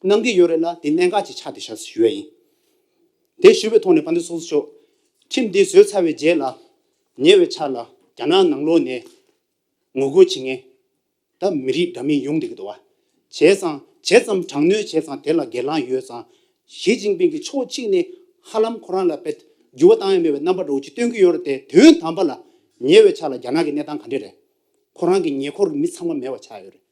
གནང་གི་ཡོད་རེད་ལ་དེ་གནད་འགག་ཅིག་ཆགས་བསྡད་ཤག་ཞུ་ཡ་ཡིན། དེ་ཞུས་པའི་ཐོག་ནས་དཔལ་ལྡན་ཚོགས་གཙོ་མཆོག་ཁྲིམས་འདི་བཟོས་ཚར་བའི་རྗེས་ལ་ཉེ་བའི་ཆར་ལ་རྒྱ་ནག་ནང་ལོགས་ནས་ངོ་རྒོལ་བྱེད་མཁན་ད་མི་རིགས་འདྲ་མིན་ཡོང་བསྡད་ཀྱི་འདུག་བ། བྱས་ཙང་ཇི་ཙམ་དྲག་གནོན་བྱས་ཙང་དེ་ལ་སྒེར་ལངས་ཡོད་ཙང་ཞི་ཅིན་ཕིང་གིས་ཕྱོགས་གཅིག་ནས་ཧ་ལམ་ཁོ་རང་ལ་དཔེ་འགྱུར་བ་བཏང་ཡ་མེད་པའི་རྣམ་པ་འདྲ་བོ་ཅིག་སྟོན་གྱི་ཡོད་རེད་དེ་དོན་དམ་པ་ལ་ཉེ་བའི་ཆར་ལ་རྒྱ་ནག་གི་གནས་སྟངས་ག་འདྲ་རེད། ཁོ་རང་གི་ཉེ་འཁོར་གྱི་མི་ཚང་མ་མེད་པ་ཆགས་ཡོད་རེད།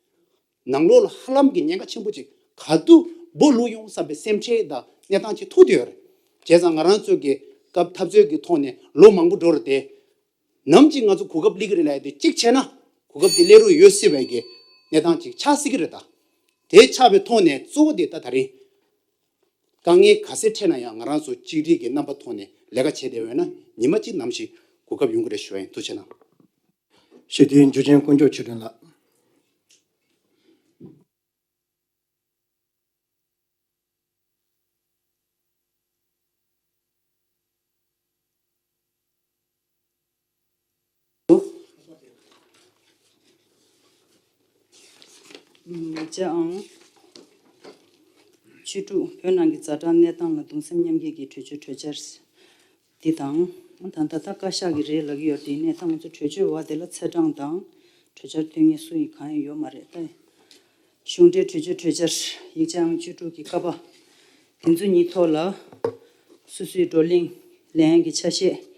ནང་ལོགས་ལ་ཧ་ལམ་གྱི་ཉེན་ཁ་ཆེན་པོ་ཅིག་ག་དུས་སྦོ་ལུག་ཡོང་བསམ་པའི་སེམས་ཁྲལ་དང་གནས་སྟངས་ཅིག་ཐུག་བསྡད་ཡོད་རེད། བྱས་ཙང་ང་རང་ཚོ་གི་སྐབས་འཐབ་རྩོད་ཀྱི་ཐོག་ནས་ལོ་མང་པོ་འགྲོ་རེད་དེ། ནམ་ཅིག་ང་ཚོ་གོ་སྐབས་སླེབས་ཀྱི་རེད་ལབ་ཡ་དེ་གཅིག་བྱས་ན་གོ་སྐབས་དེ་སླེབས་རོགས་ཡོད་སྲིད་པའི་གི་གནས་སྟངས་ཅིག་ཆགས་སྲིད་ཀྱི་རེད་ད། དེ་ཆགས་པའི་ཐོག་ནས་གཙོ་བོ་དེ་ད་ད་རིང་དཀའ་ངལ་ག་ཚད་འཕྲད་ན་ཡང་ང་རང་ཚོ་གཅིག་སྒྲིལ་གྱི་རྣམ་པ་ཐོག་ནས་ལས་ཀ་བྱས་བསྡད་ཡོད་ན་ཉི་མ་གཅིག་ནམ་ཞིག་གོ་སྐབས་ཡོང་གི་རེད་ཞུ་བ་ཡིན། ཐུགས་རྗེ་གནང་། ཞི་བདེའི་འཇུ་ཆེན་དཀོན་མཆོག་ཆོས་སྒྲོན་ལགས། ཅེ་ཨང་། བཅུ་དྲུག་བོད་ནང་གི་ཛ་དྲག་གནས་སྟངས་ལ་གདུང་སེམས་མཉམ་སྐྱེད་ཀྱི་གྲོས་ཆོད་གྲོས་འཆར། འདི་དང་། ད་ལྟ་ད་བཀའ་ཤག་གི་རེད་ལབ་ཀྱི་ཡོད་དེ་ནས་ད་ང་ཚོ་གྲོས་ཆོད་བ་དེ་ལ་ཚེས་གྲངས་དང་གྲོས་འཆར་འདོན་མཁན་སུ་ཡིན་གང་ཡང་ཡོད་མ་རེད་ད། གཞུང་འབྲེལ་གྲོས་ཆོད་གྲོས་འཆར་ཡིག་ཆ་ཨང་བཅུ་དྲུག་གི་ཀ་པ། དེ་ཚོ་གཉིས་ཐོག་ལ་སོ་སོའི་བགྲོ་གླེང་ལེན་ཡག་གི་ཆ་ཤས་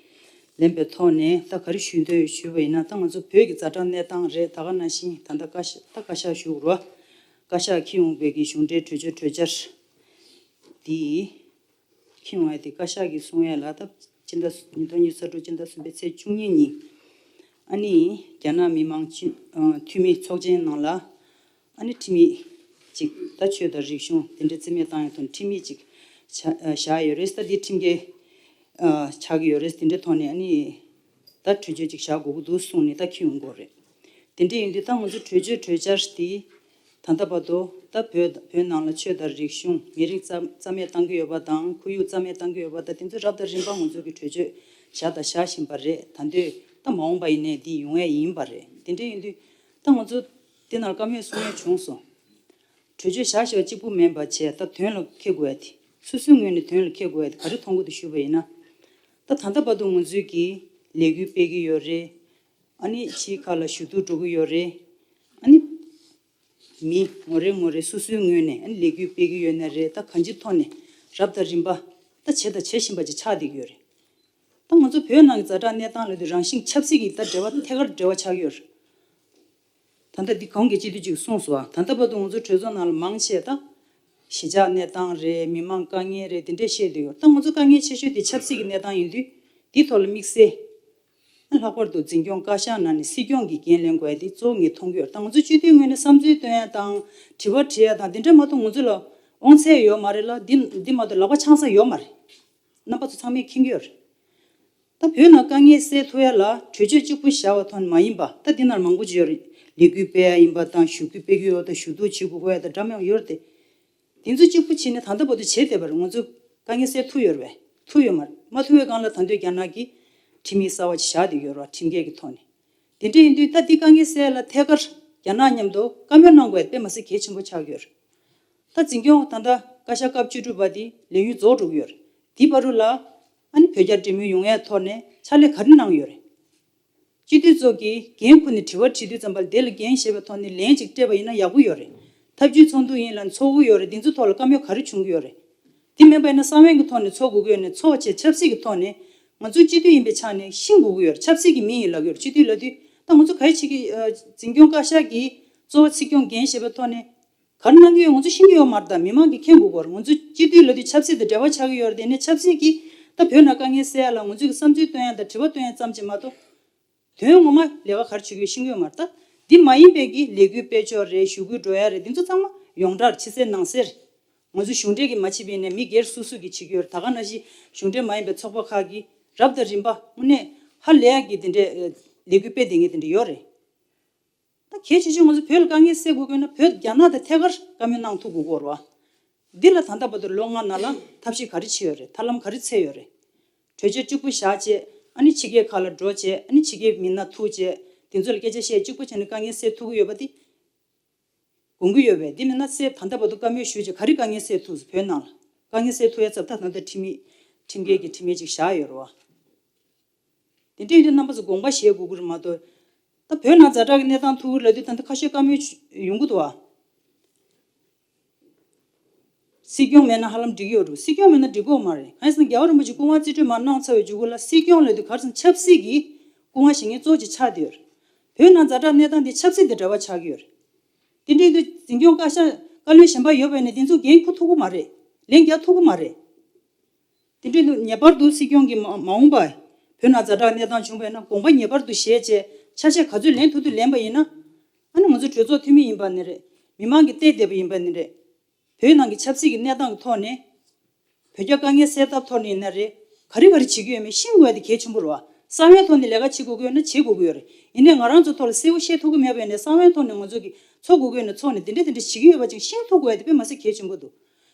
ལེན་པའི་ཐོག་ནས་ད་ག་རེ་ཞུ་འདོད་ཞུས་པ་ཡིན་ན་ད་ང་ཚོ་བོད་ཀྱི་ཛ་དྲག་གནས་སྟངས་རེད། ད་ག་ནང་བཞིན་ད་ལྟ་བཀའ་ཤག་ད་བཀའ་ཤག་ཞུ་དགོས་རེད་བ། བཀའ་ཤག་འཁྱེར་ཡོང་བའི་གི་གཞུང་འབྲེལ་གྲོས་ཆོད་གྲོས་འཆར་འདི། འཁྱེར་ཡོང་ཡ་དེ་བཀའ་ཤག་གིས་གསུང་ཡ་ལ་ད་སྤྱི་ཟླ་ཉིས་སྟོང་ཉི་ཤུ་རྩ་དྲུག་སྤྱི་ཟླ་གསུམ་པའི་ཚེས་བཅུ་གཉིས་ཉིན་ཨ་ནི་རྒྱ་ནག་མི་དམངས་སྤྱི་ཨ་འཐུས་མི་ཚོགས་ཆེན་ནང་ལ་ཨ་ནི་ཁྲིམས་ཡིག་ཅིག་ད་ཆོས་དང་རིག་གཞུང་དེ་འདྲ་རྩིས་མེད་བཏང་ཡ་དང་ཁྲིམས་ཡིག་ཅིག་བཞག་བཞག་ཡོད་རེད། ད་དེ་ཁྲིམས་འགལ་ཨ་ཆགས་ཀྱི་ཡོད་རེད། དེ་འདྲའི་ཐོག་ནས་ཨ་ནི་ད་གྲོས་ཆོད་ཅིག་བཞག་དགོས་ཀྱི་འདུག་གསུངས་ནས་ད་འཁྱེར་ཡོང་དགོས་རེད། དེ་འདྲ་ཡིན་དུས་ད་ང་ཚོ་གྲོས་ཆོད་གྲོས་འཆར་དེ་ད་ལྟ་བར་དུ་ད་བོད་བོད་ནང་ལ་ཆོས་དང་རིག་གཞུང་མི་རིགས་རྩ་རྩ་མེད་བཏང་གི་ཡོད་པ་དང་ཁོར་ཡུག་རྩ་མེད་བཏང་གི་ཡོད་པ་དང་དེ་ཚོ་རབ་དང་རིམ་པ་ང་ཚོ་གི་གྲོས་ཆོད་བཞག་དང་བཞག་བཞིན་པ་རེད། ད་འདོད་ད་མ་འོངས་པ་ཡིན་ནའི་འདི་ཡོང་ཡས་ཡིན་པ་རེད། དེ་འདྲ་ཡིན་དུས་ད་ང་ཚོ་དེ་ནང་བཀའ་མོལ་གསུང་ཡས་བྱུང་སོང་། གྲོས་ཆོད་བཞག་བཞག་གཅིག་པུ་མིན་པ་བྱས་ད་དོན་ལ་འཁྱེར་དགོས་ཡ་དེ་སོ་སོའི་ངོས་ནས་དོན་ལ་འཁྱེར་དགོས་ཡ་དེ་ག་རེ་མཐོང་གི་འདུག་ཞུས་པ་ཡིན་ན། ད་ད་ལྟ་བར་དུ་ང་ཚོས་ཀྱི་ལས་འགུལ་སྤེལ་གྱི་ཡོད་རེད། ཨ་ནི་ཕྱིའི་ཁག་ལ་ཞུ་གཏུག་འགྲོ་གི་ཡོད་རེད། ཨ་ནི་མི་ངོ་རེ་ངོ་རེ་སོ་སོའི་ངོས་ནས་ཨ་ནི་ལས་འགུལ་སྤེལ་གྱི་ཡོད་ན་རེད། ད་གང་ཅིའི་ཐོག་ནས་རབ་དང་རིམ་པ་ད་བྱས་དང་བྱེད་བཞིན་པ་ཅིག་ཆགས་བསྡད་ཀྱི་ཡོད་རེད། ད་ང་ཚོ་བོད་ནང་གི་ཛ་དྲག་གནས་སྟངས་ལབ་དུས་རང་བཞིན་ཆབ་སྲིད་ཀྱི་ད་འབྲེལ་བ་ཐད་ཀར་འབྲེལ་བ་ཆགས་ཀྱི་ཡོད་རེད། ད་ལྟ་འདི་གོང་གི་སྤྱི་འཐུས་ཅིག་གསུངས་སོང་ཨ། ད་ལྟ་བར་དུ་ང་ཚོ་གྲོས་ཚོགས་ནང་ལ་མང་ཆེ་ད་ གཞིས་ཆགས་གནས་སྟངས་རེད། མི་མང་དཀའ་ངལ་རེད། དེ་འདྲས་བཤད་དུ་ཡོད། ད་ང་ཚོ་དཀའ་ངལ་ཆེ་ཤོས་དེ་ཆབ་སྲིད་ཀྱི་གནས་སྟངས་ཡིན་དུས། དེའི་ཐོག་ལ་དམིགས་བསལ། ལྷག་པར་དུ་འཛིན་སྐྱོང་བཀའ་ཤག་ནང་ནས་སྲིད་སྐྱོང་གིས་འགན་ལེན་དགོས་ཡ་དེ་གཙོ་བོ་ངས་མཐོང་གི་ཡོད། ད་ང་ཚོ་སྤྱི་འཐུས་ངོས་ནས་བསམ་ཚུལ་བཏོན་ཡ་དང་། དྲི་བ་དྲི་ཡ་དང་། དེ་འདྲ་མ་གཏོགས་ང་ཚོ་ལ་དབང་ཚད་ཡོད་མ་རེད་ལ། འདི་འདི་མ་གཏོགས་ལག་པ་འཆང་ས་ཡོད་མ་རེད། རྣམ་པ་ཚོ་ཚང་མས་མཁྱེན་གྱི་ཡོད་རེད། ད་བོད་ནང་དཀའ་ངལ་སེལ་ཐུབ་ཡ་ལ་གྲོས་ཆོད་གཅིག་པུ་བཞག་པ་ཐོག་ནས་མ་ཡིན་པ། ད་འདི་ནང་མང་པོ་ཅིག་ཡོད་རེད། ལས་འགུལ་སྤེལ་ཡ་ཡིན་པ་དང་། ཞུ་སྐུལ་སྤེལ་གྱི་ཡོད་དང་། ཞུ་གཏུག་བྱེད་དགོས་ཡ་དང་འདྲ་མི་ཡོད་རེད་དེ། དེ་ཚོ་གཅིག་པུ་བྱས་ནས་ད་ལྟ་བར་དུ་བྱེད་བསྡད་པ་རེད། ང་ཚོ་དཀའ་ངལ་སེལ་ཐུབ་ཡོད་རེད་པས། ཐུབ་ཡོད་མ་རེད། མ་ཐུབ་པའི་སྒང་ལ་ད་དུང་རྒྱ་ནག་གིས་ཁྲིམས་ཡིག་གསར་བ་ཅིག་བཞག་བསྡད་ཡོད་རེད་པ། ཁྲིམས་འགལ་གྱི་ཐོག་ནས། དེ་འདྲ་ཡིན་དུས་ད་འདི་དཀའ་ངལ་སེལ་ཡ་ལ་ཐད་ཀར་རྒྱ་ནག་མཉམ་དུ་བཀའ་མོལ་གནང་དགོས་ཡ་དཔེ་མི་སྲིད་གལ་ཆེན་པོ་ཆགས་ཀྱི་ཡོད་རེད། ད་འཛིན་སྐྱོང་ད་ལྟ་བཀའ་ཤག་སྐབས་བཅུ་དྲུག་པ་དེ་ལས་ཡུན་རྫོགས་འགྲོ་གི་ཡོད་རེད། དེའི་བར་དུ་ལ་ཨ་ནི་བོད་རྒྱ་འབྲེལ་མོལ་ཡོང་ཡའི་ཐོག་ནས་ཕྱག་ལས་ག་རེ་གནང་ཡོད་རེད། སྤྱི་འཐུས་ཚོ་གིས་འགན་ཁུར་ནས་དྲི་བ་དྲིས་དུས་ཙམ་པ་ལ། དེ་ལ་འགན་བཞེས་པའི་ཐོག་ནས་ལན་ཅིག་སྤྲད་པ་ཡིན་ན་ཡག་པོ་ཡོད་རེད། ཐབས་ཇུས་ཚོགས་འདུ་ཡིན་ལ་ཚོགས་ཀྱི་ཡོད་རེད། འདི་ཚོ་ཐོག་ལ་བཀའ་མོལ་ག་རེ་བྱུང་གི་ཡོད་རེད། དེ་མིན་པ་ཡིན་ན་གསང་བའི་གི་ཐོག་ནས་ཚོགས་དགོས་ཀྱི་ཡོད་ནས་ཚོགས་བྱས། ཆབ་སྲིད་ཀྱི་ཐོག་ནས་ང་ཚོ་སྤྱི་འཐུས་ཡིན་པའི་ཆ་ནས་ཤེས་དགོས་ཀྱི་ཡོད་རེད། ཆབ་སྲིད་ཀྱི་མི་ཡིན་ལབ་ཀྱི་ཡོད་རེད། སྤྱི་འཐུས་ལབ་དུས་ད་ང་ཚོ་ག་རེ་བྱེད་ཀྱི། ཨ། འཛིན་སྐྱོང་བཀའ་ཤག་གིས་གཙོ་བོ་སྲིད་སྐྱོང་འགན་བཞེས་པའི་ཐོག་ནས་ག་རེ་གནང་གི་ཡོད་ང་ཚོ་ཤེས་ཀྱི་ཡོད་མ་རེད། ད་མི་མང་གིས་མཁྱེན་དགོས་ཀྱི་ཡོད་རེད། ང་ཚོ་སྤྱི་འཐུས་ལབ་དུས་ཆབ་སྲིད་དང་འབྲེལ་བ་ཆགས་ཀྱི་ཡོད་རེད། དེ་ནས་ཆབ་སྲིད་ཀྱིས་ད་བོད་ནང་དཀའ་ངལ་སེལ་ཡ་ལ་ང་ཚོས་ཀྱི་བསམ་ཚུལ་བཏོན་ཡ་དང་དྲི་བ་བཏོན་ཡ་ཙམ་ཅིག་མ་གཏོགས། དོན་ངོ་མ་ལས་ཀ་ག་རེ་བྱེད་ཀྱི་ཡོད་ཤེས་ཀྱི་ཡོད་མ་རེད། ད་འདི་མ་ཡིན་པའི་གི་ལས་འགུལ་སྤེལ་ཕྱོགས་རེད། ཞུ་སྐུལ་འགྲོ་ཡ་རེད། འདི་ཚོ་ཚང་མ་ཡོངས་གྲགས་ཕྱི་གསལ་ནང་གསལ་རེད། ང་ཚོ་གཞུང་འབྲེལ་གྱི་མ་བྱེད་པའི་ནས་མི་སྒེར་སོ་སོ་གིས་བྱེད་ཀྱི་ཡོད་རེད། ད་ག་ནང་བཞིན་གཞུང་འབྲེལ་མ་ཡིན་པའི་ཚོགས་པ་ཁག་གིས་རབ་དང་རིམ་པ་དངོས་གནས་ཧ་ལས་ཡ་གི་དེ་འདྲའི་ལས་འགུལ་སྤེལ་བསྡད་མཁན་དེ་འདྲ་ཡོད་རེད། ད་གལ་ཆེ་ཤོས་ང་ཚོ་བོད་ལ་དཀའ་ངལ་སེལ་དགོས་དགོས་ན་བོད་རྒྱ་ནག་དང་ཐད་ཀར་བཀའ་མོལ་གནང་ཐུབ་དགོས་ཀྱི་ཡོད་རེད་བ། འདི་ལ་ད་ལྟ་བར་དུ་ལོ་ལྔ་ནང་ལ་ཐབས་ཤེས་ག་རེ་བྱས་ཡོད་རེད། ཐབས་ལམ་ག་རེ་འཚོལ་ཡོད་རེད། གྲོས་ཆོད་གཅིག་པུ་བཞག་བྱས། ཨ་ནི་ཕྱི་རྒྱལ་ཁག་ལ་འགྲོ་བྱས། ཨ་ནི་ཕྱི་རྒྱལ་མི་སྣ་ཐུག་བྱས། དེ་ཚོ་ལ་སྐད་ཆ་བཤད། གཅིག་པུ་བྱས་ནས་དཀའ་ངལ་སེལ་ཐུབ་ཀྱི་ཡོད་པ་དེ་དགོངས་ཀྱི་ཡོད་པས། དེ་མིན་ན་སེ་ད་ལྟ་བར་དུ་བཀའ་མོལ་ཞུས་བྱས་ག་རེ་དཀའ་ངལ་སེལ་ཐུབ། བོད་ནང་ལ་དཀའ་ངལ་སེལ་ཐུབ་ཡ་ཚབ་ད་ད་ལྟ་ཁྲིམས་ཡིག་ཁྲིམས་འགལ་གྱི་ཁྲིམས་ཡིག་ཅིག་བཞག་ཡོད་རེད་བ། དེ་འདྲ་ཡིན་དུས་རྣམ་པ་ཚོ་དགོངས་པ་བཞེས་དགོས་ཀྱི་རེད་མ་གཏོགས། ད་བོད་ནང་ཛ་དྲག་གི་གནས་སྟངས་ཐུག་གི་ལབ་དུས་ད་ལྟ་ཁ་ཤས་བཀའ་མོལ་ཡོང་གི་འདུག་བ། སྲིད་སྐྱོང་མེད་ན་ཧ་ལམ་འགྲིག་གི་ཡོད་འགྲོ། སྲིད་སྐྱོང་མེད་ན་འགྲིག་གི་ཡོད་མ་རེད། གང་ཡིན་ཟེར་ན་རྒྱལ་བ་རིན་པོ་ཆེ་སྐུ་དབང་རྩིས་སྤྲོད་མར་གནང་ཚར་བའི་མཇུག་གུ་ལ་སྲིད་སྐྱོང་ལབ་དུས་ག་རེ་ཟེར་ན་ཆབ་སྲིད་ཀྱི་སྐུ་དབང་བཞེས་མཁན་གཙོ་བོ་ཅིག་ཆགས་བསྡད་ཡོད་རེད། བོད་ནང་ཛ་དྲག་གནས་སྟངས་འདི་ཆབ་སྲིད་དང་འབྲེལ་བ་ཆགས་ཀྱི་ཡོད་རེད། དེ་འདྲ་ཡིན་དུས་འཛིན་སྐྱོང་བཀའ་ཤག་བཀའ་བློན་གཞན་པ་ཡོད་པ་ཡིན་ན་དེ་ཚོ་འགན་འཁུར་ཐུབ་ཀྱི་མ་རེད། ལན་རྒྱག་ཐུབ་ཀྱི་མ་རེད། དེ་འདྲ་ཡིན་དུས་ངེས་པར་དུ་སྲིད་སྐྱོང་གིས་མ་མ་འོངས་པ་བོད་ནང་ཛ་དྲག་གནས་སྟངས་བྱུང་བ་ཡིན་ན་དགོངས་པ་ངེས་པར་དུ་བཞེས་བྱས་ཆ་ཤས་ག་ཚོད་ལེན་ཐུབ་ཐུབ་ལེན་པ་ཡིན་ན། ཨ་ནི་ང་ཚོ་གྲོས་ཚོགས་འཐུས་མི་ཡིན་པ་ནི་རེད། མི་མང་གིས་བལྟས་བསྡད་པ་ཡིན་པ་ནི་རེད། བོད་ནང་གི་ཆབ་སྲིད་ཀྱི་གནས་སྟངས་ཀྱི་ཐོག་ནས། བོད་རྒྱ་དཀའ་ངལ་སེལ་ཐབས་ཐོག་ནས་ཡིན་ན་རེད། ག་རེ་ག་རེ་བྱེད་ཀྱི་ཡོད་མེད་ཤེས་དགོས་ཡ་དེ་གལ་ཆེན་པོ་རེད་བ། གསང་བའི་ཐོག་ནས་ལས་ཀ་བྱེད་དགོས་ཀྱི་ཡོད་ན་བྱེད་དགོས་ཀྱི་ཡོད་རེད། ཡིན་ནའི་ང་རང་ཚོ་ཐོག་ལ་གསལ་པོ་བཤད་ཐུབ་ཀྱི་མེད་པ་ཡིན་ནའི་གསང་བའི་ཐོག་ནས་ང་ཚོ་གིས་ཚོགས་དགོས་ཀྱི་ཡོད་ན་ཚོགས་ནས་དེ་འདྲ་དེ་འདྲ་བྱེད་ཀྱི་ཡོད་པ་ཅིག་ཤེས་ཐུབ་དགོས་ཡ་དེ་དཔེ་མ་སྲིད་གལ་ཆེན་པོ་འདུག་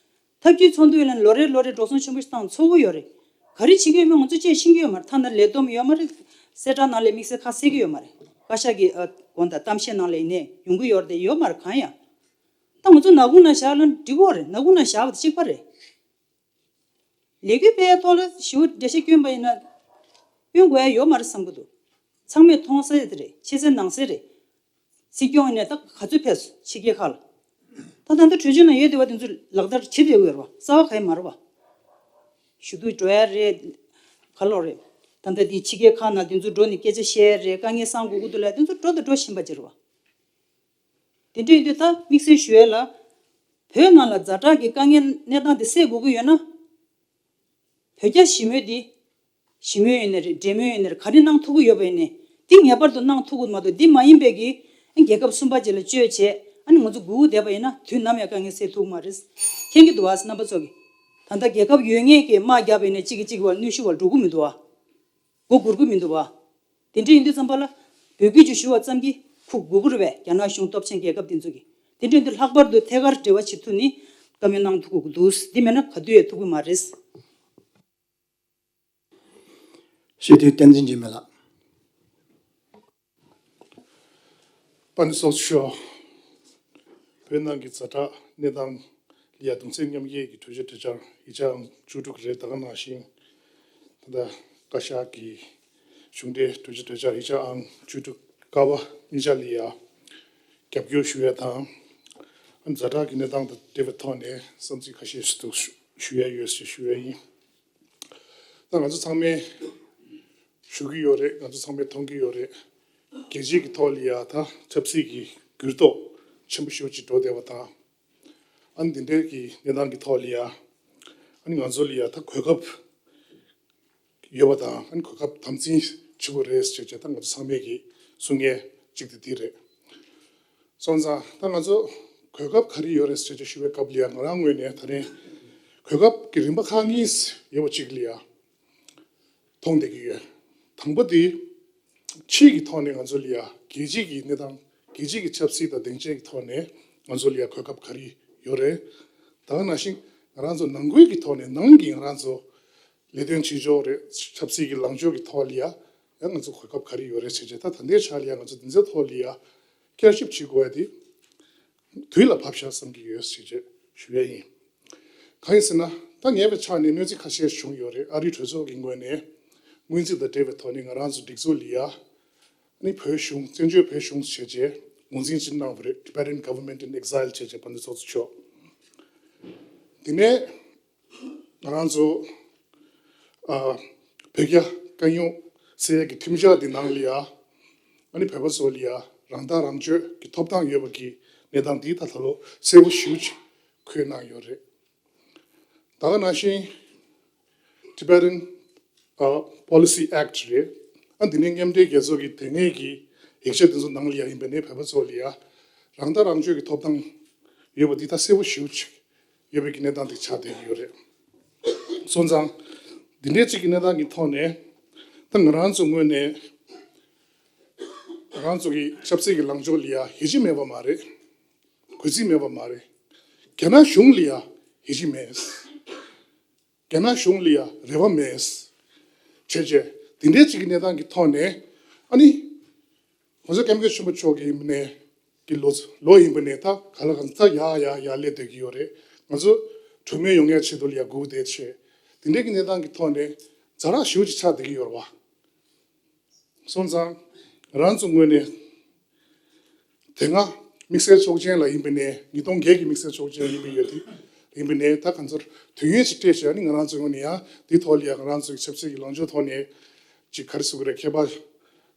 ཐབས་ཇུས་ཚོགས་འདུ་ཡིན་ན་ལོ་རེ་ལོ་རེ་འགྲོ་སོང་ཆེན་པོ་ཞིག་བཏང་ཚོགས་ཀྱི་ཡོད་རེད། ག་རེ་བྱེད་ཀྱི་ཡོད་མེད་ང་ཚོ་ཅིག་ཤེས་ཀྱི་ཡོད་མ་རེད། ཐ་ན་ལས་བསྡོམས་ཡོད་མ་རེད། གསལ་བསྒྲགས་ནང་ལ་དམིགས་བསལ་ཁ་གསལ་གྱི་ཡོད་མ་རེད། བཀའ་ཤག་གི་ཨ་དགོངས་དག་གཏམ་བཤད་ནང་ལ་ཡིན་ནའི་ཡོང་གི་ཡོད་རེད་དེ་ཡོད་མ་རེད་གང་ཡང་། ད་ང་ཚོ་ནག་ཁུང་ནང་བཞག་ན་འགྲིག་གི་རེད། ནག་ཁུང་ནང་བཞག་པ་དེ་གཅིག་པ་རེད། ལས་འགུལ་སྤེལ་ཡའི་ཐོག་ལ་ཞེ་པོ་འགྲེལ་བཤད་བསྐྱོན་པ་ཡིན་ན་བསྐྱོན་དགོས་ཡ་ཡོད་མ་རེད་བསམ་གྱི་འདུག་ཚང་མས་མཐོང་གསལ་དེ་རེད། ཕྱི་གསལ་ནང་གསལ་རེད། སྲིད་སྐྱོང་ཡིན་ནའི་ད་ག་ཚོད་ཕེབས་སོང་ཕྱི་རྒྱལ་ཁག་ལ། ད་ད་ལྟ་གྲོས་ཆོད་ནང་ཡོད་བསྡད་པ་དེ་ཚོ་ལག་བསྟར་བྱེད་བསྡད་ཡོད་རེད་བ། རྩ་བ་ག་ཡེ་མ་རེད་བ། ཞུ་གཏུག་འགྲོ་ཡ་རེད། ག་ལོག་རེད། ད་ལྟ་དེ་ཕྱི་རྒྱལ་ཁག་ནང་དེ་ཚོ་འགྲོ་ནས་སྐད་ཆ་བཤད་ཡ་རེད། དཀའ་ངལ་སེལ་དགོས་ཀྱི་འདུག་ལབ་དེ་ཚོ་འགྲོ་དང་འགྲོ་བཞིན་པ་ཅིག་རེད་བ། དེ་འདྲ་ཡིན་དུས་ད་དམིགས་བསལ་ཞུ་ཡ་ལ། བོད་ནང་ལ་ཛ་དྲག་གི་དཀའ་ངལ་གནས་སྟངས་དེ་སེལ་དགོས་ཀྱི་ཡོད་ན། བོད་རྒྱ་ཞི་མོལ་འདི། ཞི་མོལ་ཡིན་ནའི་རེད། འབྲེལ་མོལ་ཡིན་ནའི་རེད། ག་རེ་གནང་ཐུབ་ཀྱི་ཡོད་པ་ཡིན་ནའི། འདི་ངེས་པར་དུ་གནང་ཐུབ་ཀྱི་མ་གཏོགས་འདི་མ་ཡིན་པའི་གི་རྒྱལ་ཁབ་གསུམ་པ་ཅིག་ལ་བཅོལ་བྱས་ཨ་ནི་ང་ཚོ་སྒུག་བསྡད་པ་ཡིན་ན་དུས་ནམ་ཡང་དཀའ་ངལ་སེལ་ཐུབ་ཀྱི་མ་རེད། མཁྱེན་གྱི་འདུག་བ་རྣམ་པ་ཚོ་གིས། ད་ལྟ་རྒྱལ་ཁབ་ཡོད་མཁན་གྱིས་དམག་བརྒྱབ་པ་ཡིན་ནའི་གཅིག་གིས་གཅིག་བར་གནོན་ཤུགས་བར་འགྲོ་གི་མི་འདུག་བ། མགོ་སྒུར་གི་མི་འདུག་བ། དེ་འདྲ་ཡིན་དུས་ཙམ་པ་ལ་འབོད་སྐུལ་ཅིག་ཞུ་བ་ཙམ་གྱིས་ཁུག་དགོས་ཀྱི་རེད་པས། རྒྱ་ནག་གཞུང་སྟོབས་ཆེན་རྒྱལ་ཁབ་དེ་ཚོ་གིས། དེ་འདྲ་ཡིན་དུས་ལྷག་པར་དུ་ཐད་ཀར་འབྲེལ་བ་བྱེད་ཐུབ་ནི་བཀའ་མོལ་གནང་ཐུབ་དགོས་ཀྱི་འདུག་འདི་མེད་ན་ག་དུས་ཡང་ཐུབ་ཀྱི་མ་རེད། སྤྱི་འཐུས་བསྟན་འཛིན་འཇིགས་མེད་ལགས། པ་ནི་སོགས་ཤོག་བོད་ནང་གི་ཛ་དྲག་གནས་སྟངས་ལ་ཡ་གདུང་སེམས་མཉམ་སྐྱེད་ཀྱི་གྲོས་ཆོད་གྲོས་འཆར་ཡིག་ཆ་ཨང་བཅུ་དྲུག་རེད། ད་ག་ནང་བཞིན་ད་ལྟ་བཀའ་ཤག་གི་གཞུང་འབྲེལ་གྲོས་ཆོད་གྲོས་འཆར་ཡིག་ཆ་ཨང་བཅུ་དྲུག་ཀ་པ་གཉིས་ཆ་ལ་ཡ་རྒྱབ་སྐྱོར་ཞུ་ཡ་དང་། ཛ་དྲག་གི་གནས་སྟངས་དང་འབྲེལ་བའི་ཐོག་ནས་བསམ་ཚུལ་ཁ་ཤས་ཤིག་འདུག་ཞུ་ཡ་ཡོད་ཞེས་ཞུ་ཡ་ཡིན། ད་ང་ཚོ་ཚང་མས་ཞུ་གི་ཡོད་རེད། ང་ཚོ་ཚང་མས་མཐོང་གི་ཡོད་རེད། རྒྱལ་སྤྱིའི་གི་ཐོག་ལ་ཡ་ད་ཆབ་སྲིད་ཀྱི་འགྱུར་ལྡོག་ཆེན་པོ་ཞེ་པོ་ཅིག་འགྲོ་བསྡད་པ་དང་། ཨ་ནི་འདི་འདྲའི་གི་གནས་སྟངས་ཀྱི་ཐོག་ལ་ཡ། ཨ་ནི་ང་ཚོ་ལ་ཡ་ད་གོ་སྐབས་ཡོད་པ་དང་། ཨ་ནི་གོ་སྐབས་དམ་འཛིན་བྱེད་དགོས་རེད་ཟེར་བྱས་ད་ང་ཚོ་ཚང་མས་ཀྱི་གསུང་མཁན་གཅིག་དེ་འདི་རེད། སོང་ཙང་ད་ང་ཚོ་གོ་སྐབས་ག་རེ་ཡོད་རེད་ཟེར་བྱས་ཞུ་བའི་སྐབས་ལ་ཡ། ང་རང་ངོས་ནས་ད་རེས་གོ་སྐབས་ཀྱི་རིམ་པ་ཁག་གཉིས་ཡོད་པ་གཅིག་ལ་ཡ། མཐོང་བསྡད་ཀྱི་ཡོད། དང་པོ་དེ། ཕྱིའི་གི་ཐོག་ནས་ང་ཚོ་ལ་ཡ་རྒྱལ་སྤྱིའི་གི་གནས་སྟངས། རྒྱལ་སྤྱིའི་གི་ཆབ་སྲིད་དང་སྡིངས་ཆའི་གི་ཐོག་ནས་ང་ཚོ་ལ་ཡ་གོ་སྐབས་ག་རེ་ཡོད་རེད། ད་ག་ནང་བཞིན་ང་རང་ཚོ་ནང་ཁུལ་གྱི་ཐོག་ནས། ནང་གི་ང་རང་ཚོ་ལས་དོན་བྱེད་ཕྱོགས་རེད། ཆབ་སྲིད་ཀྱི་ལངས་ཕྱོགས་ཀྱི་ཐོག་ལ་ཡ་ཡང་ང་ཚོ་གོ་སྐབས་ག་རེ་ཡོད་རེད་ཟེར་བྱས། ད་ད་ལྟའི་ཆ་ལ་ཡ་ང་ཚོ་འདི་ཚོའི་ཐོག་ལ་ཡ་བསྐྱར་ཞིབ་བྱེད་དགོས་ཡ་དེ་དུས་ལ་བབ་ཤག་བསམ་གྱི་ཡོད་ཟེར་བྱས་ཞུ་ཡ་ཡིན། གང་ཡིན་ཟེར་ན། ད་ངེས་པའི་ཆ་ནས་གནོད་འཚེ་ཁ་ཤས་བྱུང་ཡོད་རེད། ཨ་རིའི་གྲོས་ཚོགས་ཀྱི་ངོས་ནས་སྔོན་རྩིས་དང་འབྲེལ་བའི་ཐོག་ནས་ང་རང་ཚོ་སྒྲིག་འཛུགས་ལ་ཡ། ཨ་ནི་བོད་གཞུང་། བཙན་བྱོལ་བོད་གཞུང་ཟེར་བྱས་ངོས་འཛིན་ཅིག་གནང་བ་རེད། Tibetan Government in Exile ཟེར་བྱས་དཔལ་ལྡན་ཚོགས་གཙོ་མཆོག་དེ་ནས་ང་རང་ཚོ་ཨ་བོད་རྒྱ་དཀའ་རྙོག་སེལ་ཡས་ཀྱི་ཁྲིམས་འཆར་འདི་ནང་ལ་ཡ། ཨ་ནི་བོད་པ་ཚོ་ལ་ཡ་རང་ཐག་རང་གཅོད་ཀྱི་ཐོབ་ཐང་ཡོད་པ་གི་གནས་སྟངས་འདི་ད་ད་ལོ་གསལ་པོ་ཞེ་པོ་ཅིག་འཁོད་གནང་ཡོད་རེད། ད་ག་ནང་བཞིན་Tibetan ཨ་Policy Act རེད། ཨ་འདི་ནས་མཉམ་འབྲེལ་རྒྱལ་ཚོགས་ཀྱི་དེ་སྔའི་གི་ཡིག་ཆ་དེ་ཚོ་ནང་ལ་ཡ་ཡིན་པ་ནས་བོད་པ་ཚོ་ལ་ཡ་རང་ཐག་རང་གཅོད་ཀྱི་ཐོབ་ཐང་ཡོད་པ་འདི་ད་གསལ་པོ་ཞེ་པོ་ཅིག་ཡོད་པའི་གི་གནས་སྟངས་དེ་ཆགས་བསྡད་ཀྱི་ཡོད་རེད། སོང་ཙང་འདི་འདྲའི་ཅིག་གི་གནས་སྟངས་ཀྱི་ཐོག་ནས་ད་ང་རང་ཚོ་ངོས་ནས་ང་རང་ཚོ་གི་ཆབ་སྲིད་ཀྱི་ལངས་ཕྱོགས་ལ་ཡ་ཡིད་ཆེས་མེད་པ་མ་རེད། གུས་བརྩི་མེད་པ་མ་རེད། རྒྱ་ནག་གཞུང་ལ་ཡ་ཡིད་ཆེས་མེད། རྒྱ་ནག་གཞུང་ལ་ཡ་རེ་བ་མེད། བྱས་བྱས་འདི་འདྲའི་ཅིག་གི་གནས་སྟངས་ཀྱི་ཐོག་ནས། ཨ་ནི་༸གོང་ས་༸སྐྱབས་མགོན་ཆེན་པོ་མཆོག་གི་ནས་ཀྱི་ལོ་ལོ་ཡིན་པ་ནས་ད་ག་ལ་གང་ཚ་ཡར་ཡར་ཡར་སླེབས་བསྡད་ཀྱི་ཡོད་རེད། ང་ཚོ་གྲོས་མོལ་ཡོང་ཡ་ཆེད་དུ་ལ་ཡ་སྒུག་བསྡད་བྱས། འདི་འདྲའི་གི་གནས་སྟངས་ཀྱི་ཐོག་ནས་ཛ་དྲག་ཞེ་པོ་ཅིག་ཆགས་བསྡད་ཀྱི་ཡོད་རེད་བ། སོང་ཙང་ང་རང་ཚོ་ངོས་ནས་དེ་སྔ་དམིགས་བསལ་ཚོགས་ཆེན་ལ་ཡིན་པ་ནས། ཉིས་སྟོང་བརྒྱད་ཀྱི་དམིགས་བསལ་ཚོགས་ཆེན་ཡིན་པ་ཡོད་དེ། ཡིན་པ་ནས་ད་ག་ཚོད་དུས་ཡུན་ཅིག་སྤྲད་བྱས། ཨ་ནི་ང་རང་ཚོའི་ངོས་ནས་ཡང་འདི་ཐོག་ལ་ཡང་ང་རང་ཚོའི་ཆབ་སྲིད་ཀྱི་ལངས་ཕྱོགས་ཐོག་ནས་ཅིག་ག་རེ་ཟེར་དགོས་རེད། ཁྱད་པར་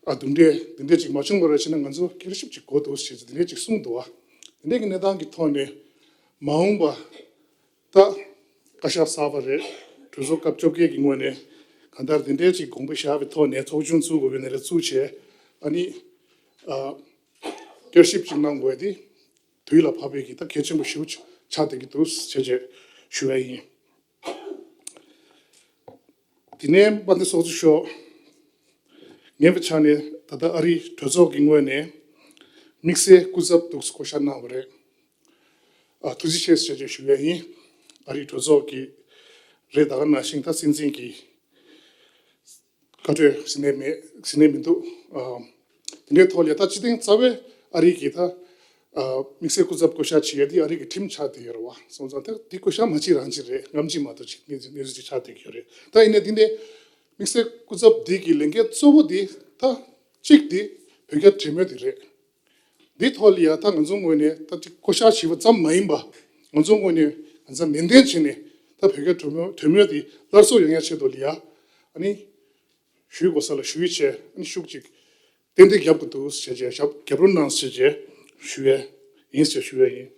ཨ་གདོན་འདྲེ་འདི་འདྲས་ཅིག་མ་བྱུང་བ་རེད་བྱས་ན། ང་ཚོ་བསྐྱར་ཞིབ་ཅིག་དགོས་འདུག་ཟེར་འདི་འདྲས་ཅིག་གསུངས་འདུག་བ། འདི་འདྲས་ཀྱི་གནས་སྟངས་ཀྱི་ཐོག་ནས་མ་འོངས་པ། ད་བཀའ་ཤག་གསར་པ་རེད། གྲོས་ཚོགས་སྐབས་བཅོ་བརྒྱད་ཀྱི་ངོས་ནས་གང་ལྟར་འདི་འདྲའི་ཅིག་དགོངས་པ་བཞག་པའི་ཐོག་ནས་ཚོགས་ཆུང་བཙུགས་དགོས་པའི་ནས་རེ་བཙུགས་བྱས། ཨ་ནི་ཨ་བསྐྱར་ཞིབ་ཅིག་གནང་དགོས་དེ་དུས་ལ་བབ་པའི་གི་ད་གལ་ཆེན་པོ་ཞེ་པོ་ཆགས་བསྡད་ཀྱི་འདུག་ཟེར་བྱས་ཞུ་ཡ་ཡིན། དེ་ནས་དཔལ་ལྡན་ཚོགས་གཙོ་མཆོག་ངས་པའི་ཆ་ནས་ད་ལྟ་ཨ་རིའི་གྲོས་ཚོགས་ཀྱི་ངོས་ནས་དམིགས་བསལ་སྐུ་ཚབ་འདུག་བསྐོ་བཞག་གནང་བ་རེད། ཨ་ཐུགས་རྗེ་ཆེ་ཟེར་བྱས་ཞུ་ཡ་ཡིན། ཨ་རིའི་གྲོས་ཚོགས་ཀྱི་རེད། ད་ག་ནང་བཞིན་ད་སྲིད་འཛིན་གྱི་བཀའ་འཁྲོལ་ཟེར་ནས་མེད། ཟེར་ནས་མི་འདུག་ཨ་དེ་འདྲའི་ཐོག་ལ་ད་སྤྱི་དོན་རྩ་བའི་ཨ་རི་གི་ད་ཨ་དམིགས་བསལ་སྐུ་ཚབ་བསྐོ་བཞག་བྱེད་ཡ་དེ་ཨ་རི་གི་ཁྲིམས་ཆགས་བསྡད་ཡོད་རེད་བ། སོང་ཙང་ད་དེ་བསྐོ་བཞག་མ་བྱེད་རང་བྱེད་རེད། སྔ་ཕྱི་མ་གཏོགས་ཅིག་གནས་ཚུལ་གནས་ཚུལ་ཅིག་ཆགས་བསྡད་ཀྱི་ཡོད་རེད། ད་ཡིན་ནའི་འདི་ནས་དམིགས་བསལ་སྐུ་ཚབ་འདི་གི་ལས་འགན་གཙོ་བོ་འདི་ད་གཅིག་འདི་བོད་རྒྱ་གྲོས་མོལ་འདི་རེད། འདི་ཐོག་ལ་ཡ་ད་ང་ཚོ་ངོས་ནས་ད་ཅིག་བསྐོ་བཞག་བྱས་པ་ཙམ་མ་ཡིན་པ། ང་ཚོ་ངོས་ནས་ང་ཚོ་ནན་ཏན་བྱས་ནས་ད་བོད་རྒྱ་གྲོས་མོལ་གྲོས་མོལ་འདི་སླར་གསོ་ཡོང་ཡ་ཆེད་དུ་ལ་ཡ། ཨ་ནི་ཞུ་དགོས་ས་ལ་ཞུ་ཡིག་བྱས། ཨ་ནི་ཤུགས་ཅིག་ཏན་ཏན་རྒྱབ་དགོས་འདུག་ཟེར་བྱས། རྒྱབ་རྒྱབ་རོགས་གནང་ཟེར་བྱས་ཞུ་ཡས་ཡིན་ཟེར་ཞུ་ཡས་ཡིན།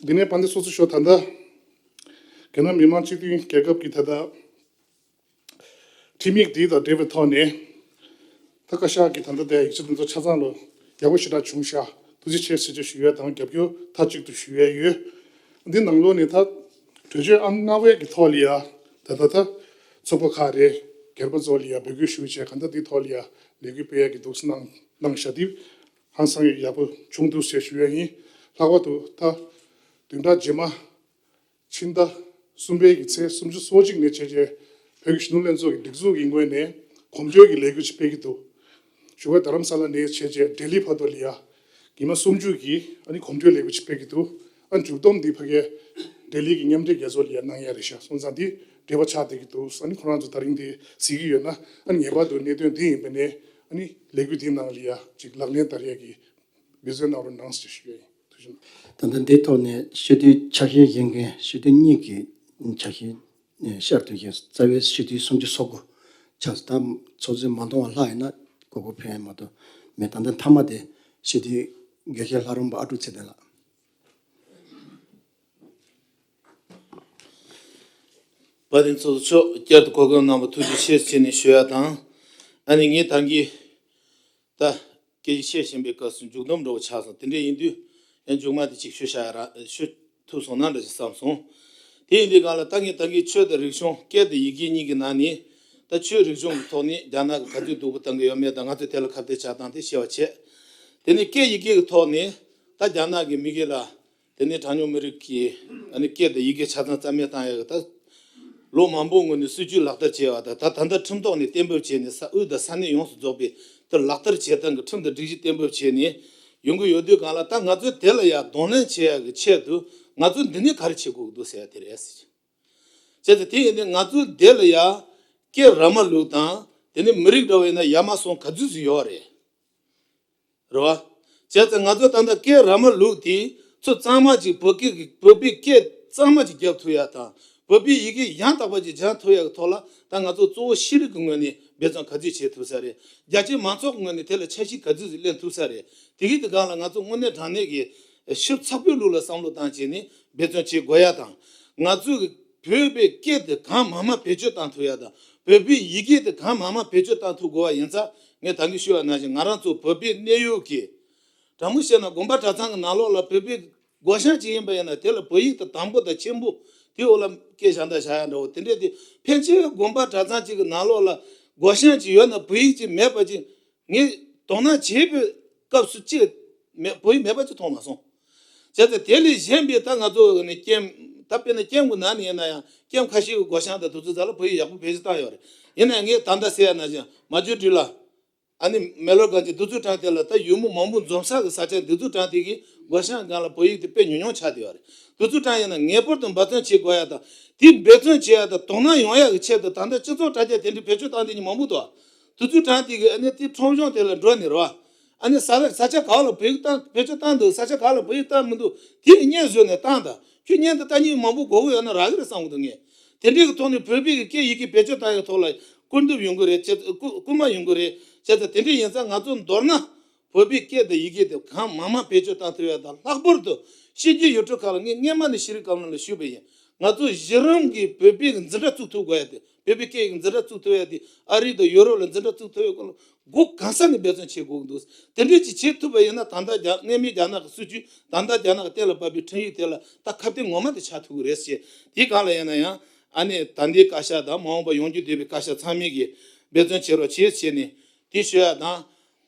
འདི་ནས་དཔལ་ལྡན་ཚོགས་གཙོ་མཆོག་ད་ལྟ་རྒྱ་ནག་མི་དམངས་སྤྱི་མཐུན་རྒྱལ་ཁབ་ཀྱི་ད་ལྟ་ཁྲིམས་ཡིག་འདི་དང་འབྲེལ་བའི་ཐོག་ནས་ད་བཀའ་ཤག་གི་ད་ལྟ་དེ་ཡིག་ཆ་དེ་ཚོ་ཆ་ཚང་ལོ་ཡག་པོ་ཞེ་དྲག་བྱུང་ཤག་ཐུགས་རྗེ་ཆེ་ཟེར་བྱས་ཞུ་ཡས་དང་རྒྱབ་སྐྱོར་མཐའ་གཅིག་ཏུ་ཞུ་ཡས་ཡོད། འདི་ནང་ལོགས་ནས་ད་གྲོས་ཆོད་ཨང་ལྔ་པའི་གི་ཐོག་ལ་ཡ་ད་ལྟ་ད་ཚོགས་པ་ཁག་རེད། སྒེར་པ་ཚོ་ལ་ཡ་འབོད་སྐུལ་ཞུ་བྱས། གང་ལྟར་འདི་ཐོག་ལ་ཡ་ལས་འགུལ་སྤེལ་ཡ་གི་འདུག་སེ་གནང་གནང་བཞག་དེ་ཧང་སང་ཡག་པོ་བྱུང་འདུག་ཟེར་ཞུ་ཡ་ཡིན། ལྷག་པར་དུ་ད་བདུན་ཕྲག་རྗེས་མ་ཕྱི་ཟླ་གསུམ་པའི་གི་ཚེས་སུམ་ཅུ་སོ་གཅིག་ནས་བྱས་བྱས་བོད་ཀྱི་གཞོན་ནུ་ལྷན་ཚོགས་ཀྱི་སྒྲིག་འཛུགས་ཀྱི་ངོས་ནས་གོམ་བགྲོད་ཀྱི་ལས་འགུལ་ཅིག་སྤེལ་གྱི་འདུག་བཞུགས་སྒར་རྡ་རམ་ས་ལ་ནས་བྱས་བྱས་ལྡི་ལི་བར་དུ་ལ་ཡ་ཉི་མ་སུམ་ཅུ་གི་ཨ་ནི་གོམ་བགྲོད་ལས་འགུལ་ཅིག་སྤེལ་གྱི་འདུག་ཨ་མཇུག་སྡོམ་འདི་ཕ་གིའི་ལྡི་ལི་གི་མཉམ་འབྲེལ་རྒྱལ་ཚོགས་ལ་ཡ་གནང་ཡ་རེད་ཤག་སོང་ཙང་འདི་འབྲེལ་བ་ཆགས་བསྡད་ཀྱི་འདུག་ཨ་ནི་ཁོ་རང་ཚོ་ད་རིང་འདི་གཟིགས་ཀྱི་ཡོད་ན། ཨ་ནི་ངེས་པར་དུ་གནད་དོན་འདི་ཡིན་པ་ནས་ཨ་ནི་ལས་འགུལ་འདིའི་ནང་ལ་ཡ་ཅིག་ལག་ལེན་བསྟར་ཡ་གི་འབད་བརྩོན་གནང་རོགས་གནང་ཞེས་ཞུ་ཡ་ཡིན། ཐུགས་རྗེ་ཆེ། ད་ལྟ་འདིའི་ཐོག་ནས་སྤྱི་འཐུས་ཆ་ཤས་བཞེངས་མཁན་སྤྱི་འཐུས་གཉིས་ཀྱི་ཆ་ཤས་ཨེ་ཤར་དུ་བཞེངས། རྩ་བའི་སྤྱི་འཐུས་སུམ་ཅུ་སོ་དགུ་ཆགས་སོང་། ད་ཚོགས་ཆེན་མ་གཏོང་བ་ལྷག་ཡིན་ན་གོ་སྐབས་ཕན་མ་གཏོགས་མེད། ད་ལྟ་མཐའ་མ་དེ་སྤྱི་འཐུས་དགེ་བཤེས་ལྷ་རམས་པ་ཨ་ཀྲུག་ཚེ་བརྟན་ལགས། དཔལ་ལྡན་ཚོགས་གཙོ་མཆོག་བསྐྱར་དུ་གོ་སྐབས་གནང་བར་ཐུགས་རྗེ་ཆེ་ཟེར་ནས་ཞུ་ཡ་དང་། ཨ་ནི་ངས་ད་གིན་ད་སྐད་ཆ་བཤད་བཞིན་པའི་སྐབས་སུ་མཇུག་སྡོམ་འདྲ་བོ་ཆགས་སོང་། དེ་འདྲ་ཡིན་དུས་ཡང་མཇུག་མ་དེ་ཅིག་ཞུ་བྱ་ཡ་ར་ཞུ་ཐུབ་སོང་ན་འདྲ་ཞིག་བསམ་སོང་། དེ་ཡིན་དུས་གང་ལ་ད་ངས་ད་གིན་ཆོས་དང་རིག་གཞུང་སྐད་དང་ཡི་གེ་གཉིས་ཀྱི་ནང་ནས་ད་ཆོས་རིག་གཞུང་གི་ཐོག་ནས་རྒྱ་ནག་གིས་ག་ཚོད་སྡུག་པོ་བཏང་གི་ཡོད་མེད་དང་ང་ཚོས་དེ་ལ་ཁ་གཏད་བྱ་སྟངས་དེ་ཤེས་པ་བྱས། དེ་ནས་སྐད་ཡི་གེ་གི་ཐོག་ནས་ད་རྒྱ་ནག་གིས་མི་སྒེར་ལ། དེ་ནས་གྲངས་ཉུང་མི་རིགས་ཀྱི་ཨ་ནི་སྐད་དང་ཡི་གེ་ཆ་ཚང་རྩ་མེད་བཏང་ཡག་གི་ད་ལོ་མང་པོའི་སྔོན་ནས་སྲིད་ཇུས་ལག་བསྟར་བྱས་པ་དང་། ད་ད་ལྟ་ཁྲིམས་ཐོག་ནས་གཏན་འབེབས་བྱས་ནས་ས་དབུས་དང་ས་གནས་ཡོངས་སུ་རྫོགས་པའི་དེ་ལག་བསྟར་བྱེད་སྟངས་ཀྱི་ཁྲིམས་དང་སྒྲིག་གཞི་གཏན་འབེབས་བྱས་ནས་ཡོང་གི་ཡོད་དུས་གང་ལ། ད་ང་ཚོས་དེ་ལ་ཡ་གདོང་ལེན་བྱེད་ཡག་གི་ཆེད་དུ་ང་ཚོས་འདི་ནས་ག་རེ་བྱེད་དགོས་ཀྱི་འདུག་ཟེར་ཡ་དེ་རེད། བྱས་ཙང་དེ་ཡིན་དུས་ང་ཚོས་དེ་ལ་ཡ་སྐད་ར་མ་ལུག་དང་། དེ་ནས་མི་རིགས་འདྲ་བོ་ཡིན་ན་ཡ་མ་སོང་ག་ཚོད་ཅིག་ཡོད་རེད། རེད་བ། བྱས་ཙང་ང་ཚོ་ད་ལྟ་སྐད་ར་མ་ལུག་དེ་ཚོ་གཙང་མ་ཅིག་བོད་སྐད་ཀྱི་བོད་པའི་སྐད་གཙང་མ་ཅིག་རྒྱབ་ཐུབ་ཡ་དང་། བོད་པའི་ཡི་གེ་ཡང་དག་པ་ཅིག་སྦྱང་ཐུབ་ཡ་གི་ཐོག་ལ་ད་ང་ཚོ་གཙོ་བོ་ཤེས་རིག་གི་ངོས་ནས་འབད་བརྩོན་ག་ཚོད་བྱེད་ཐུབ་ས་རེད། རྒྱ་ཆེའི་མང་ཚོགས་ཀྱི་ངོས་ནས་དེ་ལ་འཆར་གཞི་ག་ཚོད་ཅིག་ལེན་ཐུབ་ས་རེད། དེ་གི་དེ་གང་ལ་ང་ཚོ་དངོས་གནས་དྲང་གནས་ཀྱི་ཞིབ་ཚགས་པོའི་ལུགས་ལ་བསམ་བློ་བཏང་བྱས་ནས་འབད་བརྩོན་བྱེད་དགོས་ཡ་དང་། ང་ཚོ་གི་བོད་པའི་སྐད་དེ་གང་མང་མང་བེད་སྤྱོད་བཏང་ཐུབ་ཡ་དང་། བོད་པའི་ཡི་གེ་དེ་གང་མང་མང་བེད་སྤྱོད་བཏང་ཐུབ་དགོས་པ་ཡིན་ཙང་། ངས་ད་གིན་ཞུས་པ་ནང་བཞིན་ང་རང་ཚོ་བོད་པའི་གནས་ཡུལ་གྱི་དྲང་མོ་བཤད་ན་དགོན་པ་གྲྭ་ཚང་གི་ནང་ལོགས་ལ་བོད་པའི་སྒོ་བྱང་ཅིག་ཡིན་པ་ཡིན་ན་དེ་ལ་བོད་ཡིག་དང་དང་པོ་དང་ཆེན་པོ་དེའི་འོག་ལ་སྐད་བཞག་འདྲ་བཞག་ཡ་འདྲ་བོ་དེ་འདྲས་དེ། ཕལ་ཆེར་དགོན་པ་གྲྭ་ཚང་ཅིག་གི་ནང་ལོགས་ལ་སྒོ་བྱང་ཅིག་ཡོད་ན་བོད་ཡིག་ཅིག་མེད་པ་ཅིག་ངས་དོ་སྣང་བྱེད་པའི་སྐབས་སུ་གཅིག་མེད་བོད་ཡིག་མེད་པ་ཅིག་མཐོང་མ་སོང་། བྱས་ཙང་དེ་ལས་གཞན་པའི་ད་ང་ཚོ་ནི་ཀེམ་ད་དཔེར་ན་ཀེམ་གི་ནང་ནས་ཡིན་ན་ཡང་ཀེམ་ཁ་ཤས་ཀྱི་སྒོ་བྱང་དང་དེ་ཚོ་ཚང་ལ་བོད་ཡིག་ཡག་པོ་བེད་སྤྱོད་བཏང་ཡོད་རེད། ཡིན་ན་ངས་ད་ལྟ་ཟེར་ཡ་ནང་བཞིན་མ་ཇུ་འདྲི་ལ་ཨ་ནི་མེ་ལོར་གང་ཅི་དེ་ཚོའི་གྲས་དེ་ལ་ད་ཡུལ་མི་མང་པོ་འཛོམས་ས་གི་ས་ཆ་དེ་ཚོའི་གྲས་དེ་གི་སྒོ་བྱང་སྒང་ལ་བོད་ཡིག་དེ་དཔེ་ཉུང་ཉུང་ཆགས་བསྡད་ཡོད་རེད། དེ་ཚོའི་གྲས་ཡིན་ན་ངེས་པར་དུ་འབད་བརྩོན་བྱེད་དགོས་ཡ་དང་། དེ་འབད་བརྩོན་བྱེད་ཡ་དང་དོ་སྣང་ཡོང་ཡ་གི་ཆེད་དུ་ད་ལྟ་སྤྱི་ཚོགས་དྲ་རྒྱ་དེ་འདྲའི་བེད་སྤྱོད་བཏང་བསྡད་མཁན་མང་པོ་འདུག་དེ་ཚོའི་གྲས་དེ་གི་ཨ་ནི་དེ་ཁྲོམ་གཞུང་དེ་ལ་འགྲོ་ནས་རེད་བ། ཨ་ནི་ས་ས་ཆ་ག་ལ་བོད་ཡིག་བཏང་བེད་སྤྱོད་བཏང་འདུག་ས་ཆ་ག་ལ་བོད་ཡིག་བཏང་མི་འདུག་དེ་ཡི་བརྙན་བཟོས་ནས་བཏང་དང་། ཁྱོད་བརྙན་དུ་ལྟ་མཁན་མང་པོ་དགོས་ཀྱི་ཡོད་ན་རག་གི་རེད་བསམ་གི་འདུག་ངས། དེ་འདྲའི་གི་ཐོག་ནས་བོད་པའི་གི་སྐད་ཡི་གེ་བེད་སྤྱོད་བཏང་ཡའི་ཐོག་ལ་སྐུར་འདེབས་ཡོང་གི་རེད་ཅེས། སྐུ་སྐུལ་མ་ཡོང་གི་རེད་ཅེས། དེ་འདྲ་ཡིན་ཙང་ང་ཚོ་མདོར་ན་བོད་པའི་སྐད་དང་ཡི་གེ་དེ་གང་མང་མང་བེད་སྤྱོད་བཏང་ཐུབ་ཡ་དང་། ལྷག་པར་དུ་ཕྱི་རྒྱལ་ཡུལ་གྲུ་ཁག་ལ་ངས་སྔས་མ་ནས་ཤེས་རིག་བཀའ་བློན་ལ་ཞུས་པ་ཡིན། ང་ཚོ་གཞི་རིམ་གྱི་བོད་པའི་གི་འཛིན་གྲྭ་བཙུགས་ཐུབ་དགོས་ཡ་དེ། བོད་པའི་སྐད་ཡིག་འཛིན་གྲྭ་བཙུགས་ཐུབ་ཡ་དེ་ཨ་རི་དང་ཡོ་རོབ་ལ་འཛིན་གྲྭ་བཙུགས་ཐུབ་ཡ་སྐོར་ལ་སྒོ་གང་ས་ནས་འབད་བརྩོན་བྱེད་དགོས་ཀྱི་འདུག་དེ་འདྲས་ཅིག་བྱེད་ཐུབ་པ་ཡིན་ན་ད་ལྟ་རྒྱ་སྔས་མའི་རྒྱ་ནག་གི་སྲིད་ཇུས། ད་ལྟ་རྒྱ་ནག་གི་གཏན་ལ་ཕབ་པའི་ཁྲིམས་ཡིག་དེ་ལ་ད་ཁ་གཏད་ངོ་མ་དེ་ཆགས་ཐུབ་ཀྱི་རེད་ཟེར། དེའི་སྒང་ལ་ཡིན་ན་ཡང་ཨ་ནི་ད་ལྟའི་བཀའ་ཤག་དང་མ་འོངས་པ་ཡོང་རྒྱུ་བསྡད་པའི་བཀའ་ཤག་ཚང་མས་ཀྱི་འབད་བརྩོན་བྱེད་རོགས་བྱེད་ཟེར་ནས་དེ་ཞུ་ཡ་དང་།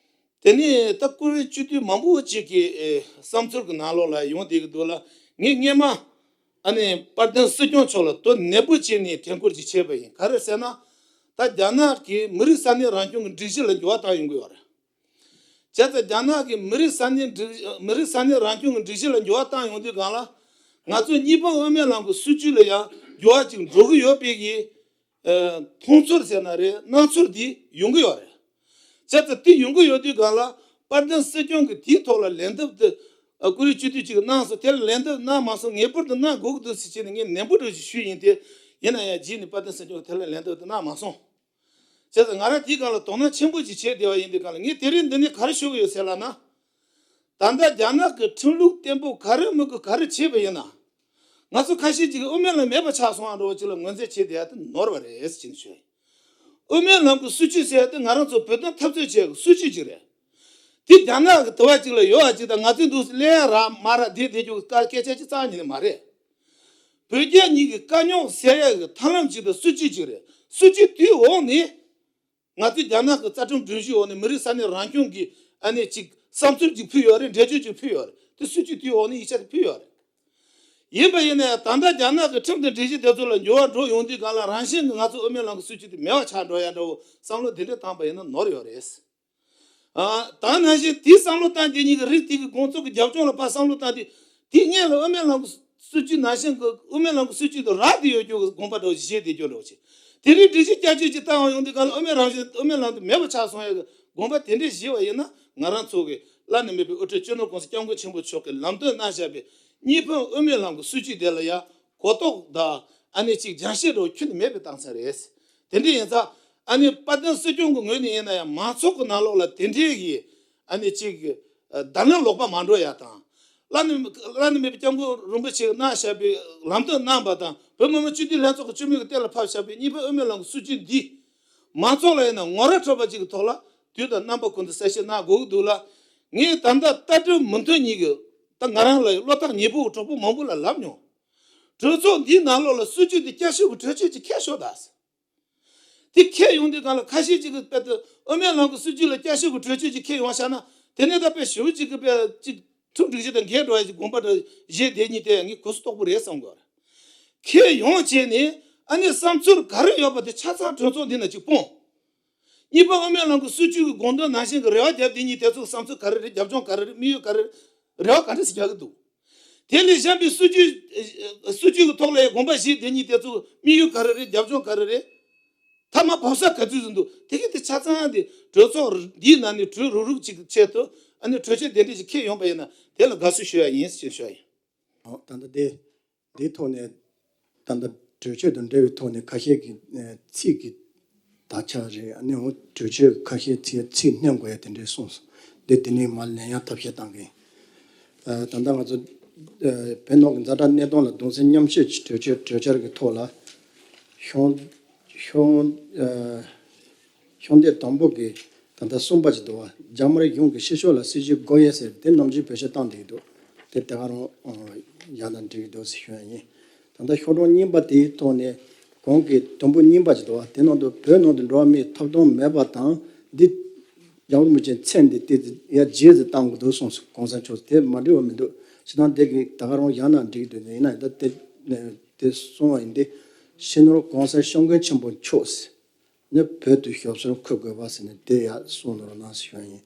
དེ་ནས་ད་བཀུར་འོས་སྤྱི་འཐུས་མང་པོ་ཅིག་གི་ཨེ་བསམ་ཚུལ་གྱི་ནང་ལོགས་ལ་ཡོང་བསྡད་ཀྱི་འདུག་ལ། ངས་སྔས་མ་ཨ་ནི་དཔལ་ལྡན་སྲིད་སྐྱོང་མཆོག་ལ་དོ་ནན་པོ་བྱས་ནས་དྲན་སྐུལ་ཅིག་བྱས་པ་ཡིན། ག་རེ་ཟེར་ན། ད་རྒྱ་ནག་གིས་མི་རིགས་ས་གནས་རང་སྐྱོང་གི་སྒྲིག་གཞི་ལ་འགྱུར་བ་བཏང་ཡོང་གི་ཡོད་རེད། བྱས་ཙང་རྒྱ་ནག་གིས་མི་རིགས་ས་གནས་སྒྲིག་མི་རིགས་ས་གནས་རང་སྐྱོང་གི་སྒྲིག་གཞི་ལ་འགྱུར་བ་བཏང་ཡོང་དུས་སྒང་ལ། ང་ཚོ་གཉིས་ཕན་དབུ་མའི་ལམ་གྱི་སྲིད་བྱུས་ལ་ཡང་འགྱུར་བ་ཅིག་འགྲོ་གི་ཡོད་པའི་གི་ཨ་མཐོང་ཚུལ་ཟེར་ན་རེད། སྣང་ཚུལ་འདི་ཡོང་གི་ཡོད་རེད། བྱས་ཙང་དེ་ཡོང་གི་ཡོད་དུས་སྒང་ལ་དཔལ་ལྡན་སྲིད་སྐྱོང་གིས་དེའི་ཐོག་ལ་ལན་འདེབས་དེ་ཨ་བཀུར་འོས་སྤྱི་འཐུས་ཅིག་གནང་སོང་། དེ་ལ་ལན་འདེབས་གནང་མ་སོང་། ངེས་པར་དུ་གནང་དགོས་ཀྱི་འདུག་ཟེར་བྱས་ནས་ངས་ནན་པོ་འདྲ་ཞིག་ཞུས་ཡིན་ཏེ། ཡིན་ན་ཡང་རྗེས་ནས་དཔལ་ལྡན་སྲིད་སྐྱོང་གིས་དེ་ལ་ལན་འདེབས་དེ་གནང་མ་སོང་། བྱས་ཙང་ང་རང་དེའི་སྒང་ལ་དོ་སྣང་ཆེན་པོ་ཞིག་བྱས་བསྡད་པ་ཡིན་དུས་སྒང་ལ། ངས་དེ་རིང་འདི་ནས་ག་རེ་ཞུ་གི་ཡོད་ཟེར་ལབ་ན། ད་ལྟ་རྒྱ་ནག་གི་ཁྲིམས་ལུགས་བརྟན་པོ་ག་རེ་མི་དགོས་ག་རེ་བྱས་པ་ཡིན་ན། ང་ཚོ་ཁ་ཤས་ཅིག་གིས་དབུ་མའི་ལམ་མེད་པ་ཆགས་སོང་བ་འདྲ་བོ་ཅིག་ལ་ངོས་འཛིན་བྱས་བསྡད་ཡ་དེ་ནོར་བ་རེད་ཟེར་ནས་ཞུ་ཡ་ཡིན། དབུ་མའི་ལམ་གྱི་སྲིད་བྱུས་ཟེར་ཡ་དེ་ང་རང་ཚོ་བོད་དོན་འཐབ་རྩོད་བྱེད་ཡ་གི་སྲིད་བྱུས་ཅིག་རེད། དེ་རྒྱ་ནག་གི་དུ་བ་ཅིག་ལ་ཡོད་པ་ཅིག་དང་། ང་ཚོའི་འདུག་སེ་ལེན་ཡ་རག་མ་རག་དེ་དེ་རྒྱུ་སྐད་ཆ་ཅིག་རྩ་ཉིད་ནས་མ་རེད། བོད་རྒྱ་གཉིས་ཀྱི་དཀའ་རྙོག་སེལ་ཡ་གི་ཐབས་ལམ་ཅིག་དང་སྲིད་བྱུས་ཅིག་རེད། སྲིད་བྱུས་དེའི་འོག་ནས། ང་ཚོས་རྒྱ་ནག་གི་རྩ་ཁྲིམས་སྒྲིག་གཞིའི་འོག་ནས་མི་རིགས་ས་གནས་རང་སྐྱོང་གི་ཨ་ནི་ཅིག་བསམ་ཚུལ་ཅིག་ཕུལ་ཡོད་རེད། འགྲེལ་བརྗོད་ཅིག་ཕུལ་ཡོད་རེད། དེ་སྲིད་བྱུས་དེའི་འོག་ནས་ཡིག་ཆ་དེ་ཕུལ་ཡོད་རེད། ཡིན་པ་ཡིན་ན་ཡང་ད་ལྟ་རྒྱ་ནག་གི་ཁྲིམས་དང་སྒྲིག་གཞི་དེ་ཚོ་ལ་འགྱུར་བ་འགྲོ་ཡོང་དུས་སྒང་ལ། རང་བཞིན་གྱིས་ང་ཚོ་དབུ་མའི་ལམ་གྱི་སྲིད་བྱུས་དེ་མེད་པ་ཆགས་འགྲོ་ཡ་འདྲ་བོ་བསམ་བློ་དེ་འདྲ་བཏང་པ་ཡིན་ན་ནོར་ཡོད་རེད། ཨ། ད་ནང་བཞིན་དེའི་བསམ་བློ་བཏང་དེ་གཉིས་ཀྱི་རིགས་དེ་གི་དགོངས་ཚུལ་གྱི་རྒྱབ་ལྗོངས་ལ་ཕར་བསམ་བློ་བཏང་དུས། དེ་སྔོན་ལ་དབུ་མའི་ལམ་གྱི་སྲིད་བྱུས་ནང་བཞིན་གྱི། དབུ་མའི་ལམ་གྱི་སྲིད་བྱུས་དེ་རག་བསྡད་ཡོད་རྒྱུ་གི་དགོངས་པ་འདྲ་བོ་བཞེས་བསྡད་རྒྱུ་འདྲ་བོ་བྱས། དེ་རིང་སྒྲིག་གཞི་བསྐྱར་བཅོས་ཅིག་བཏང་བ་ཡོང་དུས་སྒང་ལ་དབུ་མའི་རང་བཞིན། དབུ་མའི་ལམ་དེ་མེད་པ་ཆགས་སོང་ཡ་གི་དགོངས་པ་དེ་འདྲས་བཞེས་པ་ཡིན་ན། ང་རང་ཚོ་གི་བླ་ན་མེད་པའི་དབུ་ཁྲིད་སྤྱི་ནོར་༸གོང་ས་༸སྐྱབས་མགོན་ཆེན་པོ་མཆོག་གིས་ལམ་སྟོན་གནང་བཞག་པའི་གཉིས་ཕན་དབུ་མའི་ལམ་གྱི་སྲིད་བྱུས་དེ་ལ་ཡ་གོ་རྟོགས་དང་ཨ་ནི་ཅིག་སྦྱང་ཤེས་འདྲ་བོ་ཁྱོན་ནས་མེད་པའི་རྟགས་མཚན་རེད། དེ་འདྲ་ཡིན་ཙང་ཨ་ནི་དཔལ་ལྡན་སྲིད་སྐྱོང་གི་ངོས་ནས་ཡིན་ན་ཡང་མང་ཚོགས་ཀྱི་ནང་ལོགས་ལ་དེ་འདྲའི་གི་ཨ་ནི་ཅིག་ཨ་བརྡ་ལན་ལོག་པ་མ་འགྲོ་ཡ་དང་། བླ་ན་བླ་ན་མེད་པའི་སྐྱབས་མགོན་རིན་པོ་ཆེས་གནང་བཞག་པའི་ལམ་སྟོན་གནང་བ་དང་། བོད་མི་མང་སྤྱི་འཐུས་ལྷན་ཚོགས་ཀྱི་སྤྱི་མོས་ཀྱི་གཏན་ལ་ཕབ་བཞག་པའི་གཉིས་ཕན་དབུ་མའི་ལམ་གྱི་སྲིད་བྱུས་འདི་མང་ཚོགས་ལ་ཡིན་ན་ངོ་ར་འཕྲོད་པ་ཅིག་གི་ཐོག་ལ་དུས་དང་རྣམ་པ་ཀུན་ཏུ་གསལ་བཤད་གནང་དགོས་ཀྱི་འདུག་ལ། ངས་ད་ལྟ་ལྟ་གྲུབ་མུ་མཐུད་ཉིད་ཀྱི་ད་ང་རང་ལ་བློ་ཐག་ཉེ་པོ་གི་གྲོགས་པོ་མང་པོ་ལ་ལབ་མྱོང་། གྲོས་ཚོགས་འདིའི་ནང་ལོགས་ལ་སྲིད་བྱུས་འདི་བསྐྱར་ཞིབ་ཀྱི་གྲོས་ཆོད་ཅིག་འཁྱེར་ཤོག་ད། དེ་འཁྱེར་ཡོང་དུས་སྒང་ལ་ཁ་ཤས་ཅིག་གིས་དཔེ་དེ་དབུ་མའི་ལམ་གྱི་སྲིད་བྱུས་ལ་བསྐྱར་ཞིབ་ཀྱི་གྲོས་ཆོད་ཅིག་འཁྱེར་ཡོང་བཞག་ན། དེ་ནས་ད་དཔེ་ཞེ་པོ་ཅིག་གིས་དཔེ་ཅིག་ཁྲིམས་སྒྲིག་གཞི་དང་འགལ་འགྲོ་བ་ཞིག་དགོངས་པ་འདྲ་བཞེས་བསྡད་མཁན་དེ་ངས་གོ་ས་རྟོགས་པོ་རེད་བསམ་གི་ཡོད་རེད། འཁྱེར་ཡོང་བྱས་ནས་ཨ་ནི་བསམ་ཚུལ་ག་རེ་ཡོད་པ་དེ་ཆ་ཚང་གྲོས་ཚོགས་འདི་ན་ཅིག་སྤུངས། གཉིས་པ་དབུ་མའི་ལམ་གྱི་སྲིད་བྱུས་ཀྱི་དགོངས་དོན་ནང་བཞིན་གྱི་རེ་བ་བརྒྱབ་བསྡད་མཁན་དེ་ཚོའི་བསམ་ཚུལ་ག་རེ་རེད། རྒྱབ་ལྗོངས་ག་རེ་རེད། དམིགས་ཡུལ་ག་རེ་རེད། རེ་བ་ག་འདྲ་ཞིག་རྒྱག་གི་འདུག་དེ་ལས་གཞན་པའི་སྲིད་བྱུས་སྲིད་བྱུས་ཀྱི་ཐོག་ལ་དགོངས་པ་བཞེས་བསྡད་མཁན་དེ་ཚོ་དམིགས་ཡུལ་ག་རེ་རེད། རྒྱབ་ལྗོངས་ག་རེ་རེད། མཐའ་མ་བབས་ས་ག་ཚོད་ཟིན་འདུག་དེ་གི་དེ་ཆ་ཚང་དེ་གྲོས་ཚོགས་འདིའི་ནང་ནས་གྲོས་རུག་རུག་ཅིག་གི་ཆེད་དུ་ཨ་ནི་གྲོས་ཆོད་དེ་འདྲ་ཞིག་འཁྱེར་ཡོང་པ་ཡིན་ན་དེ་ལ་དགའ་བསུ་ཞུ་ཡ་ཡིན་ཞེས་ཞུ་ཡ་ཡིན། ཨོ། ད་ལྟ་དེ་འདིའི་ཐོག་ནས་ད་ལྟ་གྲོས་ཆོད་དང་འབྲེལ་བའི་ཐོག་ནས་ཁ་ཤས་ཀྱི་ཚིག་གི་དག་ཆ་རེད། ཨ་ནི་འོ་གྲོས་ཆོད་ཁ་ཤས་ཚིག་ཚིག་སྣོན་དགོས་ཡ་དེ་འདྲས་གསུངས་སོང་། འདི་དེ་ནས་མར་ལན་ཡང་ཐབས་ཤེས་བཏང་གི་ཡིན། ད་ལྟ་ང་ཚོ་བོད་ནང་གི་ཛ་དྲག་གནད་དོན་ལ་གདུང་སེམས་མཉམ་སྐྱེད་ཀྱི་གྲོས་ཆོད་གྲོས་འཆར་གྱི་ཐོག་ལ་ཤོང་ཤོང་ཤོང་སྡེ་དང་པོ་གི་ད་ལྟ་གསུམ་པ་ཅིག་འདུག་བ། རྒྱ་དམར་གཞུང་གིས་ཕྱི་ཕྱོགས་ལ་སྲིད་ཇུས་བགོ་ཡས་ཟེར་དེ་ནམ་རྒྱུན་བེད་སྤྱོད་བཏང་བསྡད་ཀྱི་འདུག་དེ་དེ་ག་རང་ཡག་དང་འགྲིག་གི་འདུག་ཟེར་ཞུ་ཡ་ཡིན། ད་ལྟ་ཤོག་གྲངས་གཉིས་པ་དེའི་ཐོག་ནས་གོང་གི་དུམ་བུ་གཉིས་པ་ཅིག་འདུག་བ། དེ་ནང་དུ་བོད་ནང་དུ་འགྲོ་བ་མིའི་ཐོབ་ཐང་མེད་པ་དང་འདི་རྒྱ་དམར་མི་ཆེན་མཚན་འདི་དེ་ཡ་རྗེས་སུ་བཏང་དགོས་འདུག་གསུངས་སོང་། གོང་ས་མཆོག་དེ་མ་འགྲིག་པ་མི་འདུག་སྤྱིར་བཏང་དེ་གི་ད་ག་རང་ཡག་ན་འགྲིག་གི་འདུག་ཡིན་ན་ད་དེ་དེ་གསུང་བ་ཡིན་ཏེ། སྤྱི་ནོར་༸གོང་ས་༸སྐྱབས་མགོན་ཆེན་པོ་མཆོག་ནི་བོད་དུ་ཞབས་སོར་འཁོད་དགོས་པ་ཟེར་ནས་དེ་ཡང་གསུངས་ནོར་གནང་ཞུ་ཡ་ཡིན།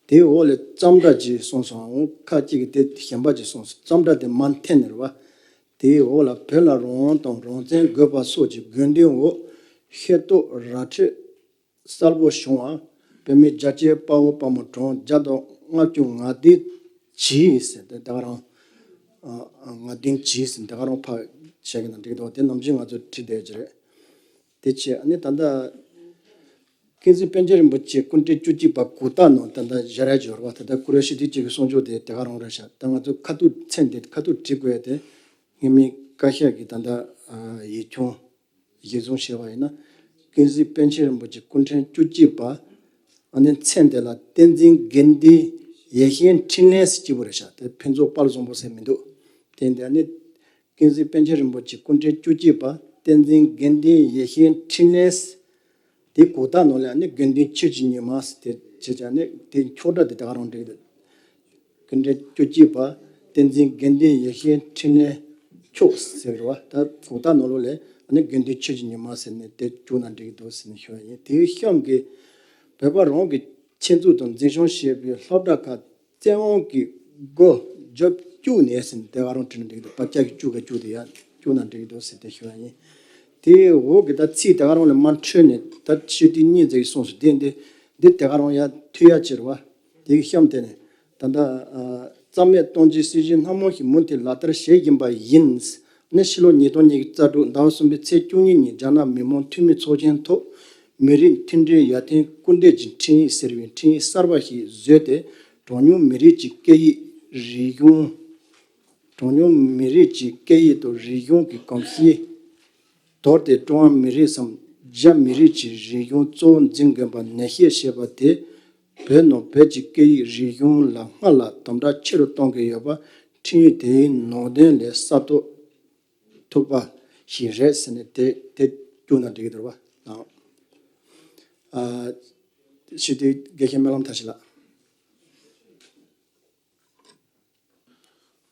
དེའི་འོག་ལས་ཙམ་སྒྲ་ཅིག་གསུངས་སོང་། ཁ་ཅིག་གིས་དེ་གཞན་པ་ཅིག་གསུངས་སོང་། ཙམ་སྒྲ་དེ་མར་འཐེན་ནས་རེད་བ། དེའི་འོག་ལ་བོད་ལ་རང་དབང་དང་རང་བཙན་དགོས་པ་སོགས་ཀྱི་དགོས་འདུན་འོག་ཤེས་རྟོགས་ར་འཕྲོད་གསལ་པོ་བྱུང་བ། བོད་མིའི་རྒྱལ་གཅེས་དཔའ་བོ་དཔའ་མོ་གྲངས་བརྒྱ་དང་ལྔ་བཅུ་ང་བདུན་གྱིས་ཟེར་ཏེ་ད་ག་རང་ང་བདུན་གྱིས་ཟེར་ད་ག་རང་ཕར་བྱས་ཀྱི་ན་འགྲིག་འདུག་དེ་ནམ་རྒྱུན་ང་ཚོ་བྲིས་བསྡད་ཀྱི་རེད། དེ་བྱས་ཨ་ནི་ད་ལྟ་ཀུན་གཟིགས་པཎ་ཆེན་རིན་པོ་ཆེ་སྐུ་ཕྲེང་བཅུ་གཅིག་པ་གོ་རྟོགས་ནང་ད་ལྟ་བཞག་ཡ་ཅིག་ཡོད་རེད་བ། ད་ལྟ་ཀུ་རེ་ཤི་དེ་གཅིག་གི་གསུང་ཆོས་དེ་དེ་ག་རང་རེད་ཤག་ད་ང་ཚོ་ཁ་ཐུག་མཚན་དེ་ཁ་ཐུག་བྲིས་དགོས་ཡ་དེ་སྔོན་མའི་བཀའ་ཤག་གི་ད་ལྟ་ཡིག་ཆུང་གཞིར་བཟུང་བྱས་པ་ཡིན་ན། ཀུན་གཟིགས་པཎ་ཆེན་རིན་པོ་ཆེ་སྐུ་ཕྲེང་བཅུ་གཅིག་པ་ཨ་ནི་མཚན་དེ་ལ་བསྟན་འཛིན་དགེ་འདུན་ཡེ་ཤེས་འཕྲིན་ལས་ཟེར་གྱི་བོ་རེད་ཤག་དེ་ཕུན་ཚོགས་དཔལ་བཟང་པོ་ཟེར་མི་འདུག་དེ་འདི་ཨ་ནི། ཀུན་གཟིགས་པཎ་ཆེན་རིན་པོ་ཆེ་སྐུ་ཕྲེང་བཅུ་གཅིག་པ་བསྟན་འཛིན་དགེ་འདུན་ཡེ་ཤེས་འཕྲིན་ལས། དེ་གོ་རྟོགས་ནང་ལ་ནི་དགེ་འདུན་ཆོས་ཀྱི་ཉི་མ་ཟེར་དེ་བྱས་ཀྱང་ནི་དེ་ཁྱོག་སྒྲ་དེ་དེ་ག་རང་འགྲིག་འདུག་སྐུ་ཕྲེང་བཅུ་གཅིག་པ་བསྟན་འཛིན་དགེ་འདུན་ཡེ་ཤེས་འཕྲིན་ལས་མཆོག་ཟེར་བ་ད་གོ་རྟོགས་ནང་ལོགས་ལ་ནི་དགེ་འདུན་ཆོས་ཀྱི་ཉི་མ་ཟེར་ནས་དེ་བཅུག་ན་འགྲིག་འདུག་ཟེར་ནས་ཞུ་བ་ཡིན། དེའི་གཤམ་གྱི་བོད་པ་རང་གི་ཆེད་འཛུགས་དང་འཛིན་སྐྱོང་བྱེད་པའི་སློབ་གྲྭ་ཁག་བཙན་དབང་གིས་སྒོ་བརྒྱབ་བཅུག་ནས་ཟིན་དེ་ག་རང་བྲིས་ན་འགྲིག་འདུག་པ་ལྕགས་ཀྱི་བཅུག་ག་བཅུག་དེ་ཡང་བཅུག་ན་འགྲིག་འདུག་ཟེར་ཏེ་ཞུ་བ་ཡིན། དེའི་འོག་གི་ད་ཚིག་དེ་ག་རང་ལ་མ་འཕྲོད་ནས་ད་ཤོད་དུས་གཉིས་ཙམ་གསུངས་སོང་། དེ་འདི་འདི་དེ་ག་རང་ཡང་མཐུད་ཡ་ཅིག་རེད་བ། དེ་གི་གཤམ་དེ་ནས་ད་ལྟ་རྩ་མེད་གཏོང་རྒྱུའི་སྲིད་བྱུས་སྣ་མང་ཞིག་མུ་མཐུད་ལག་བསྟར་བྱེད་བཞིན་པ་ཡིན། ནི་ཕྱི་ལོ་ཉིས་སྟོང་ཉི་ཤུ་རྩ་དྲུག་ཟླ་བ་གསུམ་པའི་ཚེས་བཅུ་གཉིས་ཉིན་རྒྱ་ནག་མི་དམངས་འཐུས་མི་ཚོགས་ཆེན་ཐོག་མི་རིགས་མཐུན་སྒྲིལ་ཡར་ཐོན་སྐུལ་འདེད་ཀྱི་འཕྲིན་ཡིག་ཟེར་བའི་འཕྲིན་ཡིག་གསར་པ་ཞིག་བཟོས་ཏེ། གྲངས་ཉུང་མི་རིགས་ཀྱི་སྐད་ཡིག་རིག་གཞུང་། གྲངས་ཉུང་མི་རིགས་ཀྱི་སྐད་ཡིག་དང་རིག་གཞུང་གི་གོམས་གཤིས་དོར་ཏེ། ཀྲུང་ཧྭ་མི་རིགས་སམ་རྒྱ་མི་རིགས་ཀྱི་རིག་གཞུང་གཙོ་བོ་འཛིན་དགོས་པ་ནན་བཤད་བྱས་པ་དེས། བོད་ནང་བོད་ཀྱི་སྐད་ཡིག་རིག་གཞུང་ལ་སྔར་ལས་དམ་དྲག་ཆེ་རུ་གཏོང་གི་ཡོད་པ་འཕྲིན་ཡིག་དེའི་ནང་དོན་ལས་གསལ་རྟོགས་ཐུབ་པ་ཞིག་རེད་ཟེར་ནས་དེ་དེ་བསྐྱུར་ན་འགྲིག་གི་འདུག་བ་དང་། ཨ། ཞུ་དུས་དགེ་བཤེས་སྨོན་ལམ་མཐར་ཕྱིན་ལགས།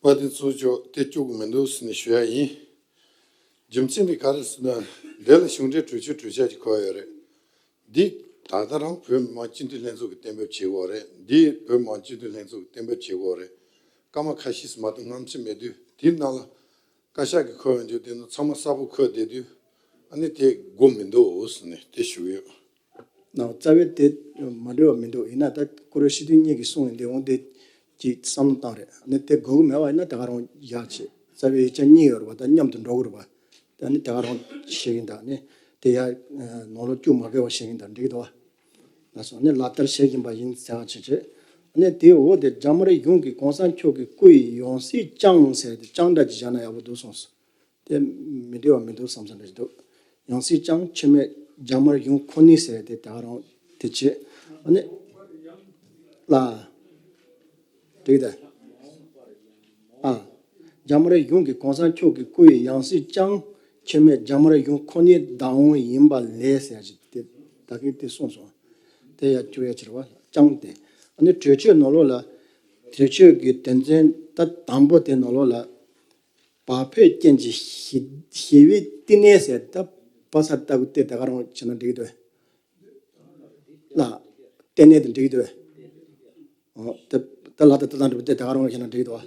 དཔལ་ལྡན་ཚོགས་གཙོ་དེ་བཅུག་གི་མི་འདུག་ཟེར་ནས་ཞུ་ཡ་ཡིན། རྒྱུ་མཚན་དེ་ག་རེ་ཟེར་ན། འདི་ལ་གཞུང་འབྲེལ་གྲོས་ཆོད་གྲོས་འཆར་གྱི་ཁོ་ཡོད་རེད། འདི་ད་ལྟ་རང་བོད་མི་མང་སྤྱི་འཐུས་ལྷན་ཚོགས་ཀྱིས་གཏན་འབེབས་བྱེད་དགོས་རེད། འདི་བོད་མི་མང་སྤྱི་འཐུས་ལྷན་ཚོགས་ཀྱིས་གཏན་འབེབས་བྱེད་དགོས་རེད། སྐར་མ་ཁ་ཤས་སུ་མ་གཏོགས་སྔ་ཕྱི་མེད་དུས་དེའི་ནང་ལ་བཀའ་ཤག་གིས་ཁོ་ཡོང་རྒྱུ་དེ་ནི་ཚང་མ་གསལ་པོ་འཁོད་བསྡད་དུས། ཨ་ནི་དེ་དགོས་མི་འདུག་ཟེར་ནས་དེ་ཞུ་གི་ཡོད། ནའོ་རྩ་བའི་དེ་མ་འགྲིག་པ་མི་འདུག་ཡིན་ན་ད་ཀུ་རེ་ཤི་དུས་གཉིས་ཀྱིས་གསུངས་ཡིན་དེ་འོང་དེ་ཅིག་བསམ་བློ་བཏང་རེད། ཨ་ནི་དེ་དགོས་ཀྱི་མེད་པ་ཡིན་ན་དེ་ག་རང་ཡག་ཆེ། རྩ་བའི་ཡིག་ཆ་གཉིས་ཡོད་རེད་པ། ད་མཉམ་དུ་འགྲོ་གི་རེད་པ། ད་ནི་དེ་ག་རང་བྱེད་ཀྱིན་ད་ནི་དེ་ཡ་ནང་ལོགས་བཅུག་མ་དགོས་པ་བྱེད་ཀྱིན་ད་འགྲིག་འདུག་བ། ལགས་སོ། ནི་ལག་བསྟར་བྱེད་བཞིན་པ་ཡིན་ཟེར་བ་བྱེད་ཆེད། ནས་དེའི་འོག་དེ་རྒྱ་དམར་གཞུང་གིས་གོང་ས་མཆོག་གི་སྐུ་ཡི་ཡང་སྲིད་བསྐྱངས་ཟེར་ཏེ་བསྐྱངས་འདྲ་ཅིག་བཞག་ན་ཡག་པོ་འདུག་གསུངས་སོང་། དེ་མི་འགྲིག་པ་མི་འདུག་བསམ་ས་འདྲ་ཞིག་འདུག་ཡང་སྲིད་བསྐྱངས། འཆི་མེད་རྒྱ་དམར་གཞུང་ཁོ་ནའི་ཟེར་ཏེ་ད་ག་རང་དེ་བྱས། ཨ་ནི་ལ། འགྲིག་ད། ཨ། རྒྱ་དམར་གཞུང་གིས་གོང་ས་མཆོག་གི་སྐུ་ཡི་ཡང་སྲིད་བསྐྱངས། འཆི་མེད་རྒྱ་དམར་གཞུང་ཁོ་ནའི་བདག་དབང་ཡིན་པ་ལས་ཟེར་ཞིག་དེ་ད་གིན་དེ་གསུངས་སོང་། དེ་ཡར་བསྐྱུར་ཡ་ཕྱིར་བ་བསྐྱངས་ཏེ། ཨ་ནི་གྲོས་ཆོད་ནང་ལོགས་ལ། གྲོས་ཆོད་ཀྱི་དོན་ཚན་ད་དང་པོ་དེ་ནང་ལོགས་ལ། བག་ཕེབས་ཅན་གྱི་ཞི་ཞི་བའི་བསྟི་གནས་ཟེར། ད་བ་ས་ལྟ་བུ་དེ་ད་ག་རང་བྱས་ན་འགྲིག་གི་འདུག་ལ། བསྟི་གནས་དེ་འགྲིག་གི་འདུག་ཨོ། ད་ད་ལ་ད་ད་ལྟ་འགྲུབ་དེ་ད་ག་རང་བྱས་ན་འགྲིག་གི་འདུག་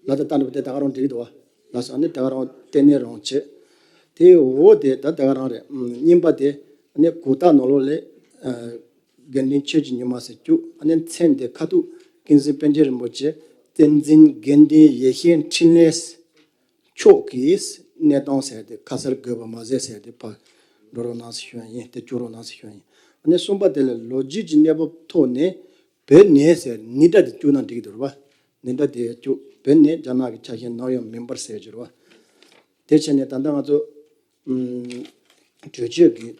བ། ལ་ད་ལྟ་འགྲུབ་དེ་ད་ག་རང་འགྲིག་གི་འདུག་བ། ལ་ས་ནི་ད་ག་རང་བསྟི་གནས་རང་བྱེད། དེའི་འོག་དེ་ད་ད་ག་རང་རེད། ཨམ། གཉིས་པ་དེ་ནི་གུ་དག་ནང་ལོགས་ལས། ཨ། དགེ་འདུན་ཆོས་ཀྱི་ཉི་མ་ཟེར་བཅུག་ཨ་ནི་མཚན་དེ་ཁ་ཐུག་ཀུན་གཟིགས་པཎ་ཆེན་རིན་པོ་ཆེ་བསྟན་འཛིན་དགེ་འདུན་ཡེ་ཤེས་འཕྲིན་ལས་མཆོག་གི་གནས་སྟངས་ཟེར་ཏེ་ཁ་གསལ་དགོས་པ་མ་ཟད་ཟེར་ཏེ་ཕར་འགྲོ་རོགས་གནང་ཟེར་ཞུ་ཡ་ཡིན། དེ་བཅུག་རོགས་གནང་ཟེར་ཞུ་ཡ་ཡིན། ཨ་ནི་གསུམ་པ་དེ་ལ་ལོ་རྒྱུས་ཀྱི་གནས་བབ་ཐོག་ནས་བོད་ནས་ཟེར་ནི་སྒྲ་དེ་བཅུག་ན་འགྲིག་གི་འདུག་རེད་བ། ནི་སྒྲ་དེ་བཅུག་བོད་ནས་རྒྱ་ནག་གི་ཆ་ཤས་ནམ་ཡང་མིན་པར་ཟེར་གྱི་རེད་བ། དེ་བྱས་ནས་ད་ལྟ་ང་ཚོ་ཨུམ། གྲོས་ཆོད་ཀྱི་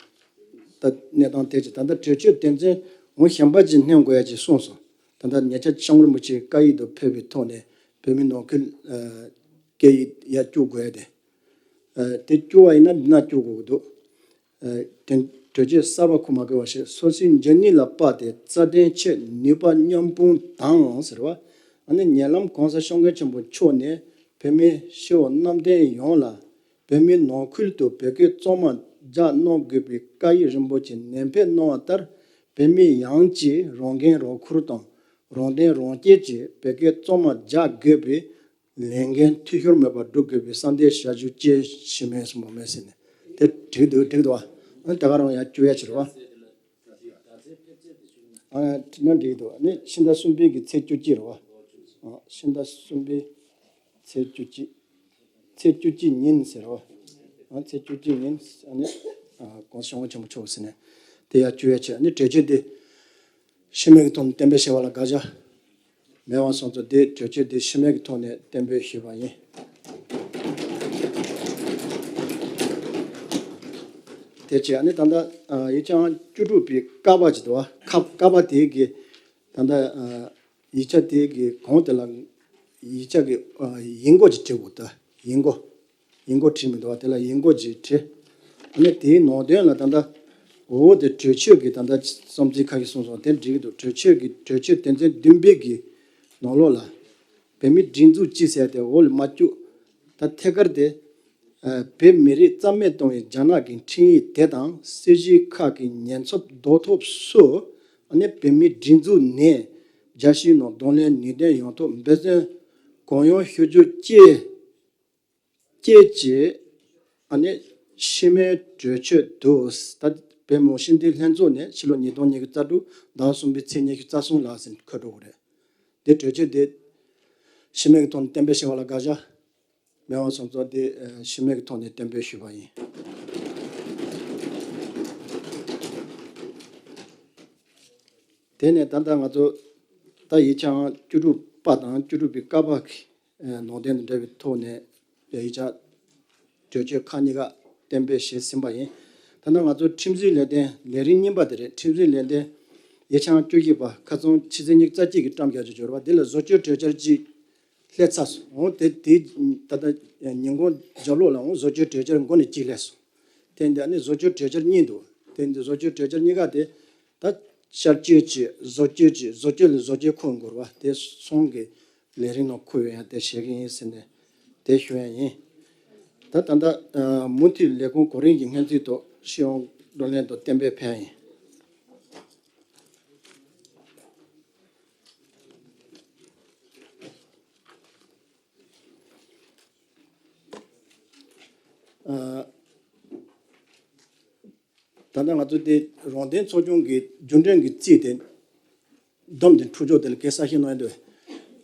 ད་གནས་སྟངས་དེ་ཅིག་ད་ལྟ་གྲོས་ཆོད་དོན་ཚན་འོ་གཞན་པ་ཅིག་སྣོན་དགོས་ཡ་ཅིག་གསུངས་སོང་། ད་ལྟ་ཉེ་ཆར་སྐྱབས་མགོན་རིན་པོ་ཆེ་བཀའ་ཡིག་དུ་ཕེབས་པའི་ཐོག་ནས་བོད་མི་ནང་ཁུལ་ཨ། སྐད་ཡིག་ཡར་བཅུག་དགོས་ཡ་དེ། ཨ། དེ་བཅུག་པ་ཡིན་ན་འདི་ན་བཅུག་དགོས་ཀྱི་འདུག་ཨ། དེ་གྲོས་ཆོད་གསར་པ་ཁུངས་མ་བཀོད་པ་ཞིག་སོ་སོའི་འཇོན་ནུས་ལ་དཔག་སྟེ་རྩ་དོན་ཆེད་ནུས་པ་མཉམ་སྤུངས་དང་ཟེར་བ། ཨ་ནི་ཉེ་ལམ་གོང་ས་སྐྱབས་མགོན་ཆེན་པོ་མཆོག་ནས་བོད་མི་སྤྱི་བོ་གནམ་བསྟན་ཡོངས་ལ། བོད་མིའི་ནང་ཁུལ་དུ་བོད་སྐད་གཙང་མ་རྒྱག་གནང་དགོས་པའི་བཀའ་ཡིག་རིན་པོ་ཆེ་ནན་སྤེལ་གནང་བ་ལྟར། བོད་མི་ཡོངས་ཀྱིས་རང་འགན་རང་འཁུར་དང་རང་དོན་རང་གཅེས་ཀྱིས་བོད་སྐད་གཙང་མ་རྒྱག་དགོས་པའི་ལས་འགན་འཐུས་ཤོར་མེད་པར་སྒྲུབ་དགོས་པའི་གསལ་འདེབས་ཞུ་རྒྱུ་བཅས་ཞུས་མེད་སྨོ་མེད་ཟེར་ནས། དེ་འགྲིག་འདུག་འགྲིག་འདུག་བ། ཨ་ནི་ད་ག་རང་ཡར་བསྐྱུར་ཡ་ཕྱིར་བ། ཨ་ནི་འགྲིག་འདུག་ཨ་ནི་ཕྱི་ཟླ་གསུམ་པའི་གི་ཚེས་བཅུ་གཅིག་རེད་བ། ཨ། ཕྱི་ཟླ་གསུམ་པའི་ཚེས་བཅུ་གཅིག་ཚེས་བཅུ་གཅིག་ཉིན་ཟེར་བ། ཨ། ཚེས་བཅུ་གཅིག་ཉིན་ཨ་ནི། ཨ། གོང་ས་སྐྱབས་མགོན་ཆེན་པོ་མཆོག་ཟེར་ནས་དེ་ཡར་བསྐྱུར་ཡ་བྱས། ཨ་ནི་གྲོས་ཆོད་དེ་ཤི་རྨས་ཀྱི་ཐོག་ནས་གཏན་འབེབས་བྱས་པ་ལ་དགག་བྱ་མེད་པ་སོང་ཙང་དེ་གྲོས་ཆོད་དེ་ཤི་རྨས་ཀྱི་ཐོག་ནས་གཏན་འབེབས་ཞུས་པ་ཡིན། དེ་བྱས་ཨ་ནི་ད་ལྟ་ཡིག་ཆ་བཅུ་དྲུག་པའི་ཀ་པ་ཅིག་འདུག་བ། ཀ་པ་དེ་གི་ད་ལྟ་ཡིག་ཆ་དེ་གི་གོང་དེ་ལ་ཡིག་ཆ་གི་ཡིག་མགོ་ཅིག་བྲིས་འདུག་ད་ཡིག་མགོ། ཡིག་མགོ་བྲིས་མི་འདུག་བ། དེ་ལ་ཡིག་མགོ་ཅིག་བྲིས། ཨ་ནི་དེའི་ནང་དོན་ལ་ད་ལྟ་འོ་དེ་གྲོས་ཆོད་ཀྱི་ད་ལྟ་བསམ་ཚུལ་ཁ་ཤས་གསུངས་སོང་། དེ་འགྲིག་གི་འདུག་གྲོས་ཆོད་ཀྱི་གྲོས་ཆོད་དོན་ཚན་བདུན་པའི་གི་ནང་ལོགས་ལ་བོད་མིའི་སྒྲིག་འཛུགས་སྤྱི་ཟེར་དེ་འོག་ལ་མ་བཅུག་ད་ཐད་ཀར་དེ། ཨ། བོད་མི་རིགས་རྩ་མེད་གཏོང་བའི་རྒྱ་ནག་གི་འཕྲིན་ཡིག་དེ་དང་སྲིད་གཞུང་ཁག་གི་ཉེན་ཚབས་ཟློག་ཐབས་སུ། ཨ་ནི་བོད་མིའི་སྒྲིག་འཛུགས་ནས་རྒྱལ་སྤྱིའི་ནང་གདོང་ལེན་ནུས་ལྡན་ཡོང་ཐབས་འབད་བརྩོན་གང་ཡོང་ཞུ་རྒྱུ་བཅས་བཅས་ཀྱི། ཨ་ནི་ཤི་རྨས་གྲོས་ཆོད་དུ། ད་བོད་མི་མང་སྤྱི་འཐུས་ལྷན་ཚོགས་ནས་ཕྱི་ལོ་ཉིས་སྟོང་ཉི་ཤུ་རྩ་དྲུག་ཟླ་གསུམ་པའི་ཚེས་ཉི་ཤུ་རྩ་གསུམ་ལ་ཟིན་འཁོད་འགྲོ་གི་རེད། དེ་གྲོས་ཆོད་དེ་ཤི་རྨས་ཀྱི་ཐོག་ནས་གཏན་འབེབས་བྱས་པ་ལ་དགག་བྱ་མེད་པ་སོང་ཙང་དེ་ཨ་ཤི་རྨས་ཀྱི་ཐོག་ནས་གཏན་འབེབས་ཞུས་པ་ཡིན། དེ་ནས་ད་ལྟ་ང་ཚོ་ད་ཡིག་ཆ་བཅུ་དྲུག་པ་དང་བཅུ་དྲུག་པའི་ཀ་པ་གི་ཨ་ནང་དོན་དང་འབྲེལ་བའི་ཐོག་ནས་ཡིག་ཆ་གྲོས་ཆོད་ཁག་གཉིས་ཀ་གཏན་འབེབས་བྱས་ཟིན་པ་ཡིན། ད་ལྟ་ང་ཚོ་ཁྲིམས་སྲིད་ལས་དོན་ལས་རིམ་གཉིས་པ་དེ་རེད། ཁྲིམས་སྲིད་ལས་དོན་ཡིག་ཆ་བཅུ་བཞི་པ་ཁ་སང་ཕྱི་ཚེས་ཉི་ཤུ་རྩ་གཅིག་གི་བཀྲམ་བཞག་རྒྱུ་འབྱོར་བ་དེ་ལ་བཟོ་བཅོས་གྲོས་འཆར་གཅིག་སླེབས་ཚར་སོང་། འོ་དེ་དེ་ད་ལྟ་ཉིན་གུང་རྒྱབ་ལོགས་ལ་འོ་བཟོ་བཅོས་གྲོས་འཆར་མགོ་ནས་གཅིག་སླེབས་སོང་། དེ་འདི་ཨ་ནི་བཟོ་བཅོས་གྲོས་འཆར་གཉིས་འདུག་དེ་འདི་བཟོ་བཅོས་གྲོས་འཆར་གཉིས་ཀ་དེ་ད་བསྐྱར་བཅོས་ཀྱི་བཟོ་བཅོས་ཀྱི་བཟོ་བཅོས་ལས་བཟོ་བཅོས་འཁོར་འགོར་བ་དེ་སོང་གི་ལས་རིམ་ནང་འཁོད་ཡོད་ཡང་དེ་བྱེད་ཀྱི་ཡིན་ཟེར་ནས་དེ་ཞུ་ཡ་ཡིན། ད་ད་ལྟ་མུ་མཐུད་ལས་ཁུངས་གོ་རིམ་གྱི་སྔོན་རྩིས་ཐོག་སྤྱི་ཡོངས་བགྲོ་གླེང་དང་གཏན་འབེབས་ཕེབས་ཡིན། ཨ། ད་ལྟ་ང་ཚོ་དེ་རང་བདེན་ཚོགས་ཆུང་གི་རྒྱུན་ལྡན་གྱི་རྩིས་དེ་བསྡོམས་ཏེ་འཁྲུག་ཆོག་དེ་ལ་གས་གསལ་བཤད་གནང་ཡོད་འདུག་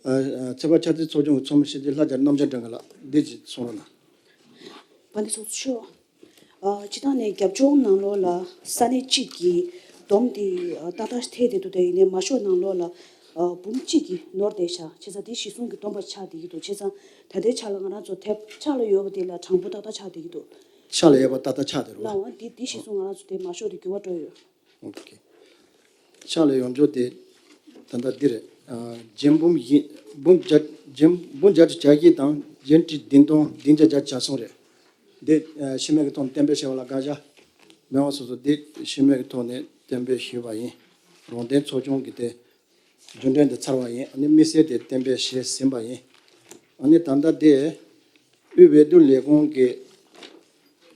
ཨ། ཚོད་དཔག་ཆ་རྩིས་ཚོགས་ཆུང་གི་ཚོགས་མི་ཕྱི་དྲིལ་ལྷ་རྒྱལ་རྣམ་རྒྱལ་སྒྲོན་ག་ལགས་འདི་ཅིག་གསུང་རོགས་གནང་། དཔལ་ལྡན་ཚོགས་གཙོ་མཆོག་ཨ། སྤྱི་བཏང་ནས་རྒྱབ་ལྗོངས་ནང་ལོགས་ལ་ས་གནས་གཅིག་གི་བསྡོམས་དེ་ཨ་ཏག་ཏག་ཐེབས་བསྡད་འདུག་དེ་ཡིན་ནའི་མ་ཤོག་ནང་ལོགས་ལ་ ཨ་འབུམ་གཅིག་གིས་ནོར་བསྡད་ཤག་བྱས་ཙང་དེ་གཞི་བཟུང་གི་སྡོམ་པ་ཆགས་བསྡད་ཀྱི་འདུག་བྱས་ཙང་ད་ལྟའི་ཆ་ལ་ང་རང་ཚོ་དེབ་ཕྱག་ལ་ཡོད་པ་དེ་ལ་གྲངས་འབོར་ཏག་ཏག་ཆགས་བསྡད་ཀྱི་འདུག་ཕྱག་ལ་ཡོད་པ་ཏག་ཏག་ཆགས་བསྡད་རེད་བ། ལའང་དེ་དེ་གཞི་བཟུང་ང་རང་ཚོ་དེ་མ་ཤོར་དེ་འགྱུར་བ་འགྲོ་ཡོད། ཨོ་ཁེ། ཕྱག་ལ་ཡོང་ཕྱོགས་དེ་ད་ལྟ་འདི་རེད། ཨ་རྒྱན་འབུམ་བཞི། འབུམ་བརྒྱ། རྒྱན་འབུམ་བརྒྱ་ཁྲི་གྱ་བཞི་དང་རྒྱན་ཁྲི་བདུན་སྟོང་བདུན་བརྒྱ་གྱ་གསུམ་རེད། འདི་ཨ་ཤི་མེད་ཀྱི་ཐོག་ནས་གཏན་འབེབས་བྱས་པ་ལ་དགག་བྱ་མེད་པ་སོ་སོ་འདི་ཤི་མེད་ཀྱི་ཐོག་ནས་གཏན་འབེབས་ཞུས་པ་ཡིན། རོང་སྡེ་ཚོགས་ཆུང་གི་དེ་རྒྱུན་གྲོན་དེ་ཚར་བ་ཡིན། ཨ་ནི་དམིགས་བསལ་དེ་གཏན་འབེབས་བྱས་ཟིན་པ་ཡིན། ཨ་ནི་ད་ལྟ་དེ་དབུས་འོས་བསྡུ་ལས་ཁུངས་ཀྱི་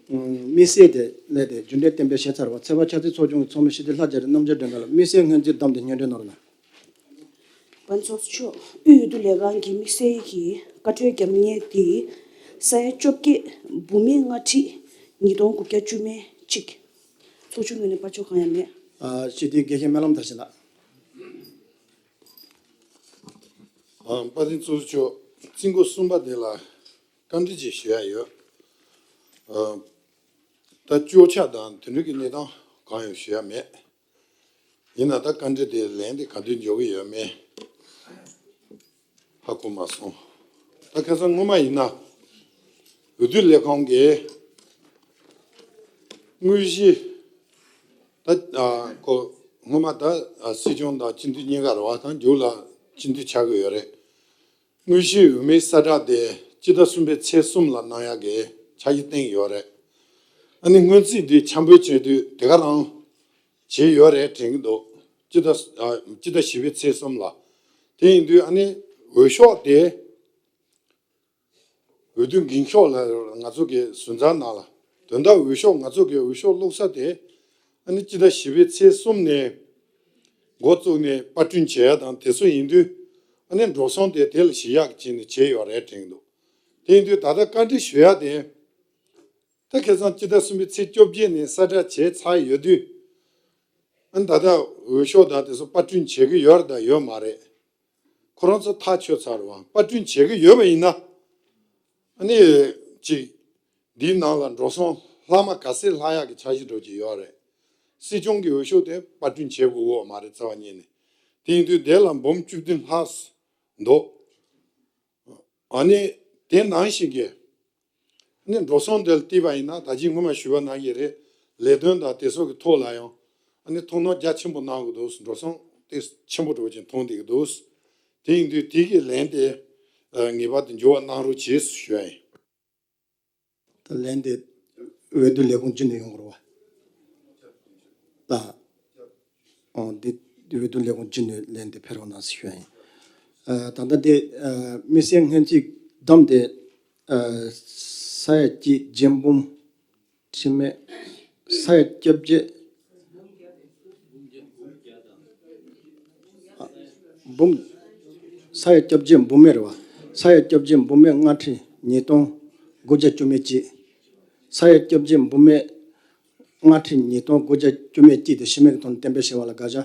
དམིགས་བསལ་དེ་ལས་དེ་རྒྱུན་གྲོན་གཏན་འབེབས་བྱས་ཚར་བ། ཚོད་དཔག་འཆར་རྩིས་ཚོགས་ཆུང་གི་ཚོགས་མི་ཕྱི་དྲིལ་ལྷ་རྒྱ་རི་རྣམ་རྒྱལ་སྒྲོལ་དཀར་ལ་དམིགས་བསལ་སྔོན་རྩིས་བདམས་ཏེ་སྙན་སྒྲོན་གནང་རོགས་གནང་། བན་ཚོགས་མཆོག་དབུས་འོས་བསྡུ་ལས་ཁང་གིས་དམིགས་བསལ་གྱི་བཀའ་འཁྲོལ་བརྒྱབ་མཁན་དེ་ས་ཡ་བཅོ་བརྒྱད་འབུམ་མེད་ལྔ་ཁྲི་ཉིས་སྟོང་དགུ་བརྒྱ་བཅུ་མེད་གཅིག་ཚོགས་ཆུང་ངོས་ནས་ཕར་ཕྱོགས་གང་ཡང་མེད། ཨ་སྤྱི་འཐུས་དགེ་བཤེས་སྨོན་ལམ་མཐར་ཕྱིན་ལགས། ཨ་དཔལ་ལྡན་ཚོགས་གཙོ་མཆོག་རྩིས་འགོ་གསུམ་པ་དེ་ལ་བཀའ་འདྲི་ཅིག་ཞུ་ཡ་ཡོད། ཨ་ད་གཅོག་ཆ་དང་དེ་འདྲ་གི་གནས་སྟངས་གང་ཡང་ཞུ་ཡ་མེད། ཡིན་ན་ད་བཀའ་འདྲི་དེ་ལན་དེ་ག་དུས་འབྱོར་གི་ཡོད་མེད་ཧ་གོ་མ་སོང་། ད་ཁ་སང་སྔོན་མ་ཡིན་ན་འོས་བསྡུ་ལས་ཁང་གིས་དངོས་གཞི་ད་ཨ་ཁོ་སྔོན་མ་ད་ཨ་སྲིད་སྐྱོང་དང་སྤྱི་འཐུས་གཉིས་ཀ་རེད་བ། ད་མཇུག་ལ་སྤྱི་འཐུས་ཆགས་ཀྱི་ཡོད་རེད། དངོས་གཞིའི་འོས་མིའི་གསལ་བསྒྲགས་དེ་སྤྱི་ཟླ་གསུམ་པའི་ཚེས་གསུམ་ལ་གནང་ཡག་གི་འཆར་གཞི་བཏིང་ཡོད་རེད། ཨ་ནི་སྔོན་རྩིས་འདི་འཆར་འབུལ་བྱེད་དུས་དེ་ག་རང་བྱས་ཡོད་རེད་དྲན་གྱི་འདུག་སྤྱི་ཟླ་ཨ་སྤྱི་ཟླ་བཞི་པའི་ཚེས་གསུམ་ལ། དེ་ཡིན་དུས་ཨ་ནི་འོས་ཤོག་དེ་འོས་བསྡུ་འགེངས་ཤོག་ལ་ང་ཚོ་གི་ཟུར་འཛར་ནང་ལ་དོན་དག་འོས་ཤོག་ང་ཚོ་གི་འོས་ཤོག་བླུགས་ས་དེ་ཨ་ནི་སྤྱི་ཟླ་བཞི་པའི་ཚེས་གསུམ་ནས་འགོ་བཙུགས་ནས་པར་སྐྲུན་བྱེད་ཡ་དང་དེ་ཚོ་ཡིན་དུས་ཨ་ནི་འགྲོ་སོང་དེ་དེ་ལ་གཞི་བཞག་བྱས་ནས་བྱས་ཡོད་རེད་དྲན་གྱི་འདུག་དེ་ཡིན་དུས་ད་ལྟ་བཀའ་འདྲི་ཞུ་ཡ་དེ་ད་ཁ་སང་སྤྱི་ཟླ་གསུམ་པའི་ཚེས་བཅོ་བརྒྱད་ནས་གསལ་བསྒྲགས་བྱས་ཚར་ཡོད་དུས་ཨ་ནི་ད་ལྟ་འོས་ཤོག་དང་དེ་ཚོ་པར་སྐྲུན་བྱེད་ཀྱི་ཡོད་རེད་དང་ཡོད་མ་རེད། ཁོ་རང་ཚོ་ཐག་ཆོད་ཚར་བ་པར་སྐྲུན་བྱེད་ཀྱི་ཡོད་པ་ཡིན་ན་ཨ་ནི་ཅིག་འདིའི་ནང་ལ་འགྲོ་སོང་ལྷག་མ་ག་ཚད་ལྷག་ཡག་གི་འཆར་གཞི་འགྲོ་གི་ཡོད་རེད། སྲིད་སྐྱོང་གི་འོས་ཤོག་དེ་པར་སྐྲུན་བྱེད་དགོས་ཀྱི་ཡོད་མ་རེད་རྩ་བ་ཉིད་ནས། དེ་ཡིན་དུས་དེ་ལ་འབུམ་བཅུ་བདུན་ལྷག་འདུག་ཨ་ནི་དེ་ནང་བཞིན་གྱི་ནི་འགྲོ་སོང་དེ་ལ་བལྟས་པ་ཡིན་ན་ད་ཅི་སྔོན་མ་ཞུས་པ་ནང་བཞིན་རེད། ལས་དོན་དང་དེ་ཚོ་གི་ཐོག་ལ་ཡང་ཨ་ནི་ཐུགས་སྣང་རྒྱ་ཆེན་པོ་གནང་དགོས་འདུག་འགྲོ་སོང་དེ་ཆེན་པོ་འགྲོ་བཞིན་མཐོང་བསྡད་ཀྱི་འདུག་དེ་ཡིན་དུས་དེ་གི་ལན་དེ་ངེས་པར་དུ་འབྱོར་བ་གནང་རོགས་བྱེད་ཞུ་ཡ་ཡིན། ད་ལན་དེ་འོས་བསྡུ་ལས་ཁུངས་བརྒྱུད་ནས་ཡོང་དགོས་རེད་བ། ད་ཨོ་འདི་འོས་བསྡུ་ལས་ཁུངས་བརྒྱུད་ནས་ལན་དེ་ཕེབས་རོགས་གནང་ཞུ་ཡ་ཡིན། ཨ་ད་ལྟ་དེ་ཨ་དམིགས་བསལ་སྔོན་རྩིས་བདམས་ཏེ་ཨ་ས་ཡ་གཅིག་རྒྱན་འབུམ་ཁྲི་མེད་ས་ཡ་བཅོ་བརྒྱད་ཨ་འབུམ་ས་ཡ་བཅོ་བརྒྱད་འབུམ་མེད་རེད་བ། ས་ཡ་བཅོ་བརྒྱད་འབུམ་མེད་ལྔ་ཁྲི་ཉིས་སྟོང་དགུ་བརྒྱ་བཅུ་མེད་གཅིག་ས་ཡ་བཅོ་བརྒྱད་འབུམ་མེད་ལྔ་ཁྲི་ཉིས་སྟོང་དགུ་བརྒྱ་བཅུ་མེད་གཅིག་དེ་ཤི་མེད་ཀྱི་ཐོག་ནས་གཏན་འབེབས་བྱས་པ་ལ་དགག་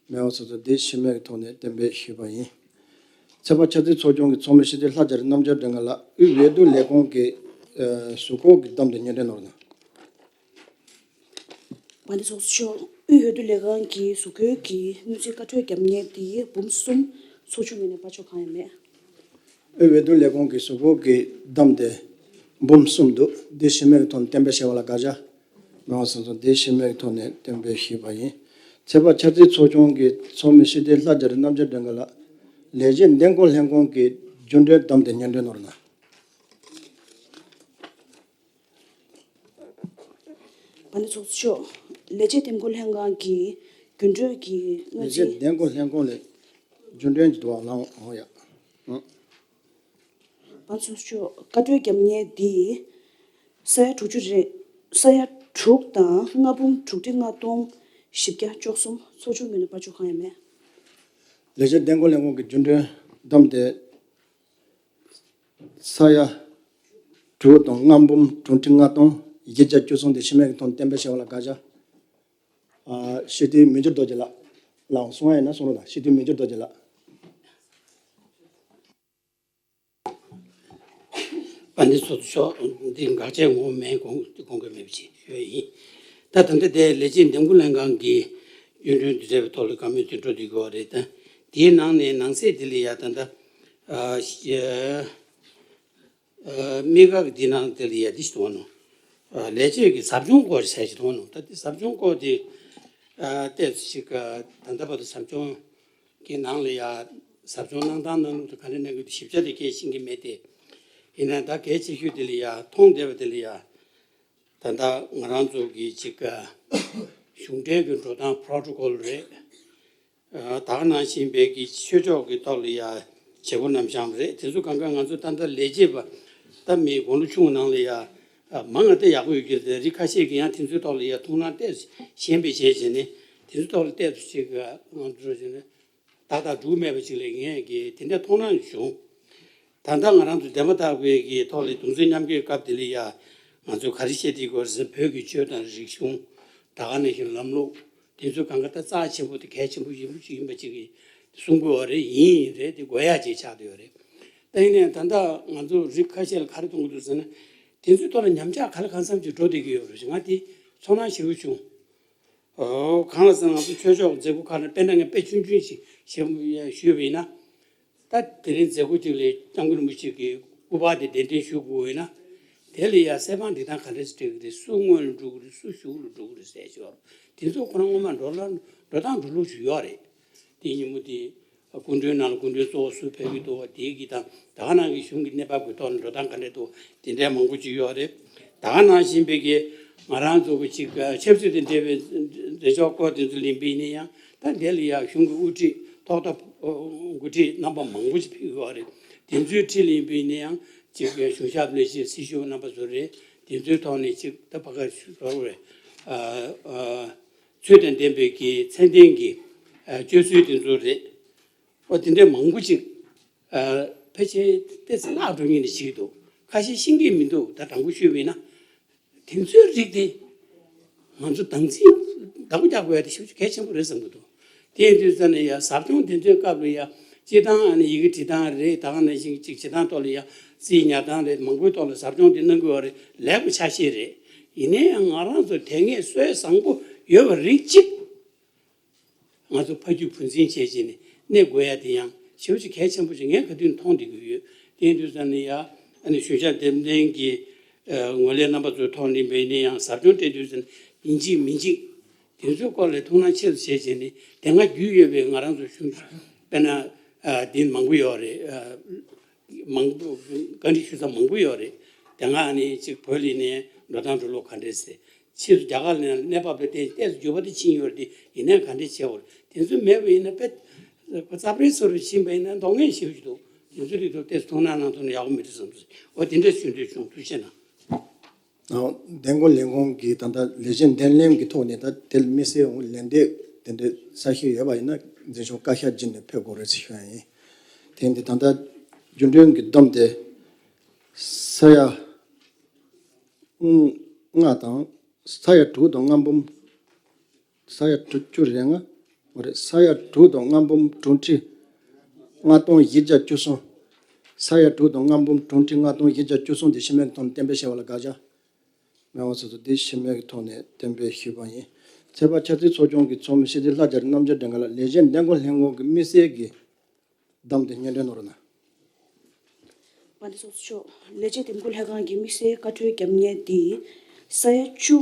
བྱ་མེད་པ་སོ་སོ་དེ་ཤི་མེད་ཀྱི་ཐོག་ནས་གཏན་འབེབས་ཞུས་པ་ཡིན། ཚོད་དཔག་འཆར་རྩིས་ཚོགས་ཆུང་གི་ཚོགས་མི་ཕྱི་དྲིལ་ལྷ་རྒྱ་རི་རྣམ་རྒྱལ་སྒྲོལ་དཀར་ལགས་དབུས་འོས་བསྡུ་ལས་ཁུངས་ཀྱི་ཨ་ཟུར་བཀོད་ཀྱི་བདམས་ཏེ་སྙན་སྒྲོན་གནང་རོགས་གནང་། དཔལ་ལྡན་ཚོགས་གཙོ་མཆོག་དབུས་འོས་བསྡུ་ལས་ཁང་གིས་ཟུར་བཀོད་ཀྱི་སྔོན་རྩིས་བཀའ་འཁྲོལ་བརྒྱབ་མཁན་དེ་འབུམ་གསུམ་ཚོགས་ཆུང་ངོས་ནས་ཕར་ཕྱོགས་གང་ཡང་མེད། དབུས་འོས་བསྡུ་ལས་ཁུངས་ཀྱི་ཟུར་བཀོད་ཀྱི་བདམས་ཏེ་འབུམ་གསུམ་འདུག་འདི་ཤི་མེད་ཀྱི་ཐོག་ནས་གཏན་འབེབས་བྱས་པ་ལ་དགག་བྱ་མེད་པ་སོང་ཙང་འདི་ཤི་མེད་ཀྱི་ཐོག་ནས་གཏན་འབེབས་ཞུས་པ་ཡིན། ཚོད་དཔག་འཆར་རྩིས་ཚོགས་ཆུང་གི་ཚོགས་མི་ཕྱི་དྲིལ་ལྷ་རྒྱ་རི་རྣམ་རྒྱལ་སྒྲོལ་དཀར་ལགས་ལས་བྱེད་འདེམས་བསྐོ་ལྷན་ཁང་གི་རྒྱུན་གྲོན་བདམས་ཏེ་སྙན་སྒྲོན་གནང་རོགས་གནང་། དཔལ་ལྡན་ཚོགས་གཙོ་མཆོག་ལས་བྱེད་འདེམས་བསྐོ་ལྷན་ཁང་གི་རྒྱུན་གྲོན་གྱི་སྔོན་ལས་བྱེད་རྩིས། འདེམས་བསྐོ་ལྷན་ཁང་ལས་རྒྱུན་གྲོན་གྱི་འདུག་བ་ལང་འོང་ཡ། ཨང་། དཔལ་ལྡན་ཚོགས་གཙོ་མཆོག་བཀའ་འཁྲོལ་བརྒྱབ་མཁན་འདི་ས་ཡ་དྲུག་ཅུ་རེད། ས་ཡ་དྲུག་དང་ལྔ་འབུམ་དྲུག་ཁྲི་ལྔ་སྟོང་བཞི་བརྒྱ་བཅུ་གསུམ་ཚོགས་ཆུང་ངོས་ནས་ཕར་ཕྱོགས་གང་ཡང་མེད། ལས་བྱེད་འདེམས་བསྐོ་ལྷན་ཁང་གི་རྒྱུན་གྲོན་བདམས་ཏེ། ས་ཡ་དྲུག་དང་ལྔ་འབུམ་དྲུག་ཁྲི་ལྔ་སྟོང་བཞི་བརྒྱ་བཅུ་གསུམ་དེ་ཤི་མེད་ཀྱི་ཐོག་ནས་གཏན་འབེབས་བྱས་པ་ལ་དགག་བྱ། ཨ་སྤྱི་འཐུས་མི་འགྱུར་རྡོ་རྗེ་ལགས། ལགས་འོང་གསུང་བ་ཡིན་ན་གསུང་རོགས་གནང་། སྤྱི་འཐུས་མི་འགྱུར་རྡོ་རྗེ་ལགས། དཔལ་ལྡན་ཚོགས་གཙོ་མཆོག་འདི་དགག་བྱའི་ངོ་བོ་མེད་དགོངས་དགོངས་འགལ་མེད་པ་ཞིག་ཞུ་ཡ་ཡིན། ད་ད་ལྟ་དེ་ལས་བྱེད་འདེམས་བསྐོ་ལྷན་ཁང་གི་རྒྱུན་གྲོན་དེ་འབྲེལ་བའི་ཐོག་ལ་བཀའ་མོལ་དེ་འགྲོ་བསྡད་ཀྱི་ཡོད་རེད། ད་ དེའི་ནང་ནས་ནང་གསེས་དེ་ལ་ཡ་ད་ལྟ་ཨ་ཤ་ཨ་དམིགས་བཀར་གྱི་དེའི་ནང་དེ་ལ་ཡ་དེ་ཞིག་འདུག་ནོ། ཨ་ལས་བྱེད་ཀྱི་ཟབ་སྦྱོང་སྐོར་ཟེར་ཞིག་འདུག་ནོ། ད་དེ་ཟབ་སྦྱོང་སྐོར་དེ་ཨ་ཏོག་ཙམ་ཞིག་ཨ་ད་ལྟ་བར་དུ་ཟབ་སྦྱོང་གི་ནང་ལ་ཡ་ཟབ་སྦྱོང་གནང་སྟངས་གནང་ལུགས་དང་ག་འདྲ་གནང་དགོས་དེ་ཞིབ་ཆ་དེ་སྐད་ཤེས་ཀྱི་མེད་དེ། ཡིན་ན་ད་གལ་ཆེ་ཤོས་དེ་ལ་ཡ་མཐོང་བསྡད་པ་དེ་ལ་ཡ། ད་ལྟ་ང་རང་ཚོ་གི་ཅིག་གཞུང་འབྲེལ་གྱི་འགྲོ་སྟངས་པྲོ་ཊོ་ཀོལ་རེད། ད་ག་ནང་བཞིན་པའི་གི་ཆོས་ཕྱོགས་ཀྱི་ཐོག་ལ་ཡ་བྱེད་སྒོ་རྣམ་གཞག་རེད། དེ་ཚོ་གང་ག་ང་ཚོ་ད་ལྟ་ལས་བྱེད་པ་ད་མི་དགུང་ལོ་ཆུང་ནང་ལ་ཡ་མང་ང་ད་ཡག་པོ་ཡོད་ཀྱི་རེད། རིགས་ཁ་ཤས་ཀྱིས་ཡང་དེ་ཚོའི་ཐོག་ལ་ཡ་ཐུགས་སྣང་ཏོག་ཙམ་ཞན་པའི་བྱས་བྱས་ནས་དེ་ཚོའི་ཐོག་ལ་ཏོག་ཙམ་ཅིག་ང་ཚོ་བྱས་ནས། ཏག་ཏག་འགྲུབ་མེད་པ་ཅིག་ལ་ངས་ཀྱི་དེ་འདྲ་མཐོང་སྣང་བྱུང་། ད་ལྟ་ང་རང་ཚོ་འདས་མ་ཐག་པའི་གི་ཐོག་ལ་གདུང་སེམས་མཉམ་སྐྱེད་སྐབས་དེ་ལ་ཡ་ང་ཚོ་ག་རེ་བཤད་དེ་དགོས་ཟེར་བོད་ཀྱི་ཆོས་དང་རིག་གཞུང་ད་ག་ནང་བཞིན་ལམ་ལུགས་དེ་ཚོ་གང་ག་ད་རྩ་ཆེན་པོ་དེ་གལ་ཆེན་པོ་ཡིན་པ་ཅིག་ཡིན་པ་ཅིག་གི་གསུང་གི་ཡོད་རེད། ཡིན་ཡིན་རེད། དེ་དགོས་ཡ་ཅིག་ཆགས་བསྡད་ཡོད་རེད། ད་ཡིན་ནའི་ད་ལྟ་ང་ཚོ་རིགས་ཁ་ཤས་ལ་ག་རེ་མཐོང་གི་འདུག་ཟེར་ན་དེ་ཚོའི་ཐོག་ལ་ཉམས་ཆག་ག་ལ་གང་འཚམ་ཅིག་འགྲོ་བསྡད་ཀྱི་ཡོད་རེད། ང་དེ་ཚོར་སྣང་ཞེ་པོ་བྱུང་། ཨོ། གང་ལ་ཟེར་ན་ང་ཚོ་ཆོས་ཕྱོགས་མཛད་སྒོ་ཁག་ནང་དཔེར་ན་ངས་དཔེ་ཆུང་ཆུང་ཞིག་ཞུས་པ་ཡིན་ན། ད་དེ་རིང་མཛད་སྒོ་གཅིག་ལ་སྐྱབས་མགོན་རིན་པོ་ཆེ་གི་སྐུ་པར་དེ་གདན་འདྲེན་ཞུ་དགོས་ཡོད་ན། དེ་ལ་ཡ་གསལ་པང་སྒྲིག་སྟངས་ག་འདྲ་ཞིག་སྤྲད་ཀྱི་རེད། སུ་སྔོན་ལ་འགྲོ་གི་རེད། སུ་གཞུག་ལ་འགྲོ་གི་རེད་ཟེར་ཞིག་ཡོད་རེད། དེ་ཚོ་ཁོ་རང་སྔོན་མ་འགྲོ་ལ་འགྲོ་སྟངས་འགྲོ་ལུགས་ཞིག་ཡོད་རེད། དེ་ཉིན་མོ་དེ། སྐུ་མགྲོན་ནང་ལ་སྐུ་མགྲོན་གཙོ་བོ་སུ་ཕེབས་ཀྱི་འདུག་དེའི་གི་དང་ད་ག་ནང་གི་གཞུང་གི་གནས་བབ་ཀྱི་ཐོག་ནས་འགྲོ་སྟངས་ག་འདྲ་འདུག་དེ་འདྲའི་མང་པོ་ཅིག་ཡོད་རེད། ད་ག་ནང་བཞིན་པའི་གི་ང་རང་ཚོ་གི་ཅིག་ཆབ་སྲིད་དང་འབྲེལ་བའི་མཛད་ཕྱོགས་སྐོར་དེ་ཚོ་ལེན་པ་ཡིན་ན་ཡང་ད་དེ་ལ་ཡང་གཞུང་གི་དབུ་ཁྲིད་ཐོག་མཐའ་འགོ་ཁྲིད་རྣམ་པ་མང་པོ་ཅིག་ཕེབས་ཡོད་རེད། དེ་ཚོའི་ཁྲིད་ལེན་པ་ཡིན་ན་ཡང་ཅིག་གཞུང་ཞབས་ལས་བྱེད་སྲི་ཞུ་རྣམ་པ་ཚོ་རེད། དེ་ཚོའི་ཐོག་ནས་ཅིག་ད་ཕ་ག་ཞུ་རོགས་རེད། ཚུལ་དང་ལྡན་པའི་གི་མཚན་ལྡན་གྱི་སྤྱོད་ཚུལ་དེ་ཚོ་རེད། ཨོ་དེ་འདྲའི་མང་པོ་ཅིག་ཕལ་ཆེར་ཏོག་ཙམ་བརླག་འགྲོ་མཁན་ཞིག་འདུག་ཁ་ཤས་ཤེས་ཀྱི་མི་འདུག་ད་དྲང་པོ་ཞུས་པ་ཡིན་ན། དེ་ཚོའི་རིགས་དེ་ང་ཚོ་སྟངས་འཛིན་བདག་པོ་རྒྱག་དགོས་ཡ་དེ་ཞེ་པོ་ཅིག་གལ་ཆེན་པོ་རེད་བསམ་གྱི་འདུག་དེ་ཡིན་དུས་ཙ་ནས་ཡ་ཟབ་སྦྱོང་དེ་ཚོའི་སྐབས་ལ་ཡ་སྤྱིར་བཏང་ཨ་ནི་ཡི་གེ་འབྲི་སྟངས་རེད། ད་ག་ནང་བཞིན་ཅིག་བྱེད་སྟངས་ཐོག་ལ་ཡ་རྩིས་ཉར་སྟངས་རེད། མང་པོའི་ཐོག་ལ་ཟབ་སྦྱོང་དེ་གནང་དགོས་པ་རེད། ལེགས་པོ་ཆ་ཤས་རེད། ཡིན་ན་ཡང་ང་རང་ཚོ་དེ་སྔས་སྲོལ་བཟང་པོ་ཡོད་པ་རིགས་གཅིག་ང་ཚོ་ཕ་རྒྱུད་བུ་འཛིན་བྱས་བྱས་ནས་གནས་དགོས་ཡ་དེ་ཡང་ཞེ་པོ་ཅིག་གལ་ཆེན་པོ་ཞིག་ངས་ག་དུས་མཐོང་བསྡད་ཀྱི་ཡོད། དེ་ཡིན་དུས་ཙ་ནས་ཡ་ཨ་ནི་གཞུང་ཞབས་འདེམས་ཐོན་གྱི་ངོས་ལེན་རྣམ་པ་ཚོའི་ཐོག་ནས་འབད་ནས་ཡང་ཟབ་སྦྱོང་སྤྲད་དུས་ཙ་ནས་ཡིན་གཅིག་མིན་གཅིག་དེ་ཚོའི་སྐོར་ལ་ཐུགས་སྣང་ཆེ་རུ་བྱས་བྱས་ནས་དེ་སྔ་རྒྱུས་ཡོད་པའི་ང་རང་ཚོ་གཞུང་དཔེར་ན་འདི་མང་པོ་ཡོད་རེད། མང་པོ་བཀའ་འདྲི་ཞུ་ས་མང་པོ་ཡོད་རེད། དེ་སྔ་ཨ་ནི་གཅིག་བོད་ལ་ནས་འགྲོ་སྟངས་འགྲོ་ལུགས་ག་འདྲས་ཟེར། ཕྱིས་སུ་རྒྱ་གར་ལ་ཡང་གནས་བབ་ལ་བརྟེན་ཏོག་ཙམ་འགྱུར་བ་དེ་ཕྱིན་ཡོད་རེད་དེ། ཡིན་ནའི་ག་འདྲས་བྱས་འོར་དེ་ཚོ་མེད་པ་ཡིན་ན་དཔེ་རྩ་བྲལ་ཚོར་བ་ཕྱིན་པ་ཡིན་ན་གདོང་ངན་ཞེ་པོ་ཞིག་འདུག་དེ་ཚོ་རིགས་ཐོག་ཏོག་ཙམ་ཐུགས་སྣང་གནང་ཐུབ་ན་ཡག་པོ་མི་འདུག་བསམ་སོང་། འོ་དེ་འདྲས་ཞུ་འདོད་བྱུང་། ཐུགས་རྗེ་གནང་། འདེམས་བསྐོ་ལས་ཁུངས་ཀྱི་ད་ལྟ་ལས་བྱེད་འདེམས་ལྷན་གྱི་ཐོག་ནས་ད་དེ་ལ་དམིགས་བསལ་འོང་ལན་འདེབས་དེ་འདྲའི་ས་ཞིག་ཡོད་པ་ཡིན་ན་འཛིན་སྐྱོང་བཀའ་ཤག་བརྒྱུད་ནས་ཕེབས་དགོས་རེད་ཟེར་ཞུ་ཡ་ཡིན། དེ་འདི་ད་ལྟ་རྒྱུན་གྲོན་གྱི་བསྡོམས་དེ་ས་ཡ་ལྔ་དང་ས་ཡ་དྲུག་དང་ལྔ་འབུམ། ས་ཡ་དྲུག་ཅུ་རེ་ལྔ། འོ་རེད། ས་ཡ་དྲུག་དང་ལྔ་འབུམ་དྲུག་ཁྲི་ལྔ་སྟོང་བཞི་བརྒྱ་བཅུ་གསུམ། ས་ཡ་དྲུག་དང་ལྔ་འབུམ་དྲུག་ཁྲི་ལྔ་སྟོང་བཞི་བརྒྱ་བཅུ་གསུམ་དེ་ཤི་རྨས་ཀྱི་ཐོག་ནས་གཏན་འབེབས་བྱས་པ་ལ་དགག་བྱ། མི་དབང་ཚོགས་གཙོ་དེ་ཤི་རྨས་ཀྱི་ཐོག་ནས་གཏན་འབེབས་ཞུས་པ་ཡིན། ཚོད་དཔག་འཆར་རྩིས་ཚོགས་ཆུང་གི་ཚོགས་མི་ཕྱི་དྲིལ་ལྷ་རྒྱ་རི་རྣམ་རྒྱལ་སྒྲོལ་དཀར་ལགས་ལས་བྱེད་འདེམས་བསྐོ་ལྷན་ཁང་གི་དམིགས་བསལ་གྱི་བསྡོམས་དེ་སྙན་སྒྲོན་གནང་རོགས་གནང་། དཔལ་ལྡན་ཚོགས་གཙོ་མཆོག་ལས་བྱེད་འདེམས་བསྐོ་ལྷན་ཁང་གི་དམིགས་བསལ་བཀའ་འཁྲོལ་རྒྱབ་གཉེར་འདི་ས་ཡ་བཅུ།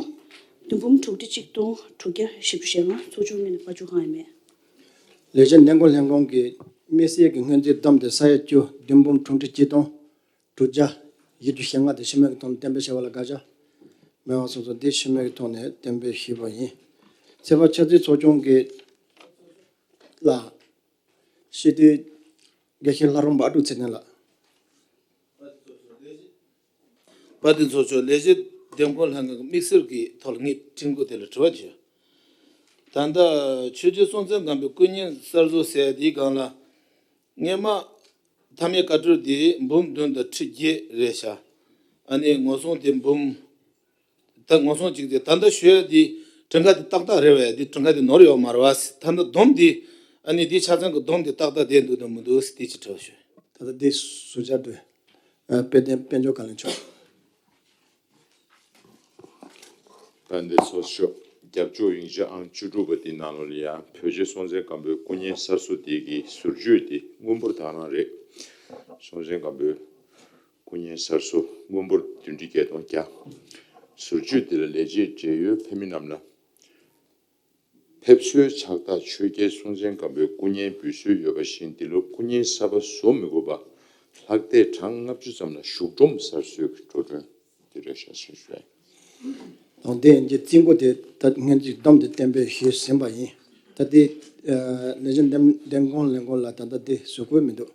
བདུན་འབུམ་དྲུག་ཁྲི་གཅིག་སྟོང་དྲུག་བརྒྱ་བཞི་བཅུ་ཞེ་ལྔ། ཚོགས་ཆུང་ངོས་ནས་བཀའ་བཅོ་གང་ཡང་མེད། ལས་བྱེད་འདེམས་བསྐོ་ལྷན་ཁང་གི་དམིགས་བསལ་གྱི་སྔོན་རྩིས་བསྡོམས་དེ་ས་ཡ་བཅུ། བདུན་འབུམ་དྲུག་ཁྲི་གཅིག་སྟོང་དྲུག་བརྒྱ་བཞི་བཅུ་ཞེ་ལྔ་དེ་ཤི་རྨས་ཀྱི་ཐོག་ནས་གཏན་འབེབས་བྱས་པ་ལ་དགག་བྱ། མི་དབང་ཚོགས་གཙོ་དེ་ཤི་རྨས་ཀྱི་ཐོག་ནས་གཏན་འབེབས་ཞུས་པ་ཡིན། ཚོད་དཔག་འཆར་རྩིས་ཚོགས་ཆུང་གི་ལ། སྤྱི་འཐུས་དགེ་བཤེས་ལྷ་རམས་པ་ཨ་ཀྲུག་ཚེ་བརྟན་ལགས། དཔལ་ལྡན་ཚོགས་གཙོ་མཆོག་ལས་བྱེད་འདེམས་བསྐོ་ལྷན་ཁང་གི་དམིགས་བསལ་གྱི་ཐོག་ལ་ངས་དྲི་བ་དེ་ལ་དྲི་བ་བྱས། ད་ལྟ་ཆོས་རྗེ་སྲོང་བཙན་སྒམ་པོའི་སྐུ་བརྙན་གསར་བཟོ་ཟེར་དེའི་སྒང་ལ་སྔས་མ་མཐའ་མའི་བཀའ་འཁྲོལ་དེ་འབུམ་བདུན་དང་ཁྲི་བརྒྱད་རེད་ཤག་ཨ་ནི་ངོ་སྲུང་དེ་འབུམ། ད་ངོ་སྲུང་གཅིག་དེ་ད་ལྟ་ཞུ་ཡ་འདི་གྲངས་ཀ་དེ་ཏག་ཏག་རེད་བས། འདི་གྲངས་ཀ་དེ་ནོར་ཡོད་མ་རེད་བ། ད་ལྟ་བསྡོམས་འདི་ཨ་ནི་འདི་ཆ་ཚང་གི་བསྡོམས་དེ་ཏག་ཏག་བསྡད་འདུག་དང་མི་འདུག་ཟེར་དེ་ཅིག་དྲི་བ་ཞུ། ད་ལྟ་འདི་ཟུར་བཅར་དུ་དཔལ་ལྡན་དཔལ་འབྱོར་བཀའ་བློན་མཆོག་དཔལ་ལྡན་ཚོགས་གཙོ་མཆོག་རྒྱབ་ལྗོངས་ཡིག་ཆ་ཨང་བཅུ་དྲུག་པ་དེ་ནང་ལོགས་ལ་ཡང་བོད་རྗེ་སྲོང་བཙན་སྒམ་པོའི་སྐུ་བརྙན་གསར་བཟོ་དེ་གི་ཟུར་བརྗོད་དེ་སྔོན་པོར་དག་རང་རེད། སྲོང་བཙན་སྒམ་པོའི་སྐུ་བརྙན་གསར་བཟོ་སྔོན་པོར་བདུན་ཁྲི་བརྒྱད་སྟོང་བརྒྱ། ཟུར་བརྗོད་དེ་ལ་ལས་བྱེད་འབྲེལ་ཡོད་ཕེབས་མི་རྣམས་ལ། ཕེབས་བསུའི་ཕྱག་རྟགས་ཆོས་རྒྱལ་སྲོང་བཙན་སྒམ་པོའི་སྐུ་བརྙན་འབུལ་སྲོལ་ཡོད་པ་བཞིན་འདི་ལོ་སྐུ་བརྙན་གསར་པ་བཟོ་མི་དགོས་པ། ལྷག་སྟེ་གྲངས་ལྔ་བཅུ་ཙམ་ལ་བཞུགས་སྒྲོམ་གསར་བཟོའི་འགྲོ་གྲོན་འདི་རེད་ཤག་ཞེས་ཞུ། དང་དེ་ཡན་གྱི་རྩིས་འགོ་དེ་ད་སྔོན་རྩིས་བདམས་ཏེ་གཏན་འབེབས་ཞུས་ཟིན་པ་ཡིན། ད་དེ་ལས་བྱེད་འདེམས་འདེམས་ཁོངས་ལས་ཁུངས་ལ་ད་ལྟ་དེ་བཟོ་དགོས་མི་འདུག་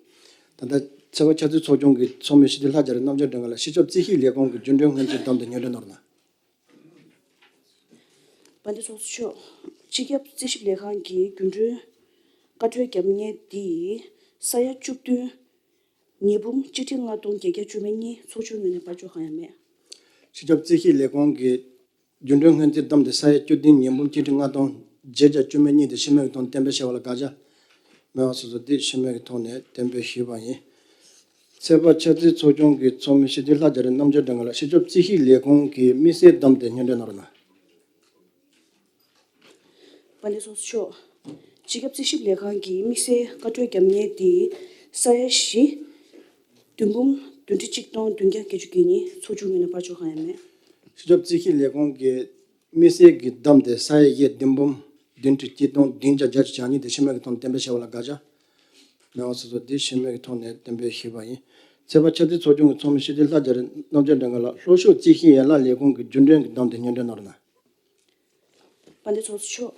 ད་ལྟ་ཚེས་པ་ཆབ་སྲིད་ཚོགས་ཆུང་གི་ཚོགས་མི་སྤྱི་འཐུས་ལྷ་རྒྱ་རི་རྣམ་རྒྱལ་སྒྲོལ་དཀར་ལགས་སྤྱི་ཁྱབ་རྩིས་ཞིབ་ལས་ཁུངས་ཀྱི་རྒྱུན་གྲོན་སྔོན་རྩིས་བདམས་ཏེ་སྙན་སྒྲོན་གནང་རོགས་གནང་། དཔལ་ལྡན་ཚོགས་གཙོ་མཆོག་སྤྱི་ཁྱབ་རྩིས་ཞིབ་ལས་ཁང་གི་རྒྱུན་གྲོན་བཀའ་འཁྲོལ་རྒྱབ་གནས་འདི་ས་ཡ་བཅུ་བདུན། ཉིས་འབུམ་གཅིག་ཁྲི་ལྔ་སྟོང་བརྒྱད་བརྒྱ་བཅུ་མེད་གཉིས། ཚོགས་ཆུང་ངོས་ནས་བཀའ་ཆོས་གང་ཡང་མེད། སྤྱི་ཁྱབ་རྩིས་ཞིབ་ལས་ཁང་གི་རྒྱུན་གྲོན་སྔོན་རྩིས་བདམས་ཏེ་ས་ཡ་བཅུ་བདུན་ཉིས་འབུམ་གཅིག་ཁྲི་ལྔ་སྟོང་བརྒྱད་བརྒྱ་བཅུ་མེད་གཉིས་དེ་ཤེས་མེད་ཀྱི་ཐོག་གཏན་འབེབས་བྱས་པ་ལ་དགག་བྱ་མེད་པ་སོ་སོ་དེ་ཤེས་མེད་ཀྱི་ཐོག་ནས་གཏན་འབེབས་ཞུས་པ་ཡིན། ཚེས་པ་ཆབ་སྲིད་ཚོགས་ཆུང་གི་ཚོགས་མི་སྤྱི་འཐུས་ལྷ་རྒྱ་རི་རྣམ་རྒྱལ་སྒྲོལ་དཀར་ལགས་སྤྱི་ཁྱབ་རྩིས་ཞིབ་ལས་ཁང་གི་དམིགས་བསལ་བདམས་ཏེ་སྙན་སྒྲོན་གནང་རོགས་གནང་། དཔལ་ལྡན་ཚོགས་གཙོ་མཆོག་སྤྱི་ཁྱབ་རྩིས་ཞིབ་ལས་ཁང་གི་དམིགས་བསལ་བཀའ་འཁྲོལ་རྒྱབ་གནས་དེ་ས་ཡ་བཞི། བདུན་འབུམ་བདུན་ཁྲི་གཅིག་སྟོང་བདུན་བརྒྱ་བརྒྱད་ཅུ་གྱ་གཉིས། ཚོགས་ཆུང་ངོས་ནས་བཀའ་ཆོས་གང་ཡང་མེད། སྤྱི་ཁྱབ་རྩིས་ཞིབ་ལས་ཁང་གི་དམིགས་བསལ་གྱི་བདམས་ཏེ་ས་ཡ་བཞི་བདུན་འབུམ་བདུན་ཁྲི་གཅིག་སྟོང་བདུན་བརྒྱ་བརྒྱད་ཅུ་གྱ་གཉིས་དེ་ཤེས་མེད་ཀྱི་ཐོག་ནས་གཏན་འབེབས་བྱས་པ་ལ་དགག་བྱ་མེད་པ་སོ་སོ་དེ་ཤེས་མེད་ཀྱི་ཐོག་ནས་གཏན་འབེབས་ཞུས་པ་ཡིན། ཚེས་པ་ཆབ་སྲིད་ཚོགས་ཆུང་གི་ཚོགས་མི་སྤྱི་འཐུས་ལྷ་རྒྱ་རི་རྣམ་རྒྱལ་སྒྲོལ་དཀར་ལགས་ལྷོ་ཕྱོགས་རྩིས་ཞིབ་ཡན་ལག་ལས་ཁུངས་ཀྱི་རྒྱུན་གྲོན་གྱི་བདམས་ཏེ་སྙན་སྒྲོན་གནང་རོགས་གནང་། དཔལ་ལྡན་ཚོགས་གཙོ་མཆོག་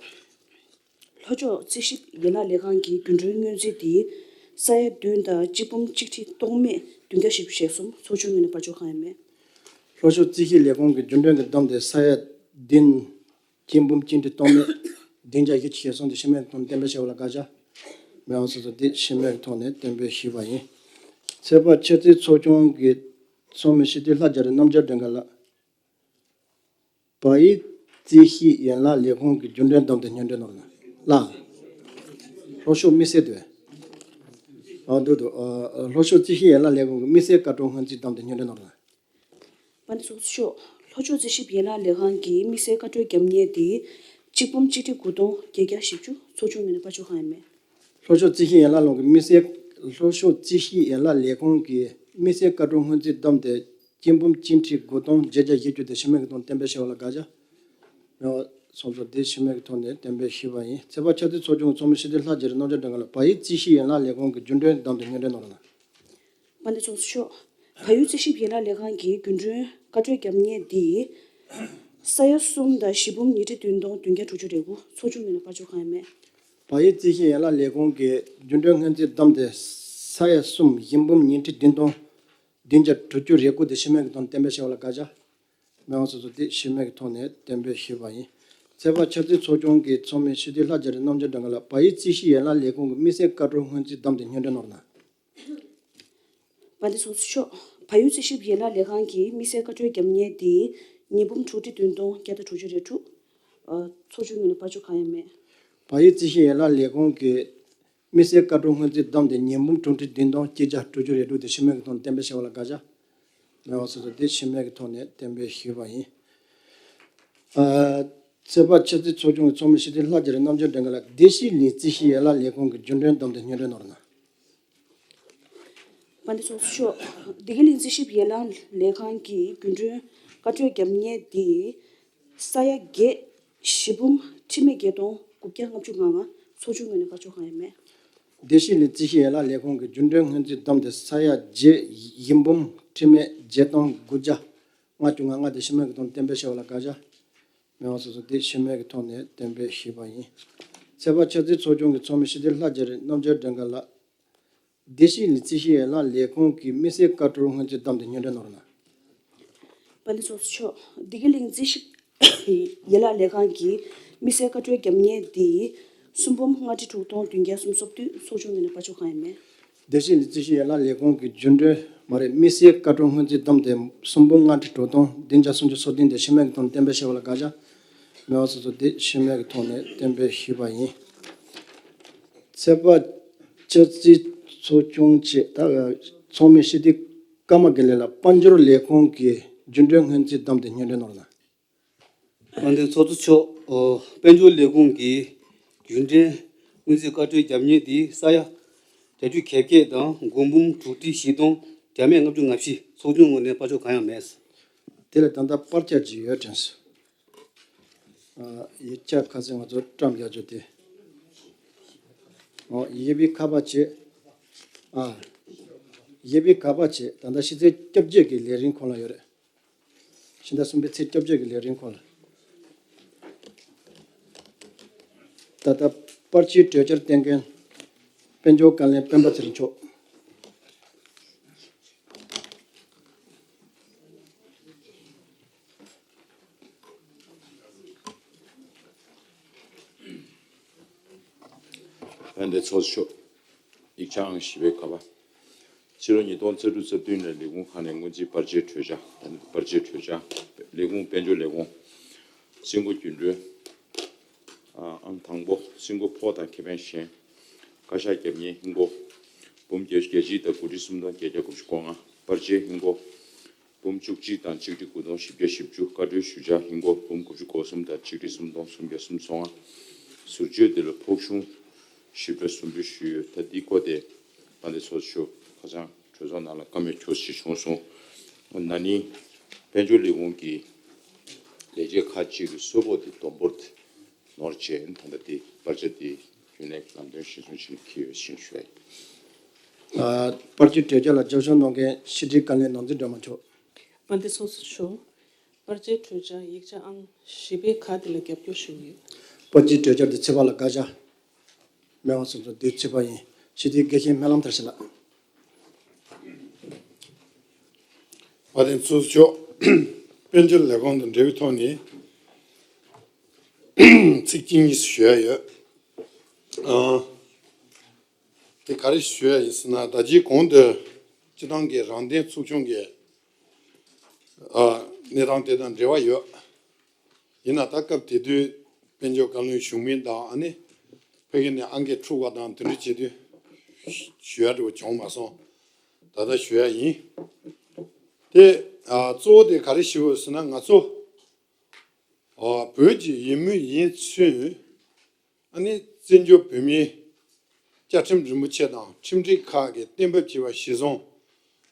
ལྷོ་ཕྱོགས་རྩིས་ཞིབ་ཡན་ལག་ལས་ཁང་གི་རྒྱུན་གྲོན་སྔོན་རྩིས་དེ་ས་ཡ་བདུན་དང་གཅིག་འབུམ་གཅིག་ཁྲི་སྟོང་མེད་བདུན་བརྒྱ་བཞི་བཅུ་ཞེ་གསུམ། ཚོགས་ཆུང་ངོས་ནས་བཀའ་ཆོས་གང་ཡང་མེད། ལྷོ་ཕྱོགས་རྩིས་ཞིབ་ལས་ཁང་གི་རྒྱུན་གྲོན་གྱི་བདམས་ཏེ་ས་ཡ་བདུན་གཅིག་འབུམ་གཅིག་ཁྲི་སྟོང་མེད་བདུན་བརྒྱ་བཞི་བཅུ་ཞེ་གསུམ་དེ་ཤེས་མེད་ཐོག་གཏན་འབེབས་བྱས་པ་ལ་དགག་བྱ་མེད་པ་སོ་སོ་དེ་ཤེས་མེད་ཐོག་ནས་གཏན་འབེབས་ཞུས་པ་ཡིན། ཚེས་པ་ཆབ་སྲིད་ཚོགས་ཆུང་གི་ཚོགས་མི་སྤྱི་འཐུས་ལྷ་རྒྱ་རི་རྣམ་རྒྱལ་སྒྲོལ་དཀར་ལགས། བལ་ཡུལ་རྩིས་ཞིབ་ཡན་ལག་ལས་ཁུངས་ཀྱི་རྒྱུན་གྲོན་བདམས་ཏེ་སྙན་སྒྲོན་གནང་རོགས་གནང་། ལྷོ་ཕྱོགས་དམིགས་བསལ་དུ། ཨ་འདུག་འདུག་ཨ། ལྷོ་ཕྱོགས་རྩིས་ཞིབ་ཡན་ལག་ལས་ཁུངས་ཀྱི་དམིགས་བསལ་བཀའ་འཁྲོལ་སྔོན་རྩིས་བདམས་ཏེ་སྙན་སྒྲོན་གནང་རོགས་གནང་། དཔལ་ལྡན་ཚོགས་གཙོ་མཆོག་ལྷོ་ཕྱོགས་རྩིས་ཞིབ་ཡན་ལག་ལས་ཁང་གི་དམིགས་བསལ་བཀའ་འཁྲོལ་རྒྱབ་གནས་དེ་གཅིག་འབུམ་གཅིག་ཁྲི་དགུ་སྟོང་བརྒྱད་བརྒྱ་བཞི་བཅུ། ཚོགས་ཆུང་ངོས་ནས་བཀའ་ཆོས་གང་ཡང་མེད། ལྷོ་ཕྱོགས་རྩིས་ཞིབ་ཡན་ལག་ལས་ཁུངས་ཀྱི་དམིགས་བསལ། ལྷོ་ཕྱོགས་རྩིས་ཞིབ་ཡན་ལག་ལས་ཁུངས་ཀྱི་དམིགས་བསལ་བཀའ་འཁྲོལ་སྔོན་རྩིས་བདམས་ཏེ་གཅིག་འབུམ་གཅིག་ཁྲི་དགུ་སྟོང་བརྒྱད་བརྒྱ་བཞི་བཅུ་དེ་ཤེས་མེད་ཀྱི་ཐོག་གཏན་འབེབས་བྱས་པ་ལ་དགག་བྱ་ཡོད་སོང་ཙང་དེ་ཤེས་མེད་ཀྱི་ཐོག་ནས་གཏན་འབེབས་ཞུས་པ་ཡིན། ཚེས་པ་ཆབ་སྲིད་ཚོགས་ཆུང་གི་ཚོགས་མི་སྤྱི་འཐུས་ལྷ་རྒྱ་རི་རྣམ་རྒྱལ་སྒྲོལ་དཀར་ལགས་བལ་ཡུལ་རྩིས་ཞིབ་ཡན་ལག་ལས་ཁུངས་ཀྱི་རྒྱུན་གྲོན་བདམས་ཏེ་སྙན་སྒྲོན་གནང་རོགས་གནང་། དཔལ་ལྡན་ཚོགས་གཙོ་མཆོག་བལ་ཡུལ་རྩིས་ཞིབ་ཡན་ལག་ལས་ཁང་གི་རྒྱུན་གྲོན་བཀའ་འཁྲོལ་རྒྱབ་གནས་འདི་ས་ཡ་གསུམ་དང་བཞི་འབུམ་ཉི་ཁྲི་བདུན་སྟོང་བདུན་བརྒྱ་དྲུག་ཅུ་རེ་དགུ། ཚོགས་ཆུང་ངོས་ནས་བཀའ་ཆོས་གང་ཡང་མེད། བལ་ཡུལ་རྩིས་ཞིབ་ཡན་ལག་ལས་ཁུངས་ཀྱི་རྒྱུན་གྲོན་སྔོན་རྩིས་བདམས་ཏེ་ས་ཡ་གསུམ་བཞི་འབུམ་ཉི་ཁྲི་བདུན་སྟོང་བདུན་བརྒྱ་དྲུག་ཅུ་རེ་དགུ་དེ་ཤེས་མེད་ཀྱི་ཐོག་གཏན་འབེབས་བྱས་པ་ལ་དགག་བྱ་མེད་པ་སོ་སོ་དེ་ཤེས་མེད་ཀྱི་ཐོག་ནས་གཏན་འབེབས་ཞུས་པ་ཡིན། ཚེས་པ་ཆབ་སྲིད་ཚོགས་ཆུང་གི་ཚོགས་མི་སྤྱི་འཐུས་ལྷ་རྒྱ་རི་རྣམ་རྒྱལ་སྒྲོལ་དཀར་ལགས་བལ་ཡུལ་རྩིས་ཞིབ་ཡན་ལག་ལས་ཁུངས་ཀྱི་དམིགས་བསལ་བཀའ་འཁྲོལ་སྔོན་རྩིས་བདམས་ཏེ་སྙན་སྒྲོན་གནང་རོགས་གནང་། དཔལ་ལྡན་ཚོགས་གཙོ་མཆོག་བལ་ཡུལ་རྩིས་ཞིབ་ཡན་ལག་ལས་ཁང་གི་དམིགས་བསལ་བཀའ་འཁྲོལ་རྒྱབ་གནས་དེ་ཉིས་འབུམ་དྲུག་ཁྲི་བདུན་སྟོང་བརྒྱ་དང་དྲུག་ཅུ་རེ་དྲུག། ཚོགས་ཆུང་ངོས་ནས་བཀའ་ཆོས་གང་ཡང་མེད། བལ་ཡུལ་རྩིས་ཞིབ་ཡན་ལག་ལས་ཁུངས་ཀྱི་དམིགས་བསལ་བཀའ་འཁྲོལ་སྔོན་རྩིས་བདམས་ཏེ་ཉིས་འབུམ་དྲུག་ཁྲི་བདུན་སྟོང་གཅིག་བརྒྱ་དྲུག་ཅུ་རེ་དྲུག་དེ་ཤེས་མེད་ཀྱི་ཐོག་གཏན་འབེབས་བྱས་པ་ལ་དགག་བྱ་མེད་པ་སོ་སོ་དེ་ཤེས་མེད་ཀྱི་ཐོག་ནས་གཏན་འབེབས་ཞུས་པ་ཡིན། ཨ། ཚེས་པ་ཆབ་སྲིད་ཚོགས་ཆུང་གི་ཚོགས་མི་སྤྱི་འཐུས་ལྷ་རྒྱ་རི་རྣམ་རྒྱལ་སྒྲོལ་དཀར་ལགས་བདེ་སྐྱིད་གླིང་རྩིས་ཞིབ་ཡན་ལག་ལས་ཁུངས་ཀྱི་རྒྱུན་གྲོན་བདམས་ཏེ་སྙན་སྒྲོན་གནང་རོགས་གནང་། དཔལ་ལྡན་ཚོགས་གཙོ་མཆོག་བདེ་སྐྱིད་གླིང་རྩིས་ཞིབ་ཡན་ལག་ལས་ཁང་གི་རྒྱུན་གྲོན་བཀའ་འཁྲོལ་རྒྱབ་གནས་དེ་ས་ཡ་བརྒྱད་བཞི་འབུམ་ཁྲི་མེད་བརྒྱད་སྟོང་དགུ་བརྒྱ་ལྔ་བཅུ་ང་ལྔ། ཚོགས་ཆུང་ངོས་ནས་བཀའ་ཆོས་གང་ཡང་མེད། བདེ་སྐྱིད་གླིང་རྩིས་ཞིབ་ཡན་ལག་ལས་ཁུངས་ཀྱི་རྒྱུན་གྲོན་སྔོན་རྩིས་བདམས་ཏེ་ས་ཡ་བརྒྱད་བཞི་འབུམ་ཁྲི་མེད་བརྒྱད་སྟོང་དགུ་བརྒྱ་ལྔ་བཅུ་ང་ལྔ་དེ་ཤེས་མེད་ཀྱི་ཐོག་གཏན་འབེབས་བྱས་པ་ལ་དགག་བྱ་མེད་པ་སོ་སོ་དེ་ཤེས་མེད་ཀྱི་ཐོག་ནས་གཏན་འབེབས་ཞུས་པ་ཡིན། ཚེས་པ་ཆབ་སྲིད་ཚོགས་ཆུང་གི་ཚོགས་མི་སྤྱི་འཐུས་ལྷ་རྒྱ་རི་རྣམ་རྒྱལ་སྒྲོལ་དཀར་ལགས། བདེ་སྐྱིད་གླིང་རྩིས་ཞིབ་ཡན་ལག་ལས་ཁུངས་ཀྱི་དམིགས་བསལ་བཀའ་འཁྲོལ་སྔོན་རྩིས་བདམས་ཏེ་སྙན་སྒྲོན་གནང་རོགས་གནང་། དཔལ་ལྡན་ཚོགས་གཙོ་མཆོག་བདེ་སྐྱིད་གླིང་རྩིས་ཞིབ་ཡན་ལག་ལས་ཁང་གི་དམིགས་བསལ་བཀའ་འཁྲོལ་རྒྱབ་གནས་དེ་སུམ་འབུམ་ལྔ་ཁྲི་དྲུག་སྟོང་བདུན་བརྒྱ་སུམ་ཅུ་སོ་བདུན། ཚོགས་ཆུང་ངོས་ནས་བཀའ་ཆོས་གང་ཡང་མེད། བདེ་སྐྱིད་གླིང་རྩིས་ཞིབ་ཡན་ལག་ལས་ཁུངས་ཀྱི་རྒྱུན་གྲོན་མ་རེད། དམིགས་བསལ་བཀའ་འཁྲོལ་སྔོན་རྩིས་བདམས་ཏེ་སུམ་འབུམ་ལྔ་ཁྲི་དྲུག་སྟོང་བདུན་བརྒྱ་སུམ་ཅུ་སོ་བདུན་དེ་ཤེས་མེད་ཀྱི་ཐོག་གཏན་འབེབས་བྱས་པ་ལ་དགག་བྱ་མེད་པ་སོ་སོ་དེ་ཤེས་མེད་ཀྱི་ཐོག་ནས་གཏན་འབེབས་ཞུས་པ་ཡིན། ཚེས་པ་ཆབ་སྲིད་ཚོགས་ཆུང་ཆེད་ད་ཚོགས་མི་སྤྱི་འཐུས་ཀརྨ་དགེ་ལེགས་ལགས་དཔལ་འབྱོར་ལས་ཁུངས་ཀྱི་རྒྱུན་གྲོན་སྔོན་རྩིས་བདམས་ཏེ་སྙན་སྒྲོན་གནང་རོགས་གནང་། དཔལ་ལྡན་ཚོགས་གཙོ་མཆོག་ཨོ། དཔལ་འབྱོར་ལས་ཁུངས་ཀྱི་རྒྱུན་འབྲེལ་སྔོན་རྩིས་བཀའ་འཁྲོལ་རྒྱབ་གཉེར་དེ་ས་ཡ་བརྒྱད་ཅུ་གྱ་བརྒྱད་དང་སྒོར་འབུམ་དྲུག་ཁྲི་བཞི་སྟོང་བརྒྱ་མེད་ལྔ་བཅུ་ང་བཞི། ཚོགས་ཆུང་ངོས་ནས་པར་ཆ་གང་ཡང་མེད། དེ་ལ་ད་ལྟ་པར་ཆ་ཅིག་ཡོད་དྲན་སོང་། ཨ། ཡིག་ཆ་ཁ་སང་ང་ཚོ་བཀྲམ་རྒྱག་རྒྱུ་དེ། ཨོ། ཡས་པི་ཁ་པར་བྱེད། ཨ། ཡས་པི་ཁ་པར་བྱེད། ད་ལྟ་ཕྱི་ཚེས་བཅོ་བརྒྱད་ཀྱི་ལས་རིམ་ཁོངས་ལ་ཡོད་རེད། ཕྱི་ཟླ་གསུམ་པའི་ཚེས་བཅོ་བརྒྱད་ཀྱི་ལས་རིམ་ཁོངས་ལ། ད་ལྟ་པར་ཆས་གྲོས་འཆར་བསྟན་མཁན་དཔལ་འབྱོར་བཀའ་བློན་སྤེན་པ་ཚེ་རིང་མཆོག་དཔལ་ལྡན་ཚོགས་གཙོ་མཆོག་ཡིག་ཆ་ཨང་བཞི་པའི་ཁ་པར། ཕྱི་ལོ་ཉིས་སྟོང་རྩ་དྲུག་རྩ་བདུན་ནས་ལས་ཁུངས་ཁག་ནས་སྔོན་རྩིས་པར་ཆས་གྲོས་འཆར། ད་ནི་པར་ཆས་གྲོས་འཆར། ལས་ཁུངས་དཔལ་འབྱོར་ལས་ཁུངས། རྩིས་འགོ་རྒྱུན་གྲོན། ཨང་དང་པོ། རྩིས་འགོ་ཕོགས་དང་ཁེ་ཕན་གཞན། བཀའ་ཤག་རྒྱབ་གཉེར་ཧིན་སྒོར་འབུམ་བརྒྱད་ཅུ་གྱ་གཅིག་དང་དགུ་ཁྲི་སུམ་སྟོང་བརྒྱད་བརྒྱ་དགུ་བཅུ་གོ་ལྔ། པར་ཆས་ཧིན་སྒོར་འབུམ་བཅུ་གཅིག་དང་ཆིག་ཁྲི་དགུ་སྟོང་བཞི་བརྒྱ་བཞི་བཅུ། བཀའ་འཁྲོལ་ཞུ་འཆར་ཧིན་སྒོར་འབུམ་དགུ་བཅུ་གོ་གསུམ་དང་ཆིག་ཁྲི་སུམ་སྟོང་སུམ་བརྒྱ་སུམ་ཅུ་སོ་ལྔ། ཟུར་བརྗོད་དེ་ལ་ཕོགས་ཆུང་ཞིབ་ཕྲ་ཟུར་འབུལ་ཞུས་ཡོད། ད་འདི་སྐོར་དེ་ད་ལྟའི་ཚོགས་གཙོ་མཆོག་ཁ་སང་གྲོས་ཚོགས་ནང་ལ་བཀའ་མོལ་ཁྱོད་ཞིག་བྱུང་སོང་། ན་ནིང་དཔལ་འབྱོར་ལས་ཁུངས་ཀྱི་ལས་བྱེད་ཁག་ཅིག་གི་གསོལ་ཕོགས་དེ་བསྡོམས་འབོར་དེ་ནོར་བྱས། ད་ལྟ་དེ་པར་ཆ་དེ་རྒྱུན་ལས་ལམ་སྟོན་གཞིར་བཟུང་བྱས་ནས་འཁྱེར་ཡོད་ཅེས་ཞུ་ཡ་ཡིན། ཨ། པར་ཆས་གྲོས་འཆར་ལ་རྒྱབ་སྐྱོར་གནང་མཁན་ཕྱི་དྲིལ་བཀའ་བློན་ནོར་འཛིན་སྒྲོལ་མ་མཆོག་དཔལ་ལྡན་ཚོགས་གཙོ་མཆོག་པར་ཆས་གྲོས་འཆར་ཡིག་ཆ་ཨང་བཞི་པའི་ཁ་དེ་ལ་རྒྱབ་སྐྱོར་ཞུ་གི་ཡོད། པར་ཆས་གྲོས་འཆར་དེ་ཚོད་དཔག་ལ་བཀའ་ཤག་མི་དབང་གསུམ་ཚོགས་འདུའི་ཚོད་དཔག་ཡིན། ཕྱི་དྲིལ་དགེ་བཤེས་སྨོན་ལམ་དར་ཞིང་ལགས། དཔལ་ལྡན་ཚོགས་གཙོ་མཆོག་དཔལ་འབྱོར་ལས་ཁུངས་དང་འབྲེལ་བའི་ཐོག་ནས་ཚིག་གཅིག་གཉིས་ཞུ་ཡ་ཡོད། ཨང་། དེ་ག་རེ་ཞུ་ཡ་ཡིན་ཟེར་ན། ད་ཅིའི་གོང་དུ་སྤྱི་བཏང་གི་རང་བདེན་ཚོགས་ཆུང་གི་ཨ་གནས་སྟངས་དེ་དང་འབྲེལ་བ་ཡོད། ཡིན་ན་ད་སྐབས་དེ་དུས་དཔལ་འབྱོར་བཀའ་བློན་གཞུང་མིན་དང་། ཨ་ནི་ཕ་གི་ནས་ཨང་ཀི་འཁྲུག་པ་དང་དེ་འདྲ་བྱེད་དུས་ཞུ་ཡ་འདྲ་བོ་བྱུང་མ་སོང་། ད་ལྟ་ཞུ་ཡ་ཡིན། དེ་ཨ་གཙོ་བོ་དེ་ག་རེ་ཞུ་དགོས་ཟེར་ན། ང་ཚོ་ཨ་བོད་ཀྱི་ཡུལ་མི་ཡིན་ཚུན། ཨ་ནི་བཙན་བྱོལ་བོད་མིའི་བཅའ་ཁྲིམས་རིན་པོ་ཆེ་དང་ཁྲིམས་སྒྲིག་ཁག་གིས་གཏན་འབེབས་བྱས་པ་གཞིར་བཟུང་།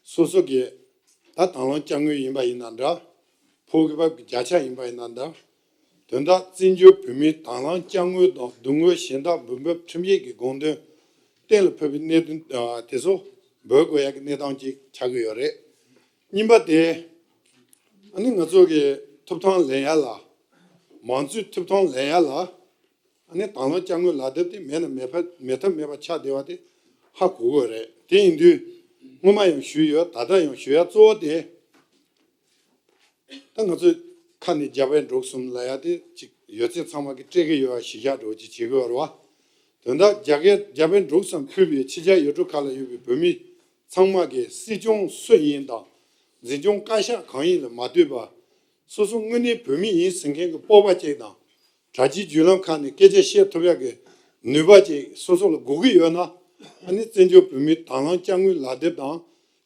སོ་སོ་གི་ད་དང་བླངས་དཔྱ་དངུལ་ཡིན་པ་ཡིན་ན་འདྲ། ཕོགས་ཀྱི་བབ་ཀྱི་བརྒྱ་ཆ་ཡིན་པ་ཡིན་ན་འདྲ། དོན་དག་བཙན་བྱོལ་བོད་མིའི་དང་བླངས་དཔྱ་དངུལ་དང་སྡུག་བསྔལ་གཞན་དག་འབུལ་འབབ་ཁྲིམས་ཡིག་གི་དགོངས་དོན་གཏན་ལ་ཕབ་པའི་གནད་དོན་དེ་ཚོ་འབོད་དགོས་ཡ་གི་གནས་སྟངས་ཅིག་ཆགས་ཀྱི་ཡོད་རེད། གཉིས་པ་དེ། ཨ་ནི་ང་ཚོ་གི་ཐོབ་ཐང་ལེན་ཡ་ལ། མང་གཙོའི་ཐོབ་ཐང་ལེན་ཡ་ལ། ཨ་ནི་དང་བླངས་དཔྱ་དངུལ་ལག་དེབ་དེ་མེད་ན་མེད་པ་མེད་ཐབས་མེད་པ་ཆགས་བསྡད་པ་དེ་ཧ་གོ་དགོས་རེད། དེ་ཡིན་དུས་སྔོན་མ་ཡང་ཞུས་ཡོད། ད་ལྟ་ཡང་ཞུ་ཡ་གཙོ་བོ་དེ། ད་ང་ཚོའི་ཁ་ནས་རྒྱ་བལ་འབྲུག་གསུམ་ལབ་ཡ་དེ་ཅིག་ཡོད་ཚད་ཚང་མ་གི་སྤྲད་ཀྱི་ཡོད་པ་གཞི་བཞག་འདྲ་བོ་ཅིག་བྱེད་དགོས་རེད་བ། དོན་དག་རྒྱ་སྐད་རྒྱ་བལ་འབྲུག་གསུམ་ཕུད་པའི་ཕྱི་རྒྱལ་ཡུལ་གྲུ་ཁག་ལ་ཡོད་པའི་བོད་མི་ཚང་མ་གིས་སྲིད་སྐྱོང་སུ་ཡིན་དང་། འཛིན་སྐྱོང་བཀའ་ཤག་གང་ཡིན་ལ་མ་ལྟོས་པར། སོ་སོ་དངོས་གནས་བོད་མི་ཡིན་ཟེར་མཁན་གྱི་སྤོབས་པ་ཅིག་དང་། དྲ་རྒྱའི་བརྒྱུད་ལམ་ཁག་ནས་སྐད་ཆ་བཤད་ཐུབ་ཡག་གི་ནུས་པ་ཅིག་སོ་སོ་ལ་དགོས་ཀྱི་ཡོད་ན། ཨ་ནི་བཙན་བྱོལ་བོད་མིའི་དང་བླངས་དཔྱ་དངུལ་ལག་དེབ་དང་།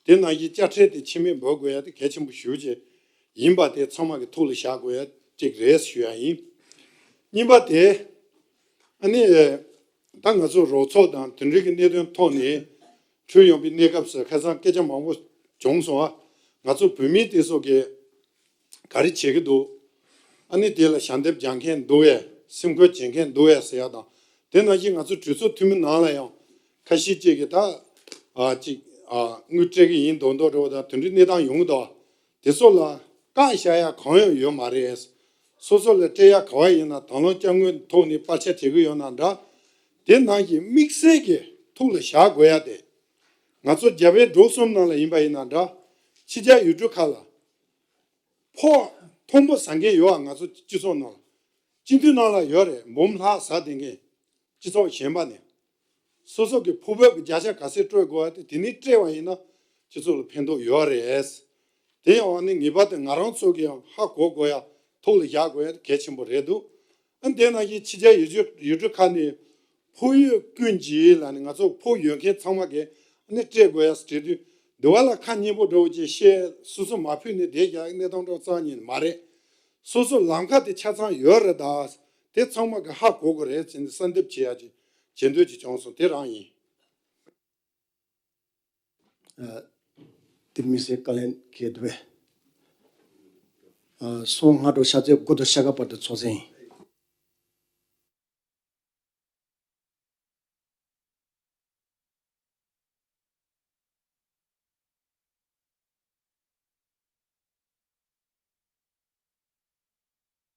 དེ་ནང་བཞིན་དཔྱ་ཁྲལ་དེ་ཕྱིར་མིག་འབུད་དགོས་ཡ་དེ་གལ་ཆེན་པོ་ཞེ་པོ་ཅིག་ཡིན་པ་དེ་ཚང་མ་གི་ཐུགས་ལ་བཞག་དགོས་ཡ་ཅིག་རེད་ཞུ་ཡ་ཡིན། གཉིས་པ་དེ། ཨ་ནི་ད་ང་ཚོ་རོགས་ཚོགས་དང་དེ་འདྲའི་གི་གནད་དོན་ཐོག་ནས་འཕྲོས་ཡོང་པའི་གནས་སྐབས་སུ་ཁ་སང་སྐད་ཆ་མང་པོ་བྱུང་སོང་ཨ། ང་ཚོ་བོད་མི་དེ་ཚོ་གིས་ག་རེ་བྱེད་ཀྱི་འདུག་ཨ་ནི་དེ་ལ་ཞལ་འདེབས་རྒྱག་མཁན་འདུག་གས། སེམས་ཁུར་བྱེད་མཁན་འདུག་གས་ཟེར་ཡ་དང་། དེ་ནང་བཞིན་ང་ཚོ་གྲོས་ཚོགས་འཐུས་མི་ནང་ལ་ཡང་ཁ་ཤས་ཅིག་གིས་ད་ཨ་ཅིག་ཨ་དངུལ་སྤྲད་ཀྱི་ཡིན་མདོག་མདོག་འདྲ་བོ་དང་དེ་འདྲའི་གནས་སྟངས་ཡོང་གི་འདུག་དེ་ཚོ་ལ་བཀག་བཞག་ཡ་གང་ཡང་ཡོད་མ་རེད། སོ་སོ་ལ་སྤྲད་ཡ་ག་བ་ཡིན་ན་དང་བླངས་དཔྱ་དངུལ་ཐོག་ནས་པར་ཆ་བྱེད་ཀྱི་ཡོད་ན་འདྲ། དེ་ནང་བཞིན་དམིགས་བསལ་གྱི་ཐུགས་ལ་བཞག་དགོས་ཡ་དེ། ང་ཚོ་རྒྱ་བལ་འབྲུག་གསུམ་ནང་ལ་ཡིན་པ་ཡིན་ན་འདྲ། ཕྱི་རྒྱལ་ཡུལ་གྲུ་ཁག་ལ་ཕོགས་མཐོན་པོ་ཟ་མཁན་ཡོད་ཨ། ང་ཚོ་སྤྱི་ཚོགས་ནང་ལ། སྤྱི་འཐུས་ནང་ལ་ཡོད་རེད། འབུམ་ལྷག་ཟ་བསྡད་མཁན། སྤྱི་ཚོགས་གཞན་པ་ནས། སོ་སོ་གི་ཕོགས་འབབ་ཀྱི་བརྒྱ་ཆ་ག་ཚད་སྤྲོད་དགོས་པ་དེ་དེ་ནས་སྤྲད་པ་ཡིན་ན་སྤྱི་ཚོགས་ལ་ཕན་ཐོགས་ཡོད་རེད། དེ་ཡང་ཨ་ནི་ངེས་པར་དུ་ང་རང་ཚོ་གིས་ཡང་ཧ་གོ་དགོས་ཡ། ཐུགས་ལ་བཞག་དགོས་ཡ་གལ་ཆེན་པོ་རེད་འདུག་ཨ་ནི་དེ་ནང་བཞིན་ཕྱི་རྒྱལ་ཡུལ་གྲུ་ཡུལ་གྲུ་ཁག་ནས་ཕོགས་ཡོད་ཀུན་གྱིས་ལབ་ནས་ང་ཚོ་ཕོགས་ཡོད་མཁན་ཚང་མ་གིས་ཨ་ནི་སྤྲད་དགོས་ཡ་ཟེར་དུས། འདི་བ་ལ་ཁ་སྙན་པོ་འདྲ་བོ་ཅིག་བཤད། སོ་སོ་མ་ཕུད་ནས་བསྡད་རྒྱག་གནས་སྟངས་འདྲ་བོ་རྩ་བ་ཉིད་ནས་མ་རེད། སོ་སོ་ལམ་ཁ་དེ་ཆ་ཚང་ཡོད་རེད་ད། དེ་ཚང་མ་གི་ཧ་གོ་དགོས་རེད་ཟེར་ནས་གསལ་འདེབས་བྱེད་ཡ་ཅིག་བྱེད་འདོད་ཅིག་བྱུང་སོང་། དེ་རང་ཡིན། ཨ། དེ་མི་སེར་བཀའ་ལན་གལ་འདུག་པས། ཨ། སོང་སྔ་དྲོ་ཤར་ཚེས་དགུ་དང་ཤར་ཁ་བར་དུ་ཚོགས་ཆེན་ཡིན།